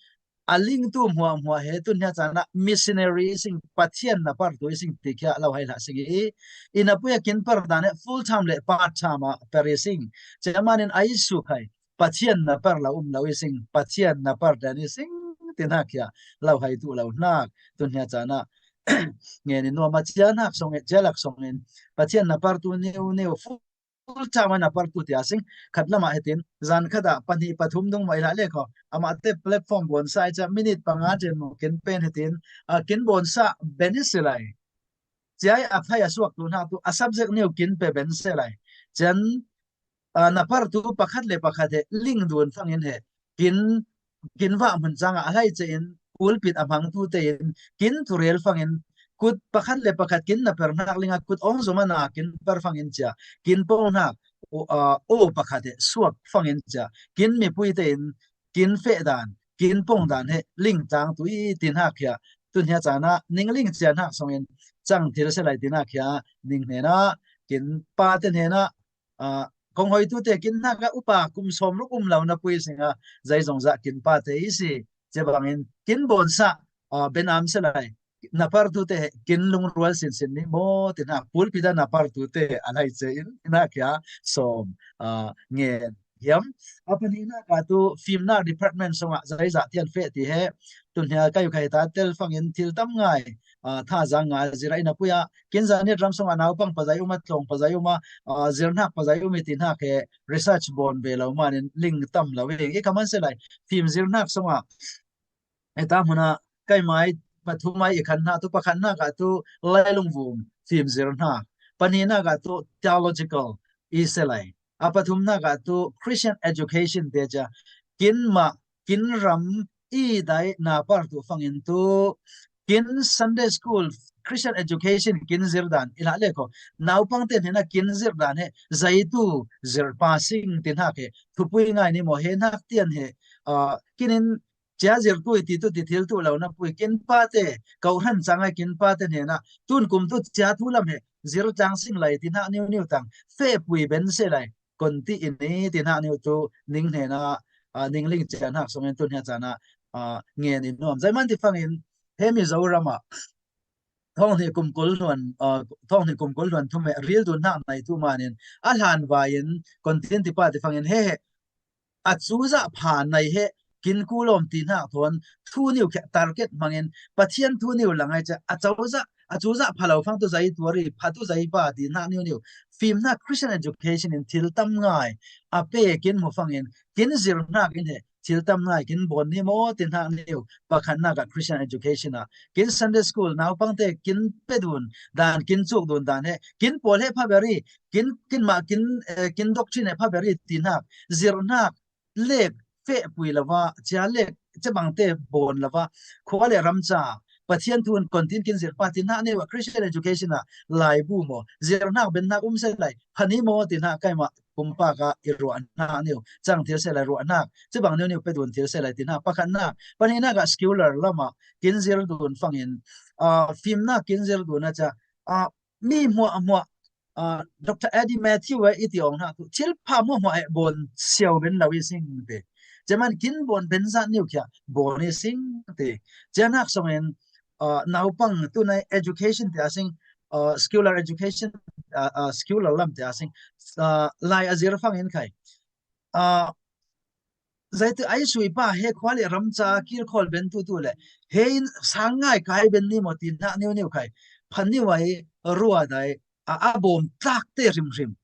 a ling tu hmuah hmuah he tun hia cana missionary i sing Pathian na par tu i sing ti khia lo hai hlah sing i, i na pui a kin par dan he full time le part time a per i sing. Cia manin ai su khai. Pathian na par lo um lo i sing, Pathian na par dan i sing, ti hnak khia lo hai tu lo hnak, tun hia cana ngen in nuam a cia hnak song in, cia lak song in, Pathian na par tu niu niu, full time a na par tu tia sing, khat lamah hetin, zan khat ah pahnih pathum dung mah i lah le kho, amah te platform bawnsah i cia minute panga chen maw kin pen hetin, a kin bawnsah ben i si lai. Cia i a khai a suak tu hnak tu, a subject niu kin pe ben se lai. Cian, ah, na par tu pakhat le pakhat he ling dun fangin he kin, kin vah hmun cang ah a hlai cein pulpit a hmang tu tein kin thurel fangin kut pakhat le pakhat kin na per hnak ling a kut awng zom a na kin per fangin cia kin pong hnak, o, ah, o pakhat he suak fangin cia kin mipui tein kin feh dan, kin pong dan he ling tang tu i ti hnak khia tun hia cana ningling cia hnak songin cang thil se lai ti hnak khia ning hnena kin pa te hnena, ah, kong hoi tu te kin hnak a upa kum sawm ruk um lo na pui sing a, zai zong zah kin pa te i si. Cia bangin kin bawnsah, ah, ben am se lai. Na par tu te he kin lungrual sinsin ni maw ti hnak pulpit a na par tu te a lai cein hnak khia sawm, ah, ngen hiam. A pahnih hnak ah tu fimnak department song ah zai zah tian feh ti he tun hia kai u khai ta tel fangin thil tam ngai, ah, thazang nga zir a i na pui a, kin zan nit ram song ah naupang pazai um a, tlawng pazai um a, ah, zir hnak pazai um i ti hnak he research bawn ve lo manin ling tam lo i, i kha man se lai, fim zir hnak song ah, heta hmun ah kai mai pathum ai i khan hnak tu pakhat hnak ah tu lailung vum fim zir hnak, pahnih hnak ah tu theological i se lai, a pathum hnak ah tu Christian education te cia kin mah, kin ram i dai na par tu fangin tu kin Sunday school, Christian education kin zir dan i lah le kho. Naupang te hnena kin zir dan he zai tu zir pa sing ti hnak he thupui ngai ni maw he hnak tian he, ah, kin in cia zir tu i ti tu ti thil tu lo na pui kin pa te, kau hran cang ai kin pa te hnena tun kum tu cia tu lam he zir tlang sing lai ti hnak niu niu tang feh pui ben se lai. Kon ti in i ti hnak niu tu ning hnena, ah, ningling cia hnak songin tun hia cana, ah, ngen in nuam. Zai man ti fangin he Mizoram ah thawng hnih kum kul hluan, ah, thawng hnih kum kul hluan thum he ril dun hnak nei tu manin a hlan vai in kon tin ti pa ti fangin he he a cu zah pha nei he kin ku lawm ti hnak thawn thu niu khia target hmangin Pathian thu niu lang ai cia a co zah A cu zah phalo fang tu zai tuari, pha tu zai pa ti hnak niu niu. Fim hnak Christian education in thil tam ngai a pe kin hmu fangin, kin zir hnak in he thil tam ngai kin bawn ni maw ti hnak niu. Pakhatnak ah Christian education ah kin Sunday school naupang te kin pe dun dan, kin cuk dun dan he, kin pawl he pha beri, kin, kin mah kin, eh, kin doctrine he pha beri ti hnak, zir hnak, lek feh pui lova, cia lek cabang te bawn lova, khua le ram ca Pathian thu in kontin kin zir pa ti hnak niu ah Christian education ah laibu maw, zir hnak ben hnak um se lai, pha ni maw ti hnak keimah pumpak ah i ruah hnak niu, cang thil se lai ruah hnak, cabang niu niu pe dun thil se lai ti hnak pakhatnak, pahnihnak ah secular lam ah kin zir dun fangin, ah, fimnak kin zir dun ah ca, ah, mi hmuahhmuah, ah, Doctor Eddie Matthew e i ti awng hna tu, thil pha hmuahhmuah e bawn siau ben lo i sing te. Ceman kin bawn ben zat niu khia bawn i sing te. Cianak songin, ah, naupang tu nai education te a sing, ah, secular education, ah, ah, secular lam te a sing, ah, lai a zir fangin khai. Ah, Zaitu ai sui pa he khua le ram ca kir khawl ben tu tu le, he in sang ngai kai ben ni maw ti hnak niu niu khai. Phan niu ai rua dai a, a bawm tlak te hrimhrim.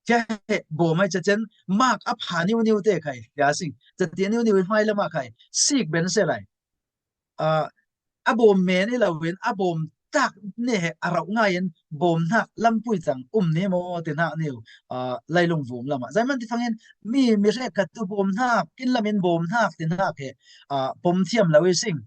Cia he bawm ai cacen mak a pha niu niu te khai. Cia sing. Cati niu niu hmai lam ah khai. Sik ben se lai. Ah, a bawm men i lo in, a bawm tak ne he a rauh ngai in, bawm hnak lampui cang um ni maw ti hnak niu, ah, lailung vum lam ah. Zaiman ti fangin mi, mi hrek khat tu bawm hnak, kin lam in bawm hnak ti hnak he, ah, pom thiam lo i sing.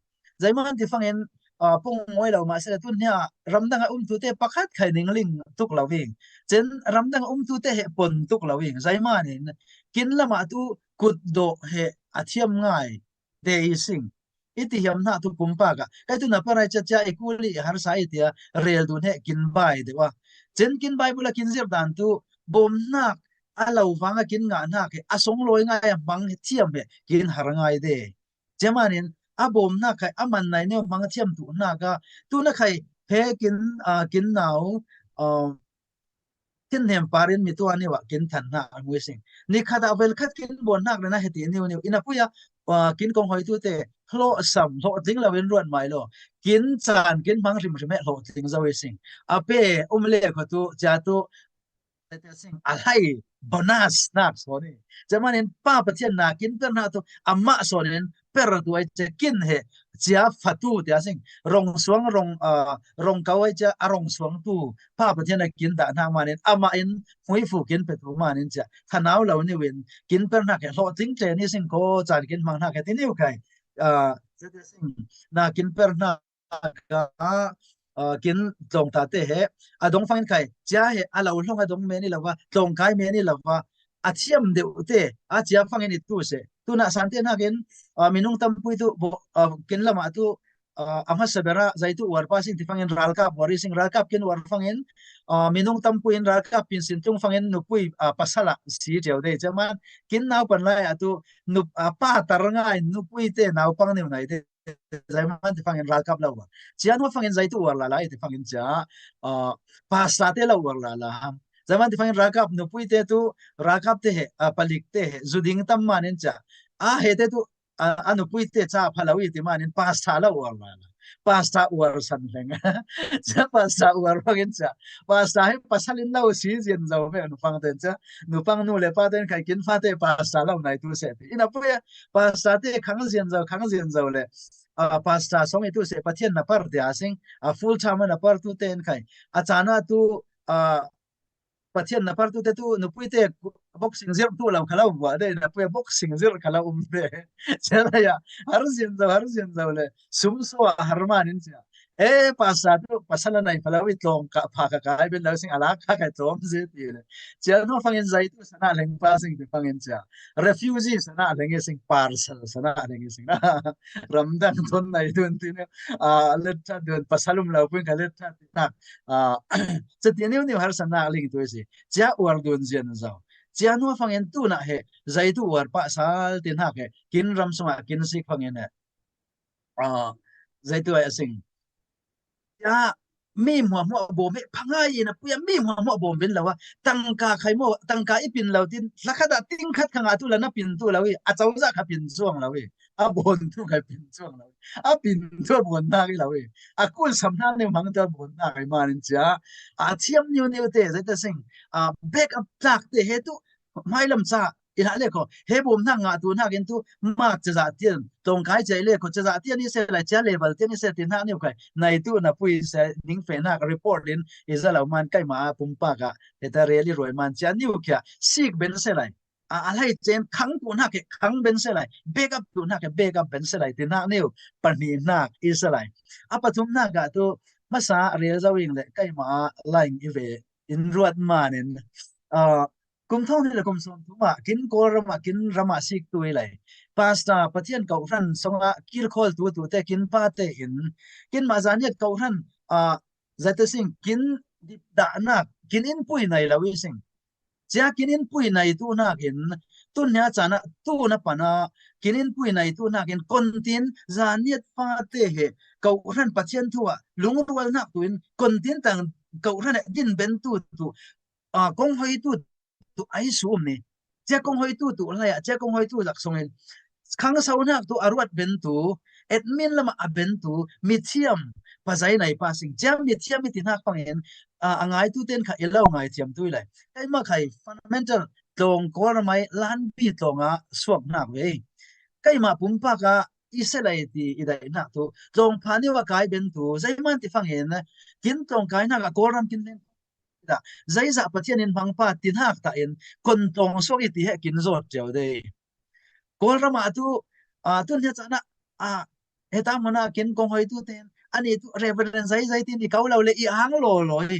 Zaiman ti fangin, ah, pong ngoi lo mah seh tun hia ramdang a um tu te pakhat khai ning ling tuk lo i. Cen ramdang a um tu te he pon tuk lo i. Zaiman in kin lam ah tu kut dawh he a thiam ngai te i sing. I ti hiam hna tu pumpak ah. Kai tu na parai cia cia i kuli i harsa i tia rel dun he kin bai deuh a. Cen kin bai bula kin zir dan tu bawm hnak a lo vang a kin ngah hnak he a song lawi ngai a hmang thiam he kin har ngai de. Cia manin a bawm hnak khai a man nai neu hmang thiam tu hnak a tu na khai he kin, ah, kin nau, ah, thinhnem par in mi tuan i wah kin than hna a ngui sing. Ni khat ah vel khat kin bawn hnak le na he ti niu niu. Ina pui ah, ah, kin kong hoi tu te hlawh sam, hlawh tling lo in ruat mai lo. Kin caan, kin hmang hrimhrim he hlawh tling zo i sing. A pe, um le kho tu, cia tu, te sing, a hlai, bonus hnak sawn i. Cia manin pa Pathian na kin per hna tu, amah sawn in per tu ai cia kin he, cia fatu tia sing. Rong suang, rong, ah, rong kau ai cia a rong suang tu, pa Pathian a kin dah hnak manin, amah in hmuifu kin pe tu manin cia, thanau lo niu in, kin per hnak he, hlawh tling tle ni sing ko, caan kin hmang hnak he ti niu khai. Ah, cia te sing, na kin per hnak ka, ah, kin tlawng ta te he, a dong fangin khai, cia he, a lo hlong a dong men i lo va, tlawng kai men i lo va, a thiam deuh te, a cia fangin i tu se. Tuna san te hnakin, ah, minung tampui tu, bo-, ah, kin lam ah tu, ah, a hmasa ber ah, zaitu uar pa sing ti fangin ralkap uar i sing, ralkap kin uar fangin, ah, minung tampui in ralkap pin sin tung fangin nupui, ah, pasal ah si ṭiau te, cia man, kin naupan lai ah tu, nup-, ah, pa tar ngai, nupui te, naupang niu nai te, zaiman ti fangin ralkap lo uar. Cia hnu fangin zaitu uar lala i ti fangin cia, ah, pasta te lo uar lala. Zaiman ti fangin ralkap nupui te tu, ralkap te he, ah, palik te he, zu ding tam manin cia. A he te tu, ah, a nupui te ca pha lo i ti manin pasta lo uar lala. Pasta uar san hleng. Cia pasta uar fangin cia. Pasta he pasal in lo si zian zo ve nupang ten cia. Nupang nu le pa ten khai kin fate pasta lo nai tu se ti. Ina pui a pasta te khang zian zo, khang zian zo le, ah, pasta song i tu se Pathian na par tia sing, ah, full time na par tu te in khai. A cana tu, ah, Pathian na par tu te tu, nupui te boxing zir tu lo kha lo buah de, na pui boxing zir kha lo um de. Cia lai ah, har zian zo, har zian zo le, sum sua har manin cia. E, pasta tu, pasal a nai pha lo i tlawng ka, pha ka kai ben lo sing a lak kha kai tlawm zi ti le. Cia hnu fangin zaitu sana leng pa sing ti fangin cia. Refugee sana leng i sing, parcel sana leng i sing. Ramdang ton nai tun ti ne. Ah, let that dun, pasal um lo pun ka let that ti nak. Ah, cia ti niu niu har sana ling tu i si. Cia uar dun zian zo. Cia hnu fangin tu na he, zaitu uar pa sal ti nak he. Kin ram sung ah, kin sik fangin he. Ah, zaitu ai a sing. Cia mi hmuahhmuah bawm hi pha ngai in a pui a, mi hmuahhmuah bawm ben lo a, tangka khai maw, tangka i pin lo tin, hlakhat ah ting khat kha ngah tu la na pin tu lo hi, a cozah kha pin chuang lo hi, a bawn tu kha pin chuang lo hi, a pin tu a bawn nak hi lo hi, a kul sam hna neu hmang tu a bawn nak hi man in cia, a thiam niu niu te, zai ta sing, a, back up tlak te he tu, hmailam ca, i hlah le kho, he bawm hnak ngah tu hnak in tu, mak cazah tian, tlawngkai cia i le kho, cazah tian i se lai, cia level tian i se ti hnak niu khai, nai tu na pui se, ning fe hnak report in, i za lo man kai ma a pumpak ah, heta rel i ruai man cia niu khia, sik ben se lai. A, a lai cen khang tu hnak he, khang ben se lai. Back up tu hnak he, back up ben se lai. Ti hnak niu, pahnih hnak i se lai. A pathum hnak ah tu, masa rel zo ing le, kai ma a line i ve, in ruat man in, a, kum thawng hnih le kum sawm thum ah, kin Kawlram ah, kin ram ah sik tu i lai. Pastor, Pathian kawhhran song ah, kilkhawl tu tu te, kin pa te in, kin mah zaniat kawhhran, a, zai ta sing, kin dipdahnak, kin in pui nai lo i sing. Cia kin in pui nai tu hnak in, tun hnia caan ah, tu na pan ah, kin in pui nai tu hnak in, kontin, zaniat pa te he, kawhhran Pathian thu ah, lungrual hnak tu in, kontin tang kawhhran he din ben tu tu, a, kong hoi tu tu ai sum ni. Cia kong hoi tu tu lai ah, cia kong hoi tu zak song in, khangso hnak tu a ruat ben tu, admin lam ah a ben tu, mithiam, pazai nai pa sing. Cia mithiam i ti hnak pang in, a, a ngai tu ten kha i lo ngai thiam tu i lai. Kai ma khai fundamental tlawng Kawlram ai lanpi tlawng ah suak hnak ve. Kai ma pumpak ah i se lai ti i dai hnak tu, tlawng pha niu a kai ben tu, zai man ti fang in, kin tlawng kai hnak ah Kawlram kin len. Zai zah Pathian in hmang pa ti hnak ta in, kon tlawng suak i ti he kin zawt cio de. Kawlram ah tu, a, tun hnia caan ah, a, heta hmun ah kin kong hoi tu ten, ani tu Reverend zai zai tin i kau lo le i ang law law i.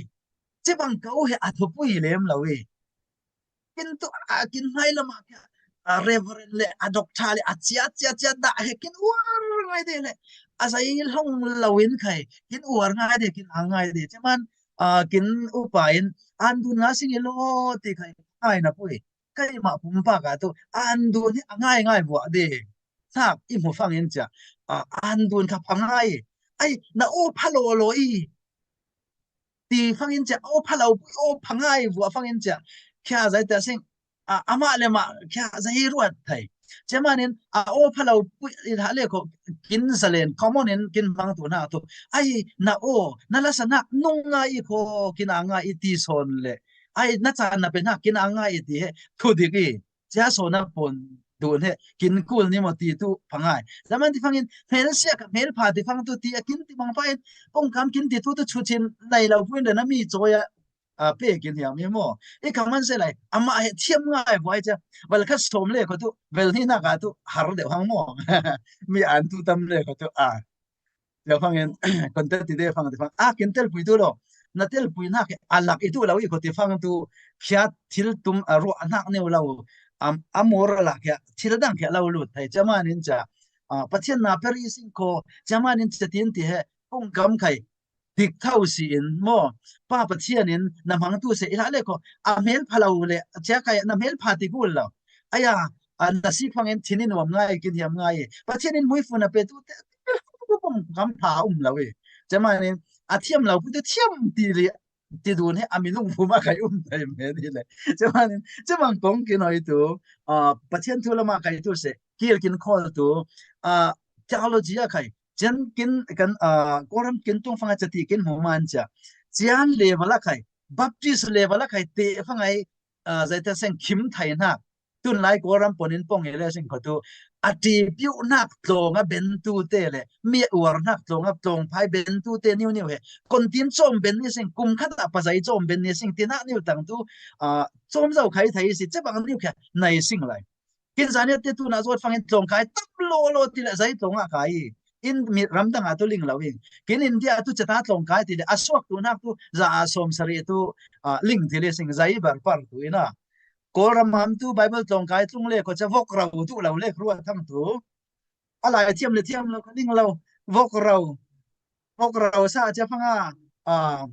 Ci bang kau he a thupui lem lo i. Kin tu, a, kin hmai lam ah khia, a, Reverend le, a, doctor le, a, cia, cia, cia dah he kin uar ngai de le. A zai hlong lo in khai, kin uar ngai de, kin ang ngai de. Ci man, a, kin upa in, an dun nga sing i law ti khai, ngai na pui. Kai ma pumpak ah tu, an dun hi a ngai ngai buah de. Sak i hmu fang in cia, a, an dun kha pha ngai. Ai, na aw pha law law i. Ti fang in cia, aw pha lo pui, aw pha ngai buah fang in cia. Khia zai ta sing, a, amah le mah, khia zai ruat thai. Cia man in, a, aw pha lo pui, i hlah le kho, kin zalen, common in, kin hmang tu hnak tu. Ai, na aw, na lasa hnak, nung ngai i kho, kin ang ngai i ti sawn le. Ai, na caan na pe hnak, kin ang ngai i ti he, thu dik i. Cia sawn a pon dun he, kin kul ni maw ti tu pha ngai. Zaman ti fang in, hmel sia ka hmel pha ti fang tu ti a kin ti mang pa in, pongkam kin ti tu tu chu chin nai lo pui in le na mi cawi a, a, pe kin hiam i maw. I ka man se lai, amah he thiam ngai buai cia, val khat sawm le kho tu, vel ni hnak a tu, har deuh hang maw. Mi an tu tam le kho tu, a. Tia fangin, kon tel ti de fang ti fang. A, kin telpui tu lo. Na telpui hnak hi a lak i tu lo i ko ti fang tu. Khia thil tum a ruah hnak neu lo. Am, a mor a lak khia thil dang khia lo lut thei. Cia man in cia. A, Pathian na per i sing ko. Cia man in cia tin ti he. Pungkam khai. Dik tho si in maw. Pa Pathian in na hmang tu se i hlah le ko. A hmel pha lo le. Cia khai na hmel pha ti kul lo. Aya, a na sik fangin thin in nuam ngai, kin hiam ngai. Pathian in muifun a pe tu te, kam pha um lo i. Cia man in, a thiam lo pu tu thiam ti li, ti dun he, a minung pu ma kai um thei men hi le. Cia man in, cia man kong kin hoi tu, a, Pathian thu lama kai tu se, kil kin khawl tu, a, theology a kai, cia kin, kan, a, Kawlram kin tung fanga cia ti kin hmu man cia. Cian level a kai, Baptist level a kai, te fangai, a, zai ta seng khim thai hnak. Tun lai Kawlram pon in pong hi le sing kho tu. A ti piu hnak tlawng a ben tu te le. Mi uar hnak tlawng a tlawng phai ben tu te niu niu he. Kon tin cawm ben ni sing, kum khat a pazai cawm ben ni sing, ti hnak niu tang tu, a, cawm zo khai thai si, cia bang niu khia, nai sing lai. Kin zaniat te tu na zuat fangin tlawng kai tam law law ti le zai tlawng a kai. In mi ramdang a tu ling lo in. Kin India a tu ceta tlawng kai ti le a suak tu hnak tu za a sawm sari tu, a, ling ti le sing zai bar par tu ina. Kawlram mam tu Bible tlawng kai tlung le ko ca vok rau tu lo le ruat thang tu. A lai thiam le thiam lo ka ling lo. Vok rau. Vok rau sa cia fanga. A,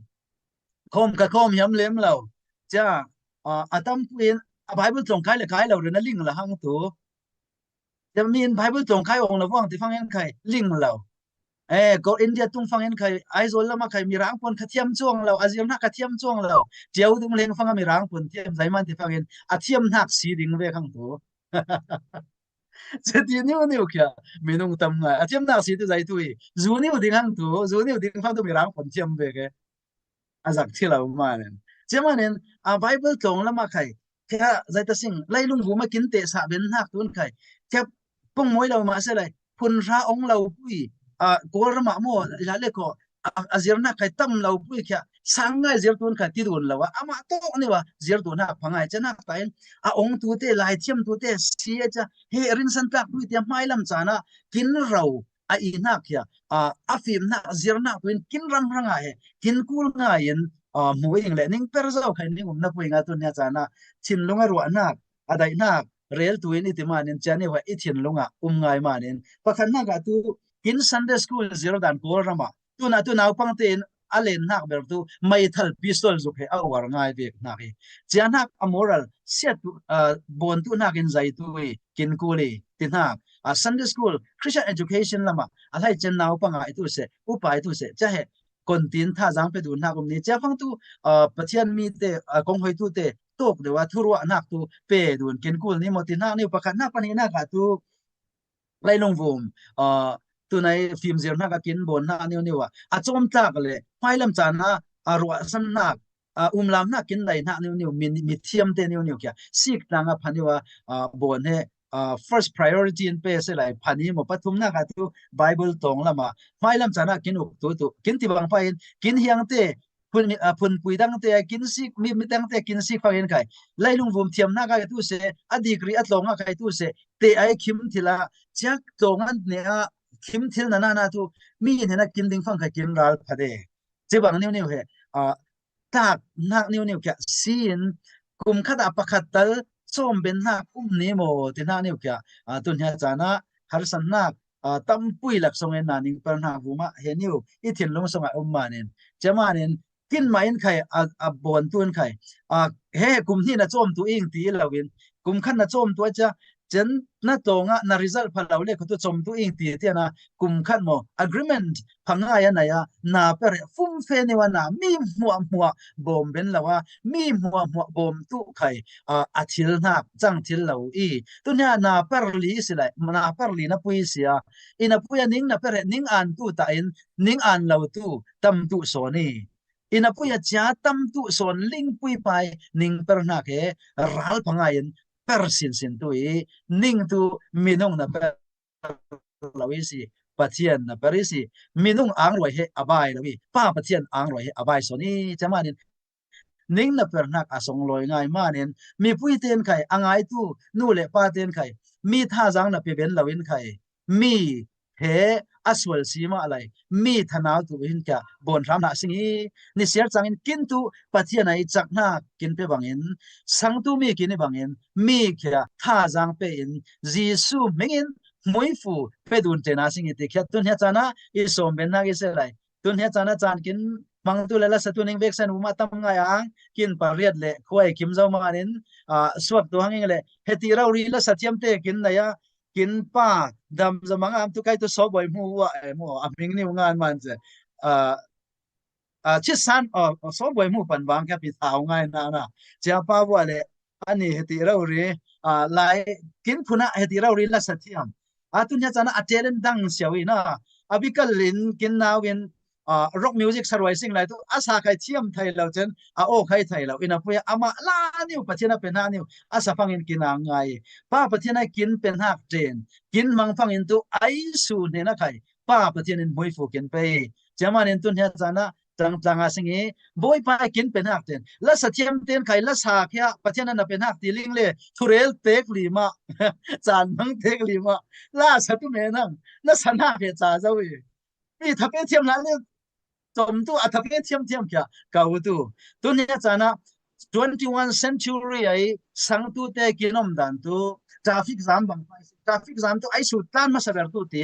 khawm ka khawm hiam lem lo. Cia, a, a tam puin a Bible tlawng kai le kai lo rin a ling la hang tu. Cia min Bible tlawng kai ong lo vang ti fang en kai ling lo. Eh, ko India tung fangin khai, Aizawl lama khai mirang pon kha thiam chuang lo, a zirna kha thiam chuang lo. Tiau dung leng fanga mirang pon thiam, zaiman ti fangin a thiam nak si ding ve khang tu. Cheti niu niu kia, minung tam ngai. A thiam nak si tu zai tu i. Zu niu ding hang tu, zu niu ding fang tu mirang pon thiam ve ke. A zak thil a um manin. Cia manin, a Bible tlawng lama khai, thia zai ta sing, leilung vuma kin teh sa ben hnak tun khai, thia pung mawi lo mah se lai, phun hra ong lo pui, a, Kawl ramah maw, la le ko, a, a zirnak khai tam lo pui khia, sang ngai zir tun khai ti dun lo a, amah tawk niwa zir tun hak pha ngai, cia nak ta in, a ong tu te, lai thiam tu te, si a cia, he rinsan tlak pui tia hmai lam cana, kin ro, a i hnak khia, a, a fim hnak, zir hnak tuin kin ram hra ngai he, kin kul ngai in, a, hmu ing le, ning per zo khai ning um na pui nga tun nia cana, thinlung a ruah hnak, a daih hnak, rel tuin i ti manin cia ni hua i thinlung a um ngai manin, pakhat hnak a tu, kin Sunday school zir dan Kawl rama, tuna tu naupang tein a len hnak ber tu, mai thal pistol zuk he a uar ngai vek hnak hi. Cia hnak a moral, siat tu, a, bawn tu hnak in zai tu i, kin kul i, ti hnak, a, Sunday school, Christian education lama, a hlai chen naupang a i tu se, upa i tu se, cia he, kontin tha zang pe dun hnak um ni, cia fang tu, a, Pathian mi te, a, kong hoi tu te, tok dewa thuruah hnak tu, pe dun, kin kul ni maw ti hnak niu, pakhat hnak pahnih hnak a tu, leilung vum, a, tunai fim zir hnak a kin bawn hnak niu niu a, a cawm tlak le, hmai lam cana, a ruah san hnak, a, um lam hnak kin dai hnak niu niu, mi, mi thiam te niu niu kia, sik tlang a phan niu a, a, bawn he, a, first priority in pe se lai, phan ni maw pathum hnak a tu Bible tawng lama, hmai lam cana kin uk tu tu, kin ti bang pa in, kin hiang te, phun, a, phunpui dangte a kin sik, mi, mi dangte a kin sik fangin khai. Leilung vum thiam hnak a tu se, a degree a tlawng a khai tu se, te ai khim thil a, ciak tlawng an ne a, khim thil na na na tu, mi in hena kin ding fang khai kin ral phate. Ci bang niu niu he, a, tak hnak niu niu kia, si in, kum khat a pakhat tal, sawm ben hnak um ni maw, ti hnak niu kia, a, tun hia cana, harsan hnak, a, tampui lak song in na ning per hnak vuma, he niu, i thinlung song a um manin, cia manin, kin mah in khai a, a bawn tu in khai. A, he kum hnih na cawm tu ing ti lo in, kum khat na cawm tu a cia, chen na tawng a na result pha lo le khutu cawm tu ing ti tiana, kum khat maw, agreement pha ngai a nai a, na per he fum fe niu a na, mi hmuah hmuah bawm ben lo a, mi hmuah hmuah bawm tu khai, a, a thil hnak, cang thil lo i. Tu nia na per li si lai, na per li na pui si a, i na pui a ning na per he, ning an tu ta in, ning an lo tu, tam tu sawn i. I na pui a cia tam tu sawn ling pui pai ning per hnak he ral pha ngai in per sin sin tu i ning tu minung na per lo i si Pathian na per i si minung ang ruai he a bai lo i pa Pathian ang ruai he a bai sawn i cia manin ning na per hnak a song lawi ngai manin mipui ten khai a ngai tu nu le pa ten khai mi tha zang na pe ben lo in khai mi he a sual si mah lai, mi thanau tu hin kia bawn hram hna sing i, ni siar cangin kin tu Pathian a i cak hna kin pe bangin, sang tu mi kin i bangin, mi kia tha zang pe in, Jesu hmingin hmuifu pe dun te na sing i ti khiat tun hia cana i sawm ben hnak i se lai. Tun hia cana can kin mang tu le lasa tu ning vek sen uma tam ngai ang, kin pariat le khuai kim zo manin, a, suak tu hanging le, heti rau ri lasa thiam te kin nai a, kin pa dam za mang am tu kai tu sawboi hmu ua e mu a hming niu ngan man ce. A, a, chi san, a, sawboi hmu pan vang kia pi thau ngai na na. Cia pa vua le, ani heti rau ri, a, lai kin phuna heti rau ri lasa thiam. A tun hia cana a talent dang siau i na. A bikal in kin nau in, a, rock music sa ruai sing lai tu, a sa khai thiam thai lo cen, a aw khai thai lo. Ina pui a amah la niu, Pathian a pe hna niu, a sa fangin kin ang ngai. Pa Pathian a kin pe hnak ten, kin mang fangin tu, ai su hnen a khai. Pa Pathian in hmuifu kin pe. Cia manin tun hia cana, tang tang a sing i, Bawipa kin pe hnak ten. Lasa thiam ten khai, lasa khia, Pathian a na pe hnak ti ling le, thurel tek li mah, caan mang tek li mah, lasa tu men ang, lasa hnak he ca zo i. Mi thape thiam hna le, tom tu a thape thiam thiam khia, kau tu. Tun hia cana, twenty-one century ai, sang tu te kin om dan tu, traffic jam bang pa, traffic jam tu ai su tlan masa ber tu ti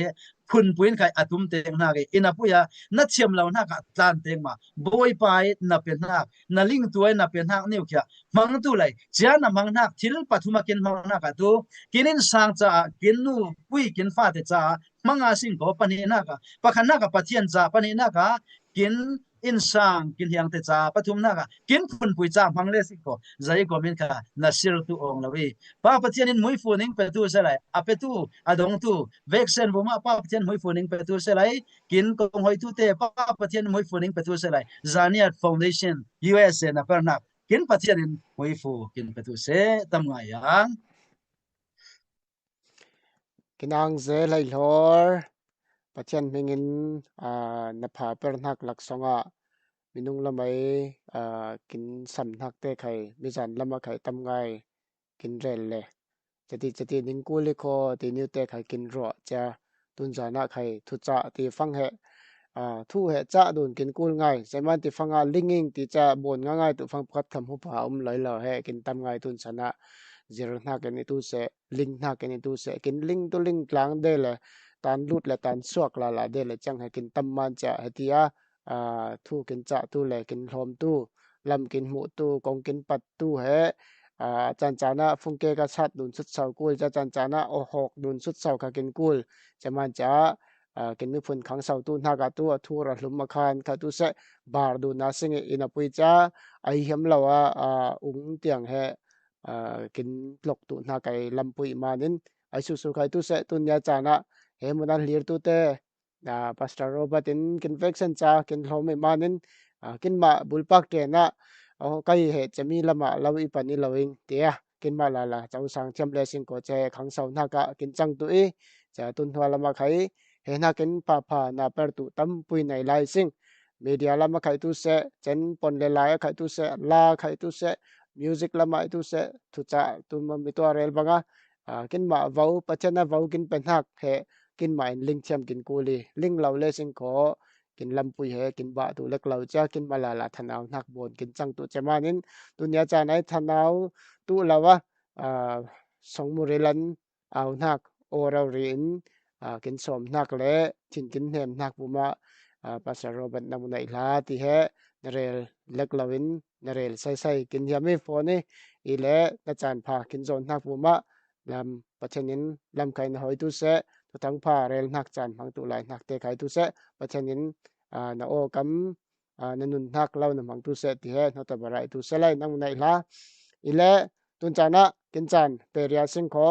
phunpui in khai a tum teng hnak i, inn a pui a na thiam lo hnak ah tlan teng mah, Bawipa i na pe hnak, na ling tu ai na pe hnak niu khia hmang tu lai, cia na hmang hnak thil pathum a kin hmang hnak ah tu, kin innsang caah kin nu pui kin fate caah hmang a sing ko, pahnih hnak ah pakhat hnak ah Pathian caah, pahnih hnak ah kin innsang kin hiangte caah, pathum hnak ah kin phunpui caah hmang le sing ko, zei ko min kha na sir tu awng lo i, Pa Pathian in muifu ning petu se lai, a petu, a dongtu, veksen vumah Pa Pathian muifu ning petu se lai, kin kong hoitute Pa Pathian muifu ning petu se lai, Zaniat Foundation U S A na pernak kin Pathian in muifu kin petu se tam ngai ang. Kin ang ze hlei hlor, Pathian hmingin, aa, na pha pernak laksawngah minung lamai, aa, kin samnak te khai, mizan lamah khai tam ngai kin rel le. Cati, cati, ning kul i kho, ti niu te khai kin ruah cia. Tunzan ah khai thucah ti fang he, aa, thu he cah dun kin kul ngai. Zeman ti fang ah linging ti ca bun nga ngai tu fang pakhat kham hupa um lai lo he, kin tam ngai tunsan ah zir hnak in i tu se, ling hnak in i tu se, kin ling tu ling tlang de le, tan lut le tan suak lala de le ciang he kin tam man cia he ti a, aa, thu kin cah tu le kin hlawm tu, lam kin hmuh tu, kong kin pat tu he, aa, caan caan ah fungke ka sat dun sut sau kul cia, caan caan ah aw hawk dun sut sau kha kin kul cia man cia, aa, kin miphun khang sau tu hnak ah tu a thu ra hlum a khan kha tu se, bar dun a sing i inn a pui cia, ai hiam lo a, aa, ung tiang he, aa, kin tlok tu hnak ai lampui man in ai susu khai tu se, tun nia caan ah he mun an hlir tu te, aa, Pastor Robert in kin veksen ca kin hlawm i man in, aa, kin mah bulpak ken ah, aw, kai he cemi lamah lo i pan i lo ing, tiah kin mah lala cosang thiam le sing ko ce khang sau hnak ah kin cang tu i, ca tun hnuah lamah khai he hnak in phapha na per tu tam pui nei lai sing. Media lamah khai tu se, cen pon le lai a khai tu se, la khai tu se, music lamah i tu se, thucah tu ma mi tua rel banga, aa, kin mah vo, Pathian a vo kin pe hnak he, kin mah in ling thiam kin kul i, ling lo le sing kho, kin lampui he, kin bah tu lek lo cia, kin mah lala thanau hnak bun kin cang tu cia man in, tun nia caan ai thanau tu lo a, aa, songmurilan au hnak, aw rori in, aa, kin sawm hnak le thin kin hnem hnak bumah, aa, Pastor Robert na mu naih hla ti he, na rel lek lo in, na rel saisai kin hiam i phone i, i le na caan pha kin zawn hnak bumah, lam Pathian in lam khai na hoi tu se, thuthang pha rel hnak caan hmang tu lai hnak te khai tu se, Pathian in, aa, na aw kam, aa, na nun hnak lo na hmang tu se ti he, na ta barai tu se lai na mu naih hla. I le tun caan ah kin caan peria sing kho,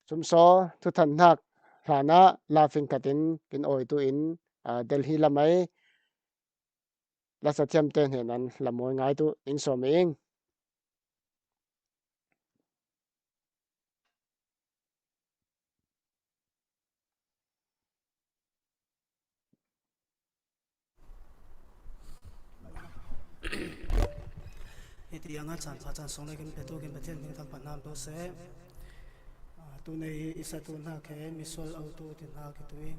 sumsaw thuthan hnak hlan ah la fing khat in kin awi tu in, aa, Delhi lamai lasa thiam te hnen an la mawi ngai tu in sawm ing. Hiti anga caan pha caan sung le kin petu kin Pathian hming thangphat nam tu se. Ah, tu nei i sa tu hna khe misual au tu ti hna ki tu i.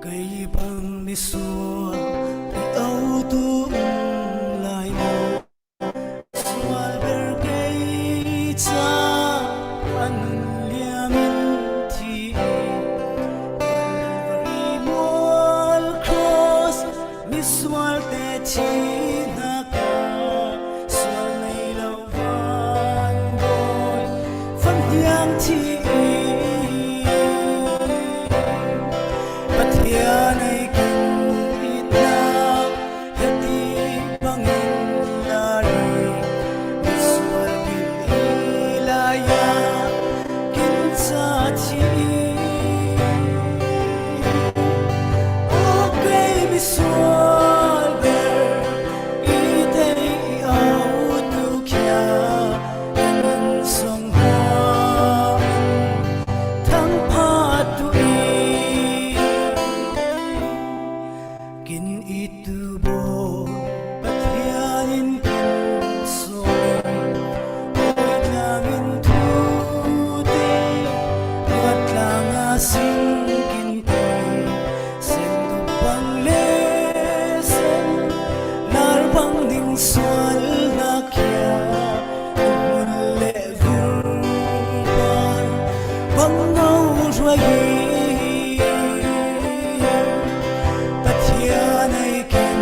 Kei bang misual i au tu lai maw? Sual ber kei ca an liam in thi. Calvary mual cross misual singkinte, senduk bang le sen lar bang ning sualna kia, hun le vung bang bang no ruai hi. Pathian ei kin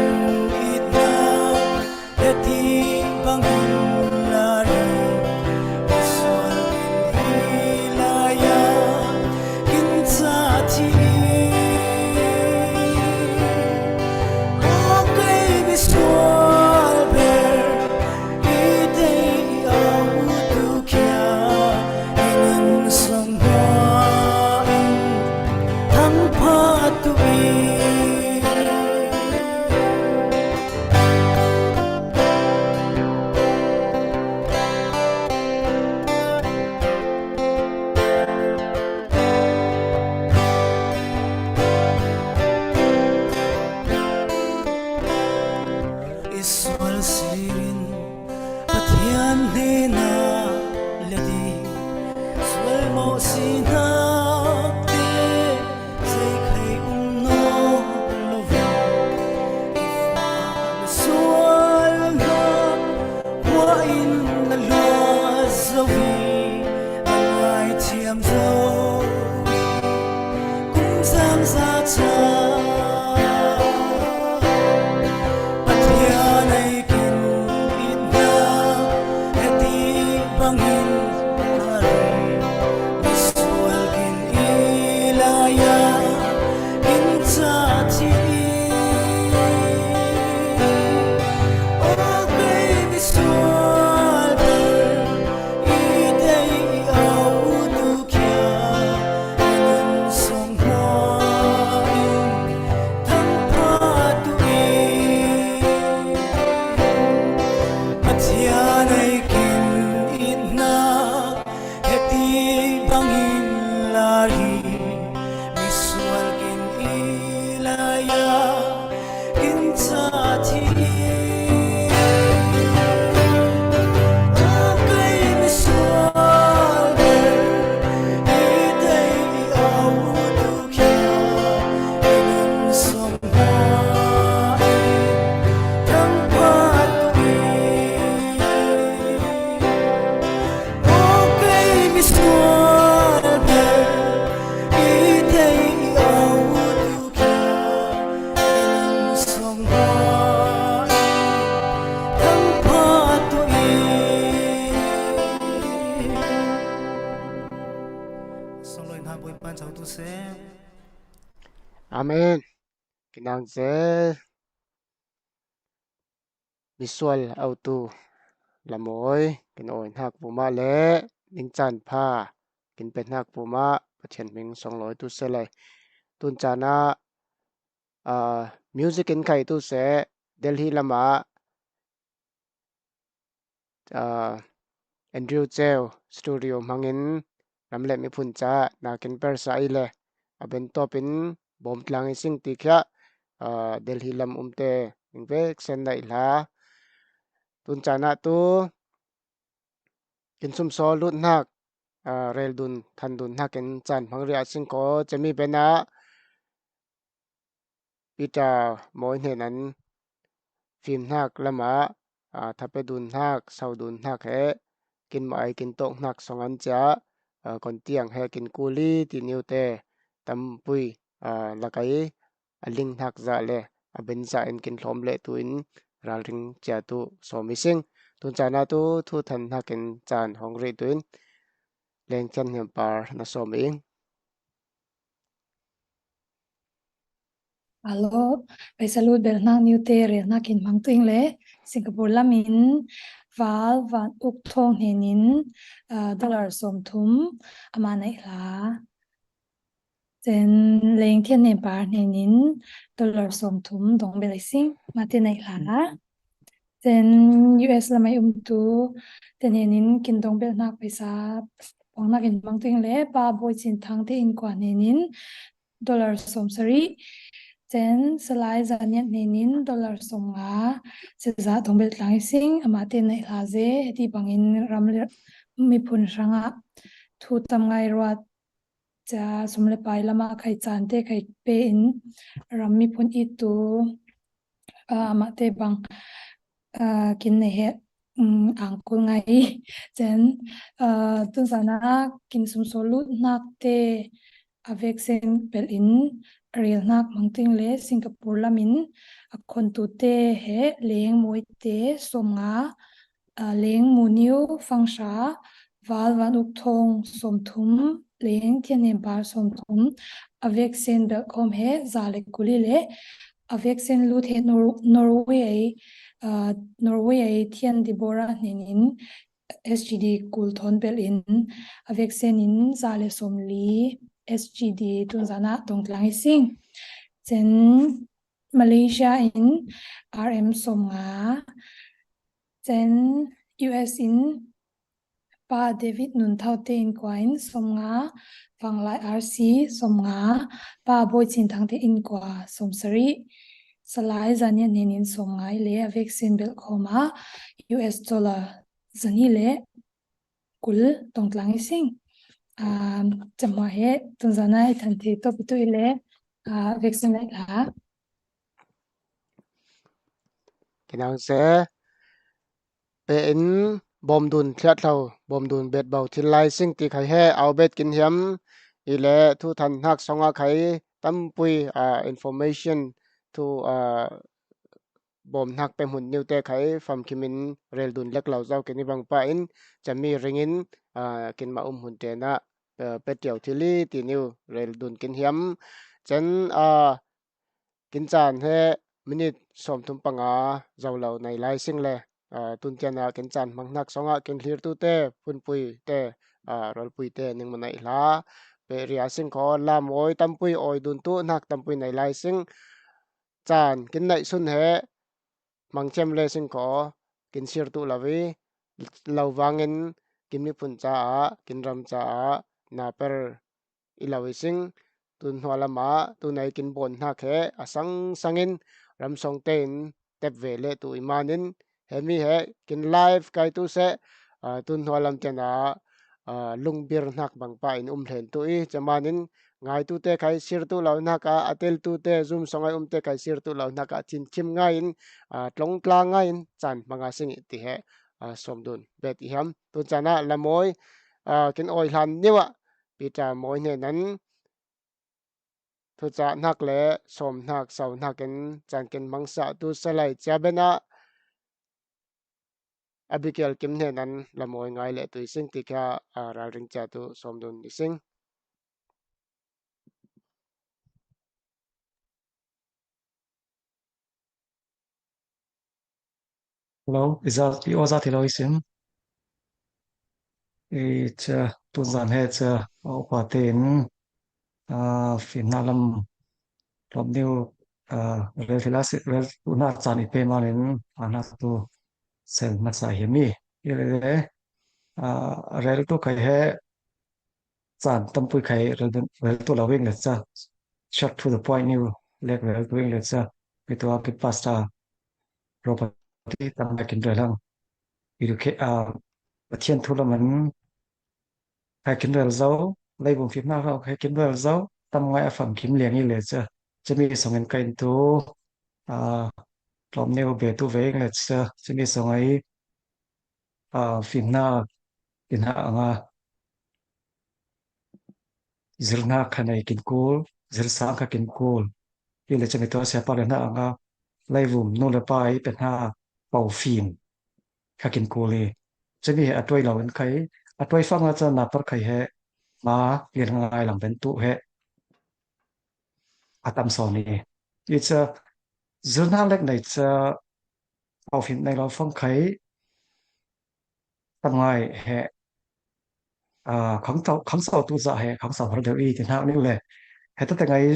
itna heti bangin lari, misual kin i laya kin cha thi. Ko kei misual ber, i tei i au tu kia, i nun song hua in thang pha tu i. I sual sirin Pathian hnena le di sual mawh sinak te, zei khai um nawn lo vang. I fa misual hna hua in na luat zo hi, na ngaithiam zo hi. Kum sang za cha Pathian ei kin itna heti bangin lari, misual kin i laya kin cha thi. O kei misual ber, i tei i au tu kia, i nun song hua in thang pha tu i. Pathian ei kin itna heti bangin lari, misual kin i laya kin cha thi. O kei misual ber, i tei i au tu kia, i nun song hua in thang pha tu i. O kei misual ber, i tei i au tu kia, i nun song hua in thang pha tu i. Song lo in ha Bawipa chau tu se. Amen. Kinang se. Misual autu Lamawi kin awi hnak pumah le ningcaan pha kin pe hnak pumah Pathian hming song lawi tu se lai. Tun caan ah, aa, music in khai tu se Delhi lamah, aa, Andrew Cheu studio hmangin ram le miphun caah nakin persa i le a bentawp in bawmtlang i sing ti khiah, aa, Delhi lam umte ning vek sen naih hla. Tun caan ah tu kin sumsaw lut hnak, aa, rel dun, than dun hnakin caan hmang riah sing ko cemi ben ah Peter Mawi hnen an fim hnak lamah, aa, thape dun hnak, sau dun hnak he kin mah ai kin tawk hnak song an cia, aa, kon tiang he kin kuli ti niu te tampui, aa, lakai a ling hnak zah le a ben zah in kin hlawm leh tu in ralring cia tu sawm i sing. Tun caan ah tu thu than hnakin caan hong rih tu in Leng Thian Hnem Par na sawm i. Alo, phaisa lut bel hnak niu te rel hnakin hmang tu ing le Singapore lam in Val Van Uk Thawng hnen in, aa, dollar sawm thum amah naih hla. Cen Leng Thian Hnem Par hnen in dollar sawm thum dong bel i sing, mah te naih hla. Cen U S lam ai um tu te hnen in kin dong bel hnak phaisa pawng hnakin hmang tu ing le Pa Bawi Cin Thang te in kua hnen in dollar sawm sarih. Cen Salai Zaniat hnen in dollar sawm nga ceza dong bel tlang i sing, amah te naih hla ze, heti bangin ram le miphun hrangah thu tam ngai ruat ca sum le pai lama khai caan te khai pe in ram miphun it tu, ah, amah te bang, ah, kin nei he, um, angkul ngai. Cen, ah, tun zana kin sum so lut nak te a veksen pel in rel nak mangting le Singapore lamin a khon tu te he leng muai te som nga, ah, leng mu niu fang sha, val van uk thong som thum, leng thian ne bar som thum, a veksen bel khom he za le kuli le, a veksen lut he Nor-, Norway ai, ah, Norway ai thian Deborah hnenin S G D kul thon bel in, a veksen in za le som li S G D tun zana tong tlang i sing. Cen Malaysia in R M som nga, cen U S in Pa David Nun Thau te in kua in som nga, Vanglai R C som nga, Pa Boi Cin Thang te in kua som sari, Salai Zania nen in som nga i le a veksen bel khoma U S dollar zani le kul tong tlang i sing. Ah, cemua he tun zana i than thei to pitu i le, ah, veksen le la. Kinang se pe in bom dun thliat thlau, bom dun bet bau thil lai sing ti khai he au bet kin hiam i le thu than hnak songa khai tampui, ah, information thu, ah, bom hnak pe hmun niu te khai famkhimin rel dun lek lau zau kin i bang pa in cami ringin, ah, kin ma um hmun tenah, ah, pe tiau thil i ti niu rel dun kin hiam. Cen, ah, kin caan he minit sawm thum panga zo lo nei lai sing le, ah, tun tiana kin caan hmang hnak songah kin hlir tu te, phunpui te, ah, rolpui te ning manaih hla. Pe ria sing kho, lam awi tampui awi dun tu hnak tampui nei lai sing. Caan kin naih sun he hmang thiam le sing kho, kin sir tu lo i, lo vangin kin miphun caah, kin ram caah, na per i lo i sing. Tun hnuah lamah, tunei kin bawn hnak he a sangsangin ram song tein tep ve le tu i manin, hemi he kin live kai tu seh, ah, tun hnuah lam tiana, ah, lungbir hnak bang pa in um hlen tu i, cemanin ngai tu te khai sir tu lo hnak ah, a tel tu te Zoom song ai um te khai sir tu lo hnak ah, thinkhim ngai in, ah, tlong tla ngai in, caan hmanga sing i ti he, ah, sawm dun bet i hiam. Tun caan ah Lam Awi, ah, kin awi hlan niu ah Peter Mawi hnenan thucah hnak le sawm hnak, sau hnak in caan kin hmangsa tu Salai Cia Ben ah Abigail Kim hnenan Lam Awi ngai le tu i sing ti kha, ah, ralring cia tu sawm dun i sing. Hello, i za, i aw za ti lo i sim. I cia, tun zan he cia, a upa tein, ah, fimnak lam tlawm niu, ah, rel thila si, rel tu hna caan i pe manin, a hna tu sel hmasa hi mi. I le, ah, rel tu khai he, caan tampui khai rel, rel tu lo wing le ca. Short to the point niu lek rel tu wing le ca. Pi tu a pi pastor property tam kin rel hang. Educate, ah, Pathian thu laman khai kin rel zo, leivum fimnak hau khai kin rel zo, tam ngai a famkim liang i le ca. Cami songin kai in tu, ah, tlawm niu be tu wing le ca. Cami song ai, ah, fimnak, fimnak anga zir hna kha nei kin kul, zir sang kha kin kul. I le cami tu a siapa le hna anga leivum nu le pa i pe hna pau fim kha kin kul i. Cami he a tuai lo in khai, a tuai fang a ca na par khai he ma lian ngai lang ben tu he a tam sawn i. I ca zir hna lek nei ca pau fim nei lo fang khai tam ngai he, ah, khang tau, khang sau tu zah he, khang sau har deuh i ti hnak niu le. He tete ngai,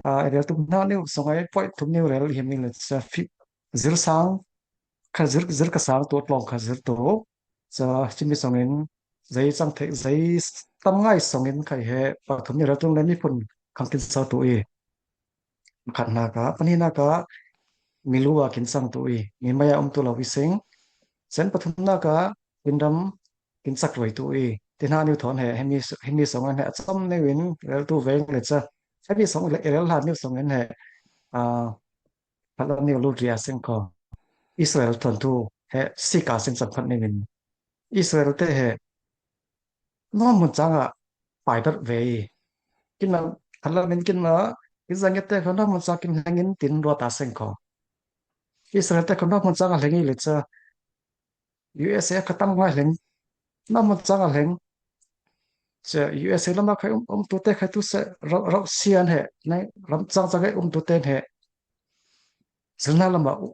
ah, rel tu hnak niu, so ngai point thum niu rel hiam niu le, sa fi, zir sang, kha zir, zir ka sang tu, tlawng kha zir tu, sa cimi songin, zei cang thei, zei tam ngai songin khai he, pathum niu rel tu le miphun khang kin sau tu i. Khatnak ah, pahnihnak ah, milu ah kin sang tu i, mi maya um tu lo i sing. Sen pathumnak ah, kin ram kin sak roi tu i. Ti hna niu thawn he, hemi, hemi song in he, a chom niu in, rel tu veng le cha. Hemi song le, rel hla niu song in he, a, phala niu lu ria sing ko. Israel thawn tu he, sika sing chang phat niu in. Israel te he, no mun chang a, pai ber ve. Kin na, phala min kin na, kin zang te ko, no mun chang kin heng in tin rua ta sing ko. Israel te ko, no mun chang a heng i le cha. U S A kha tam ngai hleng. Na mun chang a hleng. Cha U S A lama khai um, um tu te khai tu se rau, rau sian he. Nai ram chang chang he um tu ten he. Zirna lama u.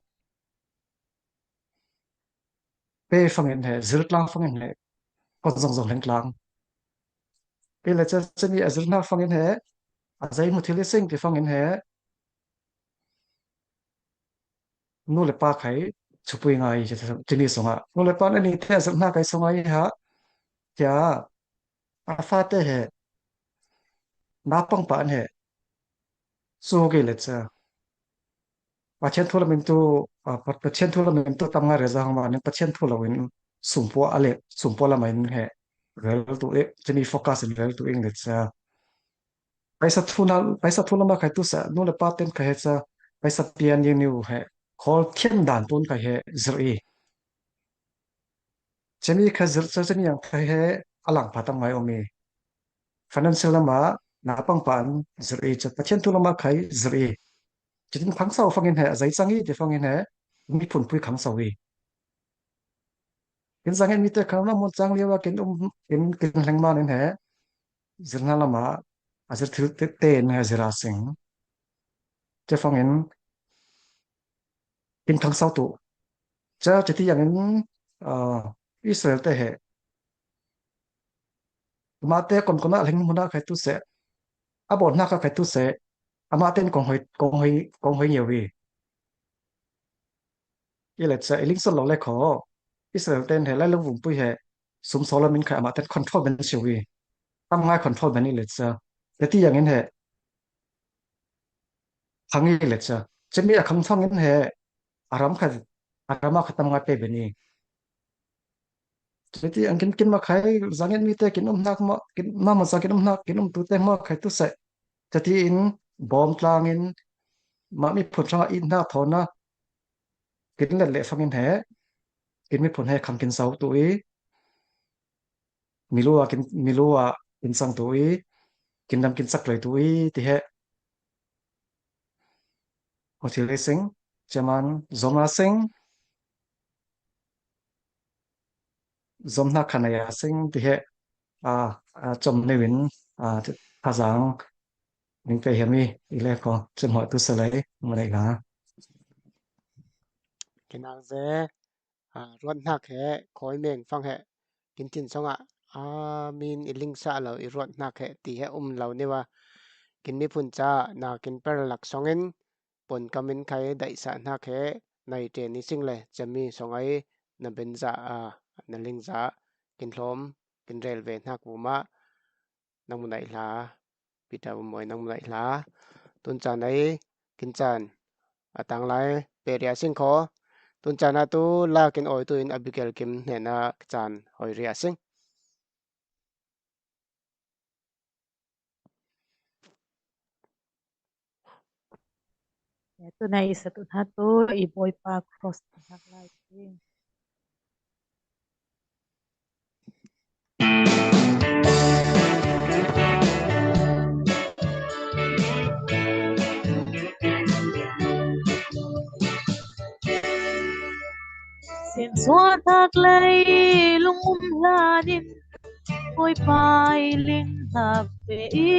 Pe fangin he, zir tlang fangin he. Kon zong zong hleng tlang. Pe le cha, cha mi a zirna fangin he. A zai mu thil sing ti fangin he. Nu le pa khai chupui ngai, chini songa. Nu le pa ni te zirna kai songa i ha. Kia, a fa te he. Na pang pa he. Su ke le cha. Pathian thu lamin tu, a, Pa-, Pathian thu lamin tu tam ngai re za hong ma, nin Pathian thu lo in sumpo a le, sumpo lama in he. Rel tu e, chini focus in rel tu ing le cha. Paisa thu na, paisa thu lama khai tu sa, nu le pa ten khai he cha, paisa pian yang niu he, khol thian dan tun khai he zir i. Chemi kha zir cha chemi yang khai he, a lang pha tam ngai om i. Financial lama, na pang pan zir i, cha Pathian thu lama khai zir i. Chitin khang sau fangin he, zai chang i, ti fangin he, mi phun pui khang sau i. Kin zang in mi te khang na mun chang liawa kin um, kin, kin hleng man in he, zirna lama, a zir thil te, te in he zira sing. Che fangin, kin khang sau tu. Cha, che ti yang in, a, Israel te he. Ama te kon kon a hleng mun a khai tu se. A bon hna kha khai tu se. Ama ten kong hoi, kong hoi, kong hoi ngiau i. I le cha, i ling son lo le kho. Israel ten he, lai lo vum pui he. Sum so lo min khai ama ten control ben siu i. Tam ngai control ben i le cha. Te ti yang in he. Khang i le cha. Chemi a khang thang in he. A ram kha, a ram a kha tam ngai pe ben i. Cheti ang kin kin ma khai, zangin mi te kin um hnak ma, kin ma ma zang kin um hnak, kin um tu te ma khai tu se. Cheti in bom tlang in, ma mi phun chang a i hnak thawn a. Kin let le fangin he, kin mi phun he khang kin sau tu i. Milu a kin, milu a kin sang tu i. Kin dam kin sak lei tu i, ti he. Hothil sing, chairman, zom a sing. Zom hna khan a ya sing ti he, a, a, chom neu in, a, Thazang ning pe hiam i, i le ko, chim hoi tu sa lei, ma lei la. Kinak ze, a, ruat hnak he, khoi meng fang he, kin tin song a, a, min i ling sa lo, i ruat hnak he, ti he um lo neu a, kin mi phun cha, na kin per lak song in, pon kam in khai daih sa hnak he, nai te ni sing le, chami song ai, na ben za a, na ling za, kin hlom, kin rel ve hnak vuma, nang mu nai hla, Peter vumoi nang mu nai hla, tun chan ai, kin chan, a tang lai, pe ria sing kho, tun chan a tu, la kin oi tu in Abigail Kim hnen a chan, hoi ria sing. Tunai i satut hna tu i Bawipa cross a hnak lai ding. Sin suat hak lei lungum hlanin Bawipa i ling hnak ve i.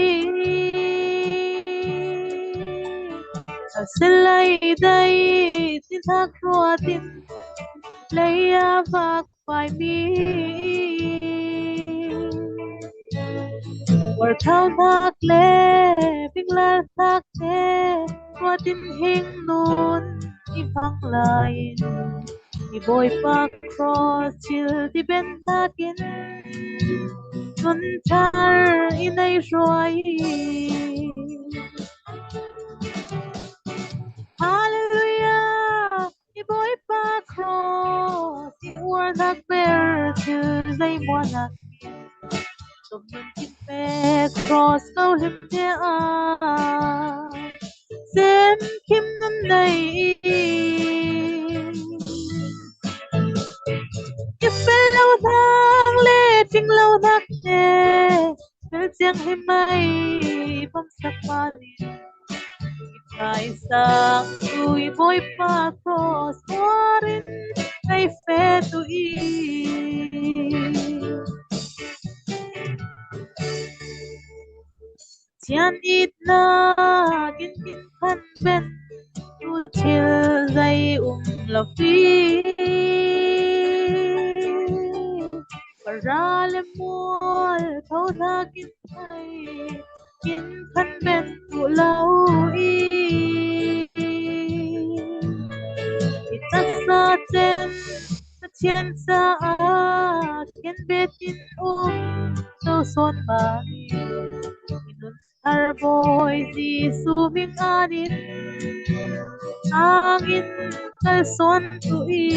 A si lei dei tin hak ruatin lei a vak pai mi. Warthau hnak le binglar hnak te ruatin hing nun i hmang lai. I Bawipa cross thil ti ben takin nun thar i nei hruai. Hallelujah! I Bawipa cross i uar nak ber thil zei muan nak. cross ko hlim te a, sem khim nun nei i. I fel lo hnak le ting lo hnak te, fel ciang hi mai pom sak mah ni. Khai sang tui Bawipa cross huarin nei fe tu i. Thian itna kin kin khan ben tu thil zei um lo pi. Para le mual tho hna kin thei kin khan ben tu lo i. I taksa cem Pathian caah ken bet in um to sawn mah i. Har bawi Jesu hming an in, ang in kal sawn tu i.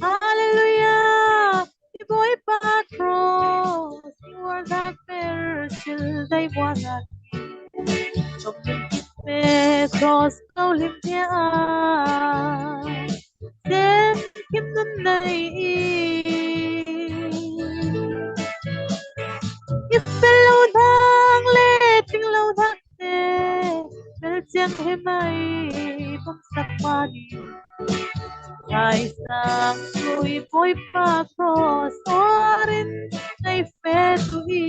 Hallelujah! I Bawipa cross, i uar hnak per, thil zei buan hnak i. Chom in pe cross ko hlim te a. Sem khim nun nei i. I fel lo hnak le ting lo hnak te, fel ciang hi mai pom sak mah ni. Khai sang tui Bawipa cross huarin nei fe tu i.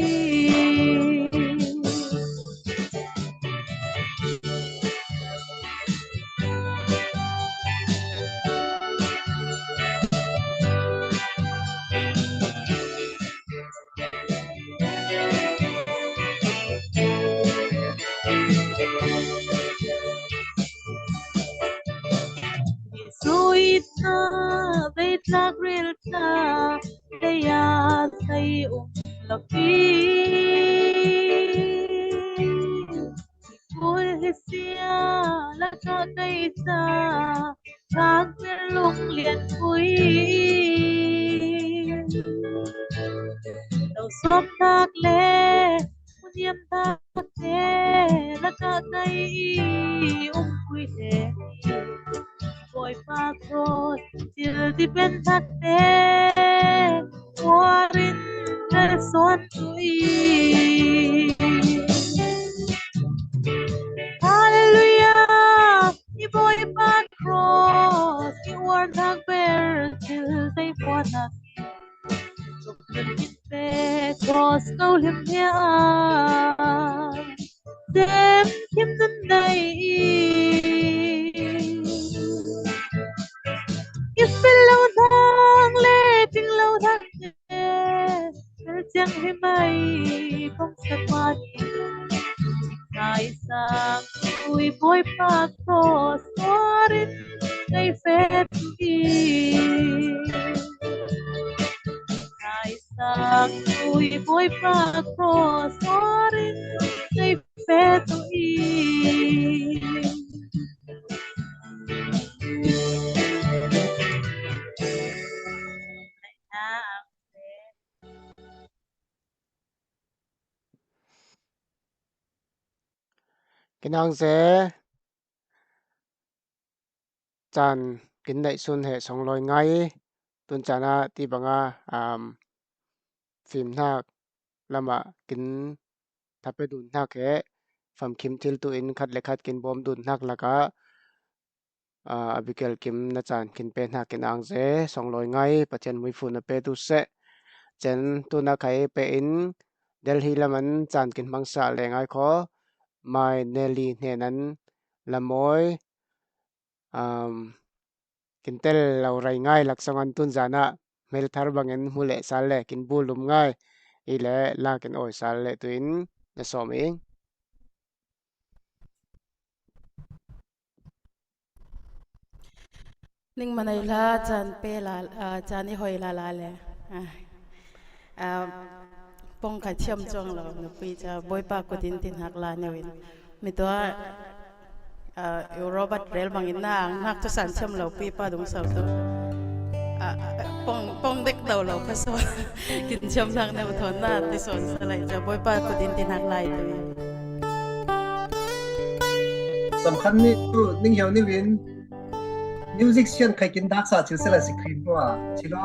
Jesu itna veitlak rel ta, leia sei um lo pi. Kul hi sia lakah kei ca, thang per lung lian pui. Lo sawm hnak le hniam hnak te lakah kei i um pui te. Bawipa cross thil ti pen hnak te, huarin kal sawn tu i. Hallelujah! I Bawipa cross, i uar hnak ber, thil zei buan hnak i. Chom nun in pe cross ko hlim hia a, sem khim nun nei i. I fel lo hnak le ting lo hnak te, fel ciang hi mai pom sak mah ni. Khai sang tui Bawipa cross huarin nei fe tu i. Khai sang tui Bawipa cross huarin nei fe tu i. Kinang se caan kin neih sun he sawnglawi ngai. Tun caan ah ti banga, um, fimnak lamah kin thape dun hnak he famkim thil tu in khat le khat kin bawm dun hnak lakah, ah, Abigail Kim na caan kin pe hnak kin ang se sawnglawi ngai, Pathian muifu na pe tu seh. Cen tuna khai pe in Delhi lam an caan kin hmangsa le ngai kho. Mai Nelly hnen an lamawi, um, kin tel lo rei ngai laksawng an tun zan ah hmelthar bangin hmu leh sal le kin bu lum ngai i le la kin awi sal le tu in na sawm i. Ning manei la caan pe la, ah, caan i hoi la la le. Ah, ah, pawngkhat thiam cuang lo, nupi ca, Bawipa kut in ti hnak la neu in. Mi tua, ah, Robert rel bangin na ang hnak tu san thiam lo pi pa dung sau tu. Ah, ah, Pong, pong dek lo lo kha sawn. Kin thiam nak ne u thawn na ti sawn sa lai cia Bawipa kut in ti nak lai tu. Samkhan ni tu ning hiau ni win. Music sian khai kin dak sa thil sa la si khin tua. Thil lo.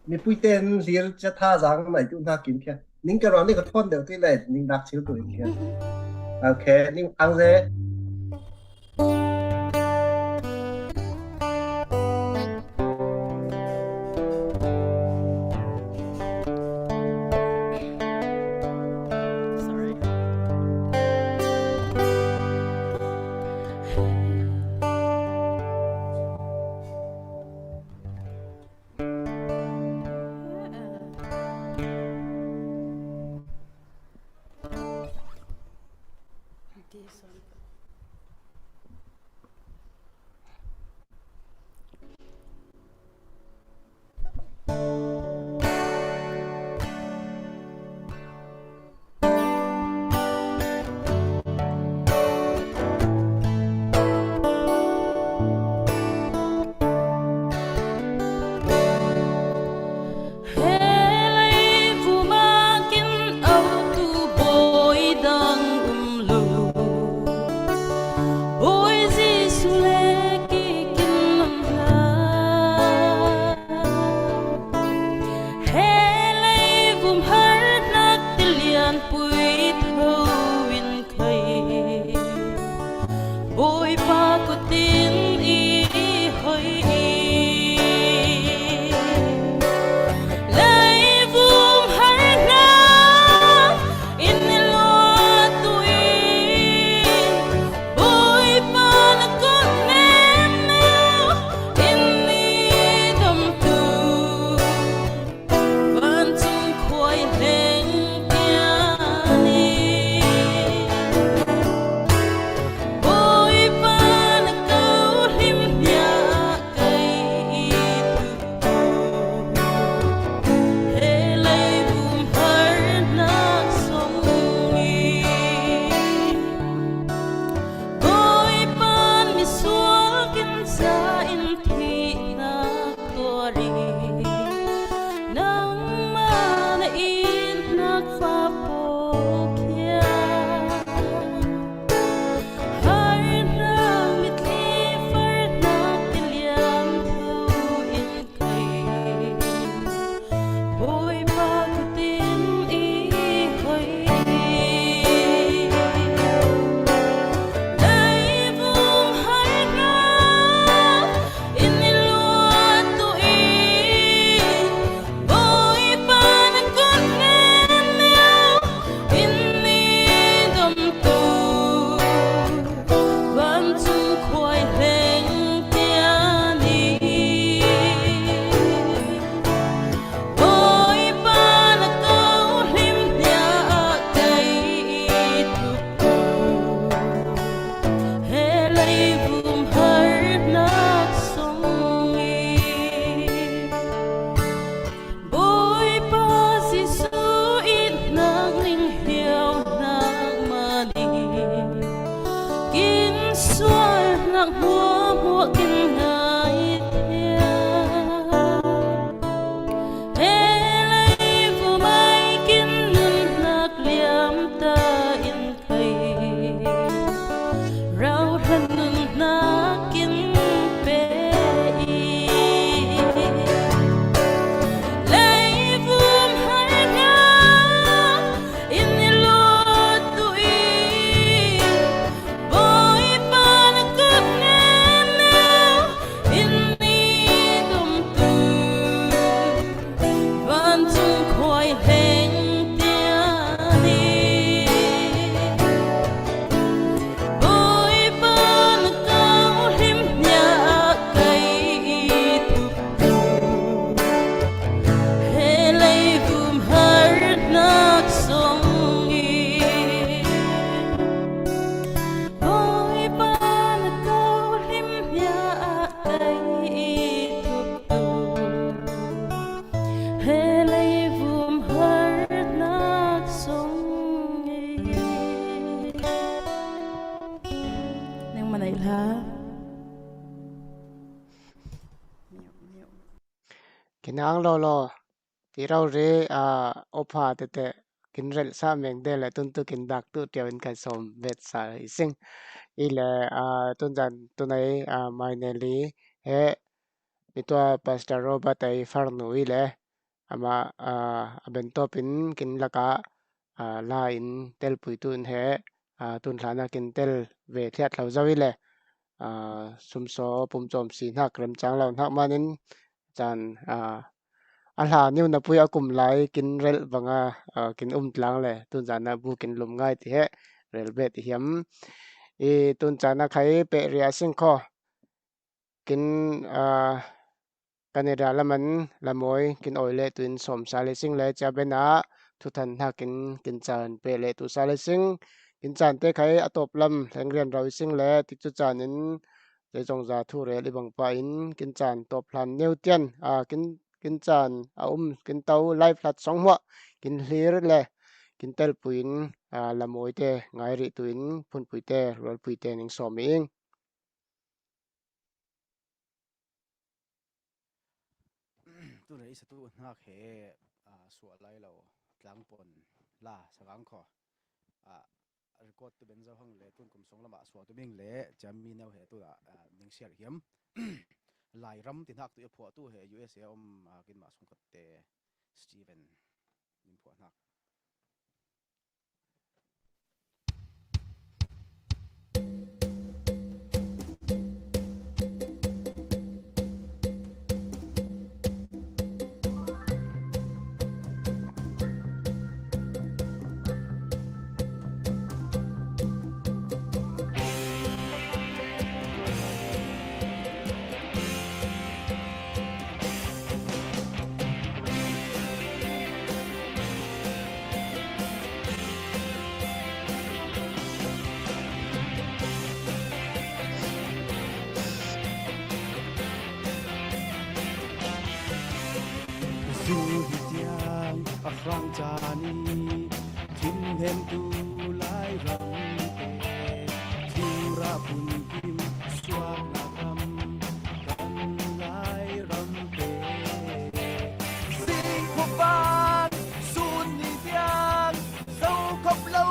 Mipui ten lir cia tha zang mai tu na kin khia. Ning ka ro ni ka thon deuh ti lai ning dak thil tu in khia. Okay, ning ang ze. He leivum ah kin autu bawi dang um lo, Bawi Jesu le kikin um hna. He leivum harnak tilianpui tho in khai, Bawipa kut in i hoi i. Leivum harnak in i luat tu i, Bawipa na kut neu in i dam tu. Vancung khuai leng pian i, Bawipa na ko hlim hnia kei i tu. He leivum harnak song i, Bawipa misual kin sa in thihnak tuari, nangmah na itnak fa pawkhia. Harnak mitthli farnak tilian tho in khai, Bawipa kut in i hoi. Leivum harnak in i luat tu i, Bawipa na kut neu in i dam tu. Vancung khuai leng pian i, Bawipa na ko hlim hnia kei i tu. He leivum harnak song i, Bawipa Jesu itnak ning hiaunak mah nih, kin sualnak hmuahhmuah kin ngaihtiat. He leivum ai kin nunnak liam ta in khai, rauhlan nunnak in pe i. Leivum harnak in i luat tu i, Bawipa na kut neu in i dam tu. Vancung khuai leng pian i, Bawipa na ko hlim hnia kei i tu. He leivum harnak song i, Bawipa na ko hlim hnia kei i tu. He leivum harnak song i. Nangmah na i hla. Kin hang lo lo, ti rau ri, a, opha tete, kin rel sa meng de le tun tu kin dak tu tiau in kan som vet sa i sing. I le, a, tun zan tu nai, a, mai ne li, he, mi tua Pastor Robert ai far nu i le, ama, a, a ben top in kin laka, a, la in tel pui tu in he, a, tun hlana kin tel ve thiat lo zau i le, a, sum so pum chom si hnak rem chang lo hnak manin chan, a, a hla niu na pui a kum lai kin rel vanga, a, kin um tlang le tun zan na bu kin lum ngai ti he rel bet i hiam. I tun zan na khai pe ria sing kho. Kin, a, Canada laman lamoi kin oi le tuin som sa le sing le cia bena thuthan hnakin kin caan pe le tu sa le sing. Kin caan te khai a top lam hleng rian rau i sing le tikcu caan in zeizong za thu rel i bang pa in kin caan top hlan neu tian, a, kin, kin caan a um kin tau live hlat song hmuah kin hlir le kin telpui in, a, lamoi te ngai rih tuin phunpui te rualpui te ning sawm ing. Tuna i satu hnak he, a, suah lai lo tlangpon la sagang kho, a, record tu ben zo hang le tun kum song lamah suah tu ming le ciami neu he tu a, a, ning siar hiam. Lairam ti hnak tu i phuah tu he U S A om, a, kin mah sungkhat te Steven nin phuah hnak. Zu hi tiang a hrang caan i thinhnem tu Lairam te, thura pun kim suaknak ram kan Lairam te. Singkhuavang sun ni tiang zokhop lo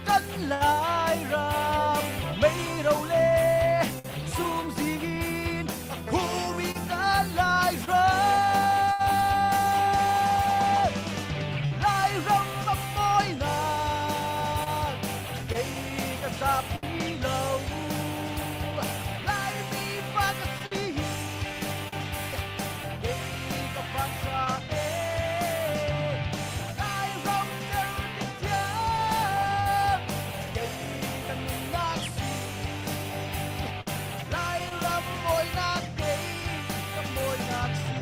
kan Lairam, meiro le sum zingin a khumi kan Lairam. Lairam a mawinak kei ka zapi lo, Laimi fa ka si hi. Kei ka vansa e, Lairam tel ka thiam. Kei ka nunnak si, Lairam mawinak kei ka mawinak si.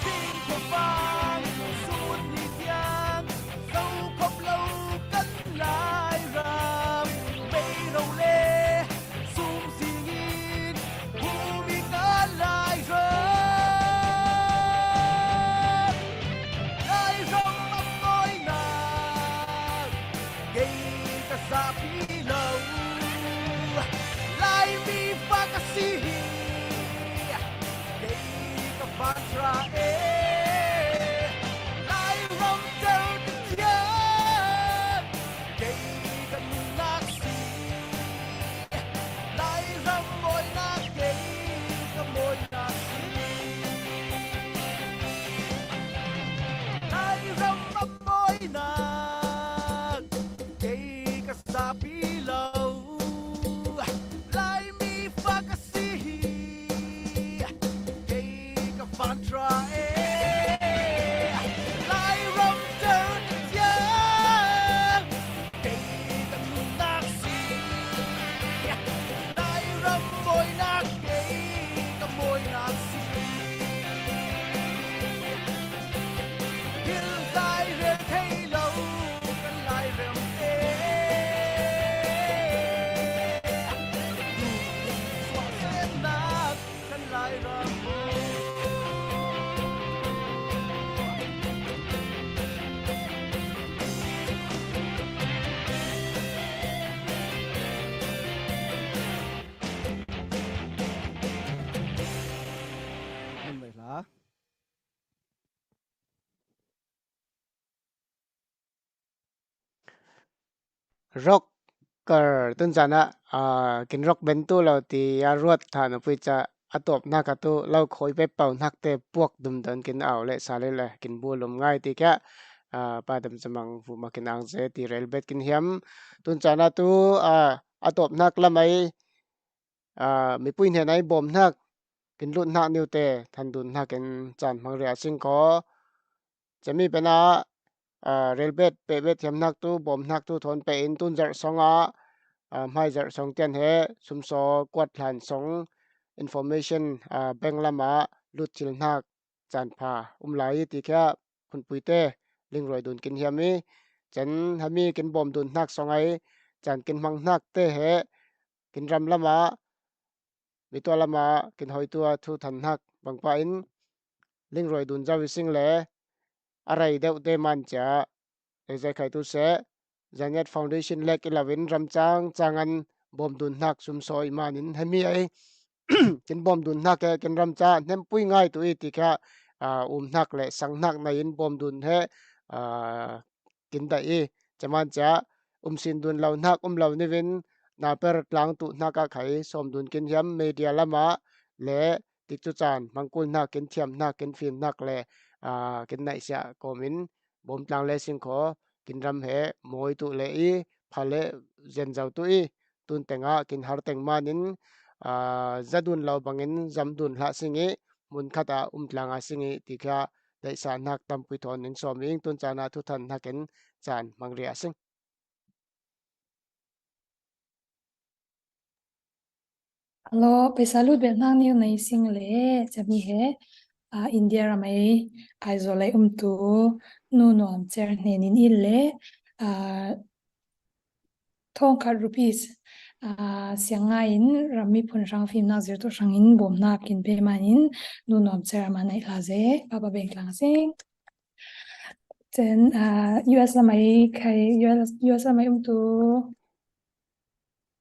Singkhuavang sun ni tiang zokhop lo kan Lairam, meiro le sum zingin khumi kan Lairam. Lairam a mawinak kei ka zapi lo, Laimi fa ka si hi. Kei ka vansa e, Lairam tel ka thiam. Kei ka nunnak si, Lairam mawinak kei ka mawinak si. Lairam a mawinak kei ka zapi lo, Laimi fa ka si hi. rocker tun zana, a, kin rock ben tu lo ti a ruat tha na pui cha a tawp hnak a tu lo khawi pe pau hnak te puak dum don kin au le sa le le kin bu lum ngai ti kha, a, pa dam zamang vu ma kin ang ze ti rel bet kin hiam. Tun zana tu, a, a tawp hnak lam ai, a, mipui hnen ai bawm hnak, kin lut hnak niu te, than dun hnak in caan hmang ria sing ko. Cami pena, a, rel bet, pe bet hiam hnak tu, bawm hnak tu thawn pe in tun zarh song a, a, hmai zarh song tian he, sumsaw kuat hlan song, information, a, bank lam a, lut thil hnak, caan pha, um lai ti kha, phunpui te, lingruai dun kin hiam i, chan hami kin bawm dun hnak song ai, caan kin hmang hnak te he, kin ram lam a, mi tua lam a, kin hoi tua thu than hnak bang pa in, lingruai dun zau i sing le, a rai deuh te man cia, ei zai khai tu se, Zaniat Foundation lek i lo in ram cang cang an bawm dun hnak sumsaw i man in hemi ai, kin bawm dun hnak e, kin ram ca hnem pui ngai tu i ti kha, a, um hnak le sang hnak nai in bawm dun he, a, kin daih i, caman cia, um sin dun lo hnak um lo nivin, na per tlang tu hnak a khai, sawm dun kin hiam, media lam a, le, tik cu caan, hmangkul hnak, kin thiam hnak, kin fim hnak le, a, kin naih siah kawm in, bawm tlang le sing kho, kin ram he, mawi tu le i, pha le, zen zau tu i, tun teng a, kin har teng man in, a, za dun lo bang in, zam dun hlah sing i, mun khat a, um tlang a sing i, ti kha, daih sa hnak tam pui thawn in sawm i, tun caan a thu than hnak in caan hmang ria sing. Hello, paisa lut bel hnak niu nei sing le, cami he, a, India ram ai, Aizawl ai um tu, nu nuam cer hnen in i le, a, thong khat rupees, a, siang ngai in ram miphun hrang fim hnak zir tu hrang in bawm hnak kin pe man in nu nuam cer a man ai hla ze, papa beng tlang sing. Cen, a, U S lam ai khai, U S, U S lam ai um tu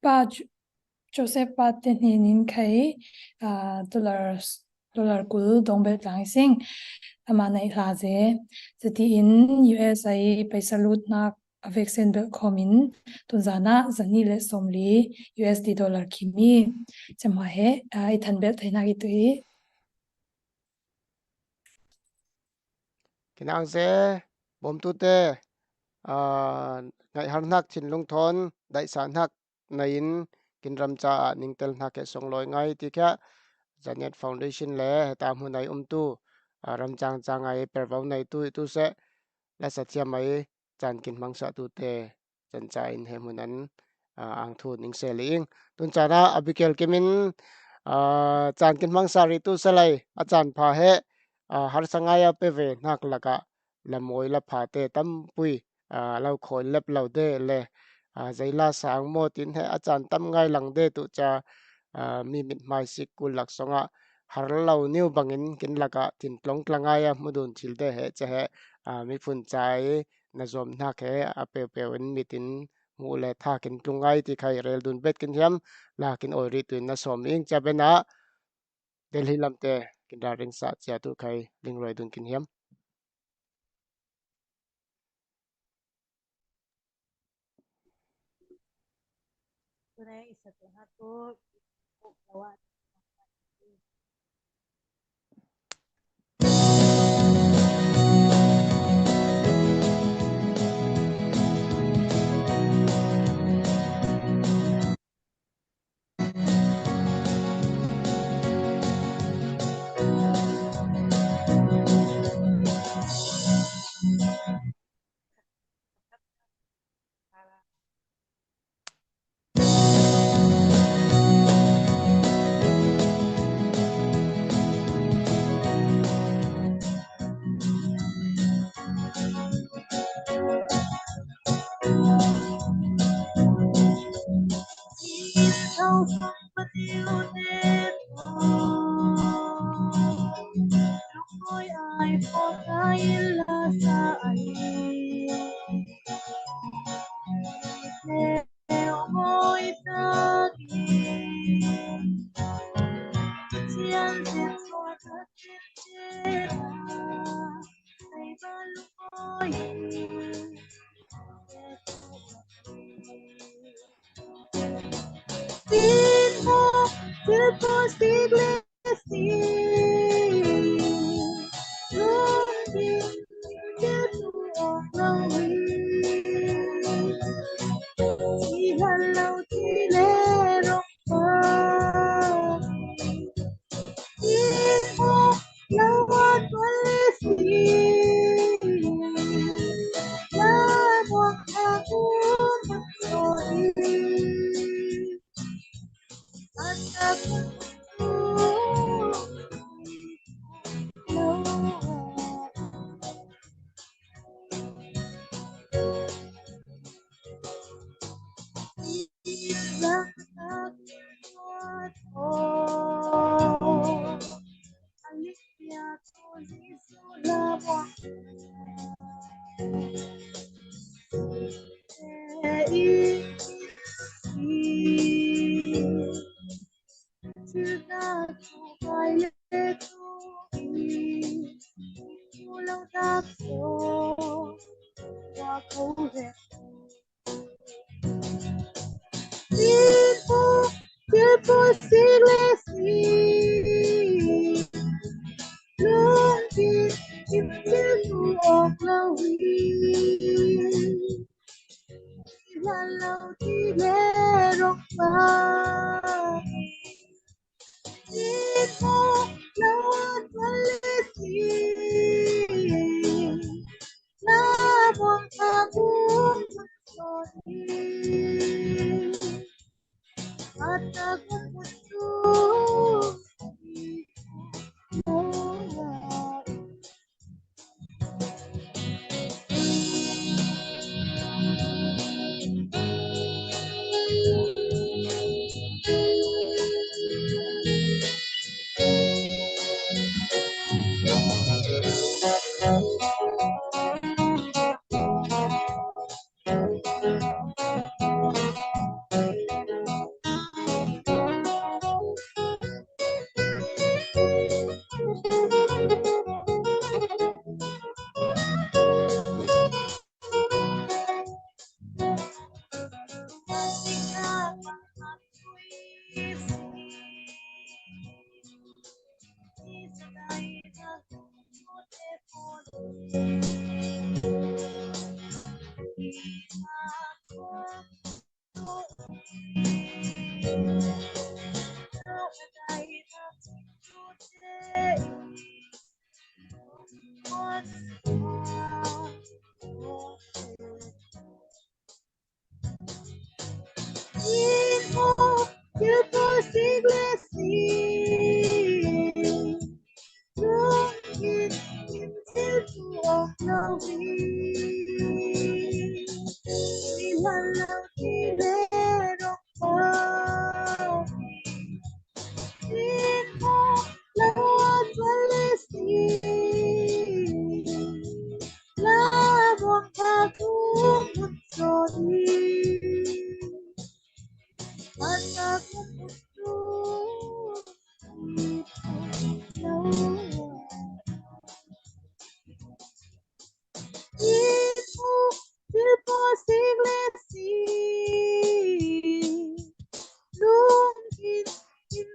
pa Jo-, Joseph pa te hnen in khai, a, dollar, dollar kul dong bel tlang i sing. A man ai hla ze. Zati in U S ai paisa lut hnak a veksen belh khawm in, tun zan ah zani le sawmli U S D dollar khim i, cemah he, aa, i than belh thei hnak i tuh i. Kinang ze, bawmtute, aa, ngaihhar hnak thinlung thawn, daihsa hnak nai in, kin ram caah ningtel hnak he song lawi ngai ti kha, Zaniat Foundation le heta hmun ai umtu, aa, ram cang cang ai pervo neitu i tu seh, lasa thiam ai, caan kin hmangsa tute, canca in he hmun an, aa, ang thu ning se le ing. Tun caan ah Abigail Kim in, aa, caan kin hmangsa rih tu se lai, a caan pha he, aa, harsa ngai a pe ve hnak lakah, la mawi la pha te tampui, aa, lo khawi lep lo de le, aa, zeila sang maw tin he a caan tam ngai lang de tu ca, aa, mi mithmai sik kul lak song ah har lo niu bangin kin lakah tin tlong tla ngai a hmu dun thil de he ca he, aa, miphun ca i na zuam hnak he a peupeu in mit in hmuh le tha kin tlung ngai ti khai rel dun bet kin hiam, la kin awi rih tu in na sawm ing ca ben ah Delhi lam te kin ralring sa cia tu khai lingruai dun kin hiam. Tin mo, thil puan sik le si. Lungding, thil tu awk lo hi. Si hal lo ti le rong pa. Tin mo, lo a tuan le si. La muang a kum so hi. Tin po, tin po, sik le si. Lungding, thil tu awk lo hi. Si hal lo ti le rong pa. Tin mo, lo a tuan le si. La muang a kum so hi. A ta kum so hi. Tin mo, thil puan sik le si. Lungding, thil tu awk lo hi. Si hal lo ti le rong pa. Tin mo, lo a tuan le si. La muang a kum so hi. A ta kum so hi. Tin mo, thil puan sik le si. Lungding, thil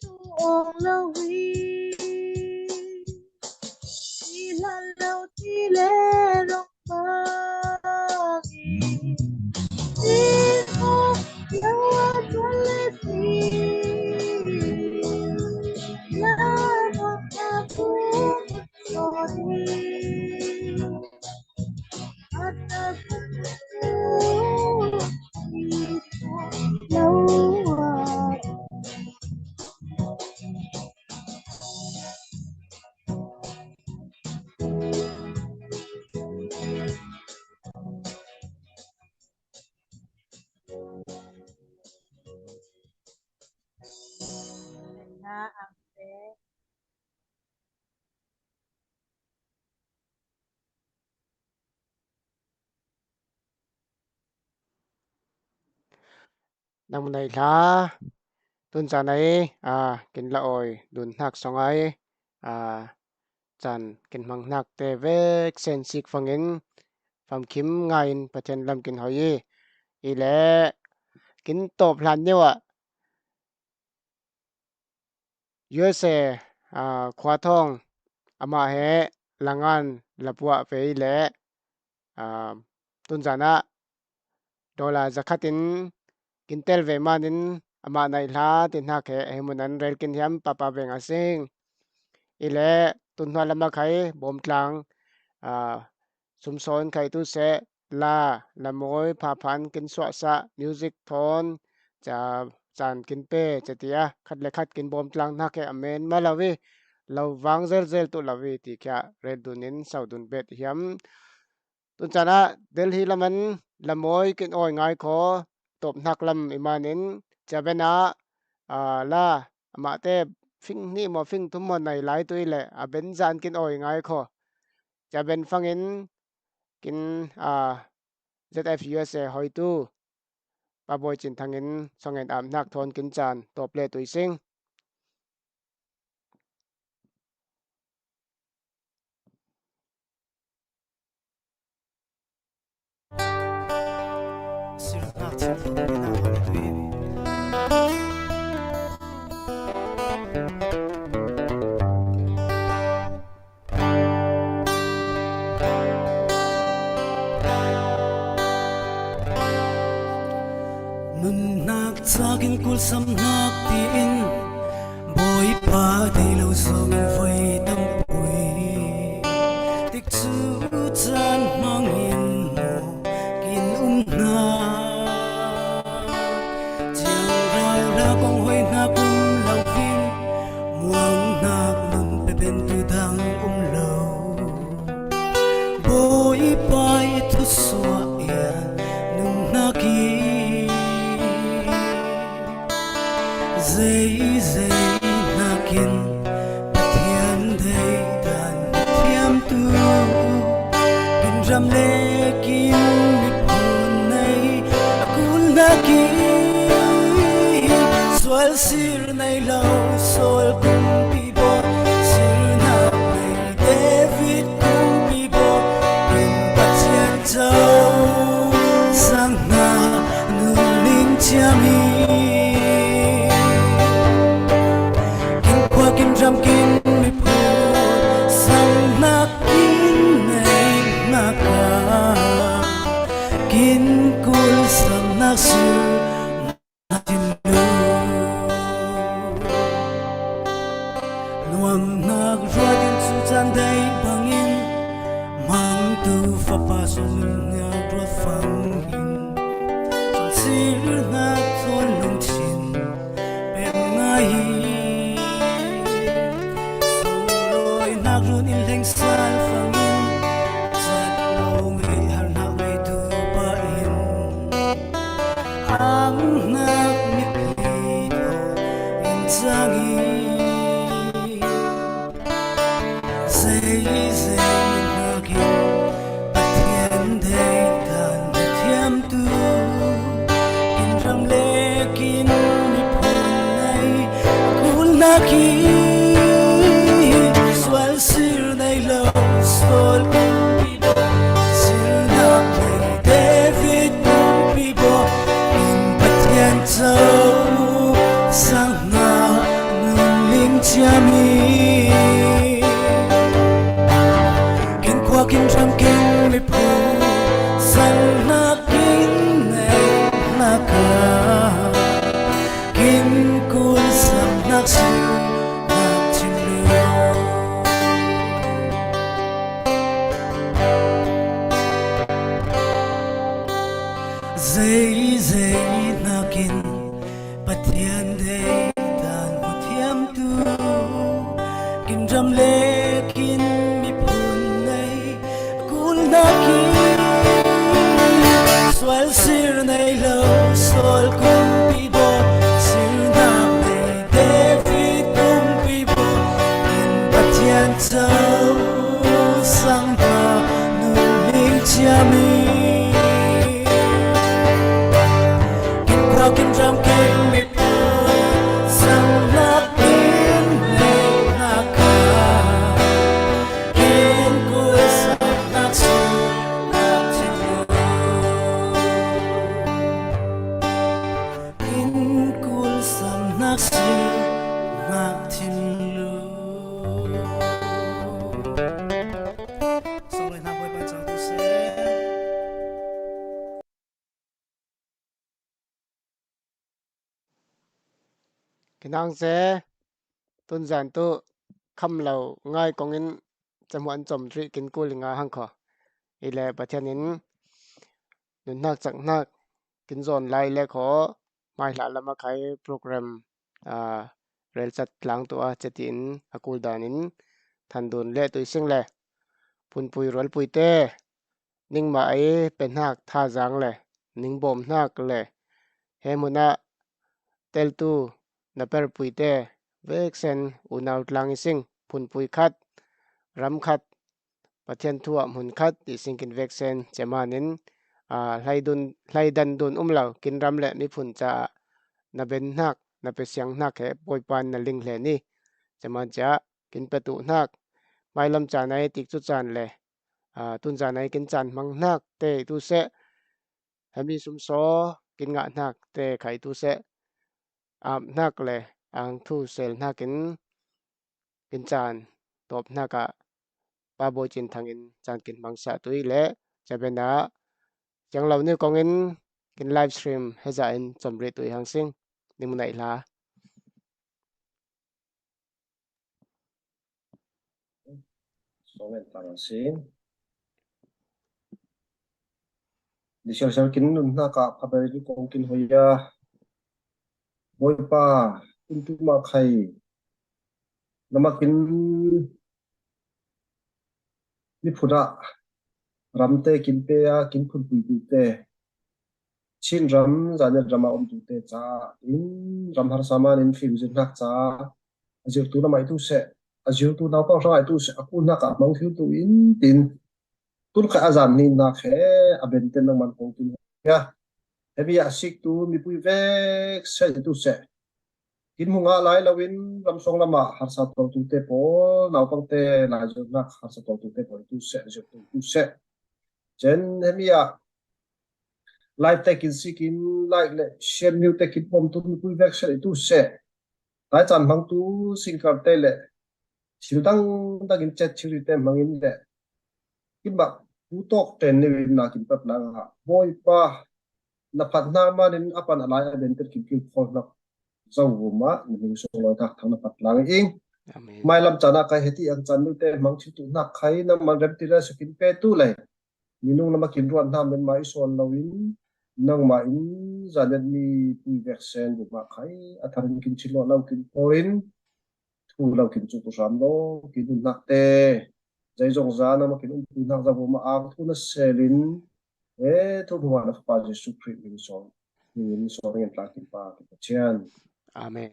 tu awk lo hi. Si hal lo ti le rong pa hi. Tin mo, lo a tuan le si. La muang a kum so hi. Nang mun ai hla, tun zan ai, a, kin la oi, dun hnak song ai, a, zan kin hmang hnak te vek sen sik fangin, famkim ngai in Pathian lam kin hoi i, i le, kin tawp hlan neu ah, U S A, aa, khua thawng amah he langan lapuah vei le, aa, tunzanah dollar zakhatin kintel ve manin amah naih hla ti hnak he hei mun an rel kin hiam papa veng a sing. I le tunhnuah lam a khai bawmtlang, aa, sumsawn khai tu seh la, lamawi phaphan kin suahsah, music thawn ca, caan kin pe ca ti a khat le khat kin bawmtlang hnak he a men ma lo i lo vang zelzel tu lo i ti khia rel dun in sau dun bet hiam. Tuncanah Delhi laman lamawi kin awi ngai kho, tawp hnak lam i manin ca ben ah, aa, la amahte fing hnih maw fing thum maw nei lai tu i le a ben zan kin awi ngai kho. Ca ben fangin kin, aa, Z F U S A hoitu Pa Bawi Cin Thang in song en ap hnak thawn kin caan tawp le tui sing. Nunnak cakin kulsamnak tiin Bawipa dei lo zongin voi tampui. Tikcu caan hmangin maw kin um hna. Ciang rau la kong hoi hna kum lo vin muang hnak nun pepentu dang um lo. Bawipa i thusuah in nunnak i zeizei nakin Pathian deidan thiamtu kin ram le kin miphun nei a kulnak i sual sir nei lo Saul kumpi baw, sirnak nei David kumpi baw, in Pathian co sang hna nunning ciami. Kin khua kin ram kin miphun sang hnak kin nei hnak a kin kul sang hnak sir. Nuamhnak ruat in cu caan dei bangin hmangtu fapa sung nunnak ruat fangin sir hnak thawn lungthin pek ngai. Sunglawi hnak run in hleng sal fangin cat lo ngeih har hnak ngeitu pa in amnak mitthli thaw in cang i zeizei nakin Pathian deidan thiamtu in ram le kin miphun nei a kulnak i sual sir nei lo Saul kumpi baw, sirnak nei David kumpi baw, in Pathian co sang hna nunning ciami. Kin khua kin ram kin miphun sang hnak kin nei hnak a kin kul sang hnak sir hnak thinlung. Zeizei nakin Pathian deidan hmu thiamtu kin ram le kin miphun nei kulnak i sual sir nei lo Saul kumpi baw, sirnak nei David kumpi baw, in Pathian co sang hna nunning ciami. Kin khua kin ram kin miphun sang hnak kin nei hnak a kin kul sang hnak sir hnak thinlung. Kin kul sang hnak sir hnak thinlung. Nang se tunzan tu kham lo ngai kongin camuan com rih kin kul nga hang kho. Ile Pathian in nunhak caknak kin zon lai le kho, mai hla lama khai program a relchat tlang tu a cetin a kul danin thandun le tuising le phunpui rualpui te ningmah ei pehnak thazang le ningbawmhnak le he hmunah teltu na perpuite veksen unau tlang i sing phunpui khat, ram khat, Pathian thu ah hmun khat i singkin veksen cemanin a hlaidun hlaidan dun um lo kin ram le miphun caah na benhnak na pesianghnak he Bawipa na ling hle ni. Ceman ciah kin petuhnak mailam caan ai tik cu caan le a tunzan ai kin caan hmanghnak te i tu seh, hemi sumsaw kin ngahnak te kha i tu seh, aamhnak le aangthu selhnak in kin caan tawphnak ah Pa Bawi Cin Thang in caan kin hmangsa tui le cabena ciang lo ni kongin kin live stream heza in comrih tui hang sing. Ning mun ai hla. Song en tang a si. Di sial sial kin nun hna ka phabai ri kong kin hoya. Bawipa, in tu ma khai. Nama kin ni phuna ramte kin pe a kin phun pui pui te. Chin ram, Zanir ram a umtute caah in ram harsa man in fimzirhnak caah a zirtu lam ai tu seh, a zirtu naupang hrang ai tu seh, a kuhnak ah hmang thil tu in tin tun kha a zan hnihnak he a bente nangman kong tin hia. Hemi a siktu mipui vek seh tu seh. Kin hmu ngah lai loin ramsong lamah harsa tualtute pawl, naupangte laizirhnak harsa tualtute pawl tu seh, zirtu tu seh. Cen hemi ah live te kin sikin, like le share, new te kin pom tu mipui vek seh tu seh. Lai caan hmangtu singkar te le thil dang dang in chet thil te hmangin le kin bak tu tawk ten ni in na kin pat lang ha. Bawipa, na phat hna man in a pan a lai a den ter kin kin khol hnak zo vum ah na hming sung lawi tak thang na phat lang ing. Amen. Mailam caan ah kai heti ang caan nu te hmang thil tu hnak khai nangman rem ti le sukin pe tu lei. Minung na makin ruat hna men ma i sawn loin nangmah in zanet mi pui vek sen bu mah khai a tharin kin chilo lo kin pawlin thu lo kin cu tu hram lo kin nun hnak te zai zong za nangmah kin um tu hnak za bu mah ang thu na selin e thu hmuan a Fapa Jesuh Khrih min sawn min sawn ngen tla kin pa kin Pathian. Amen.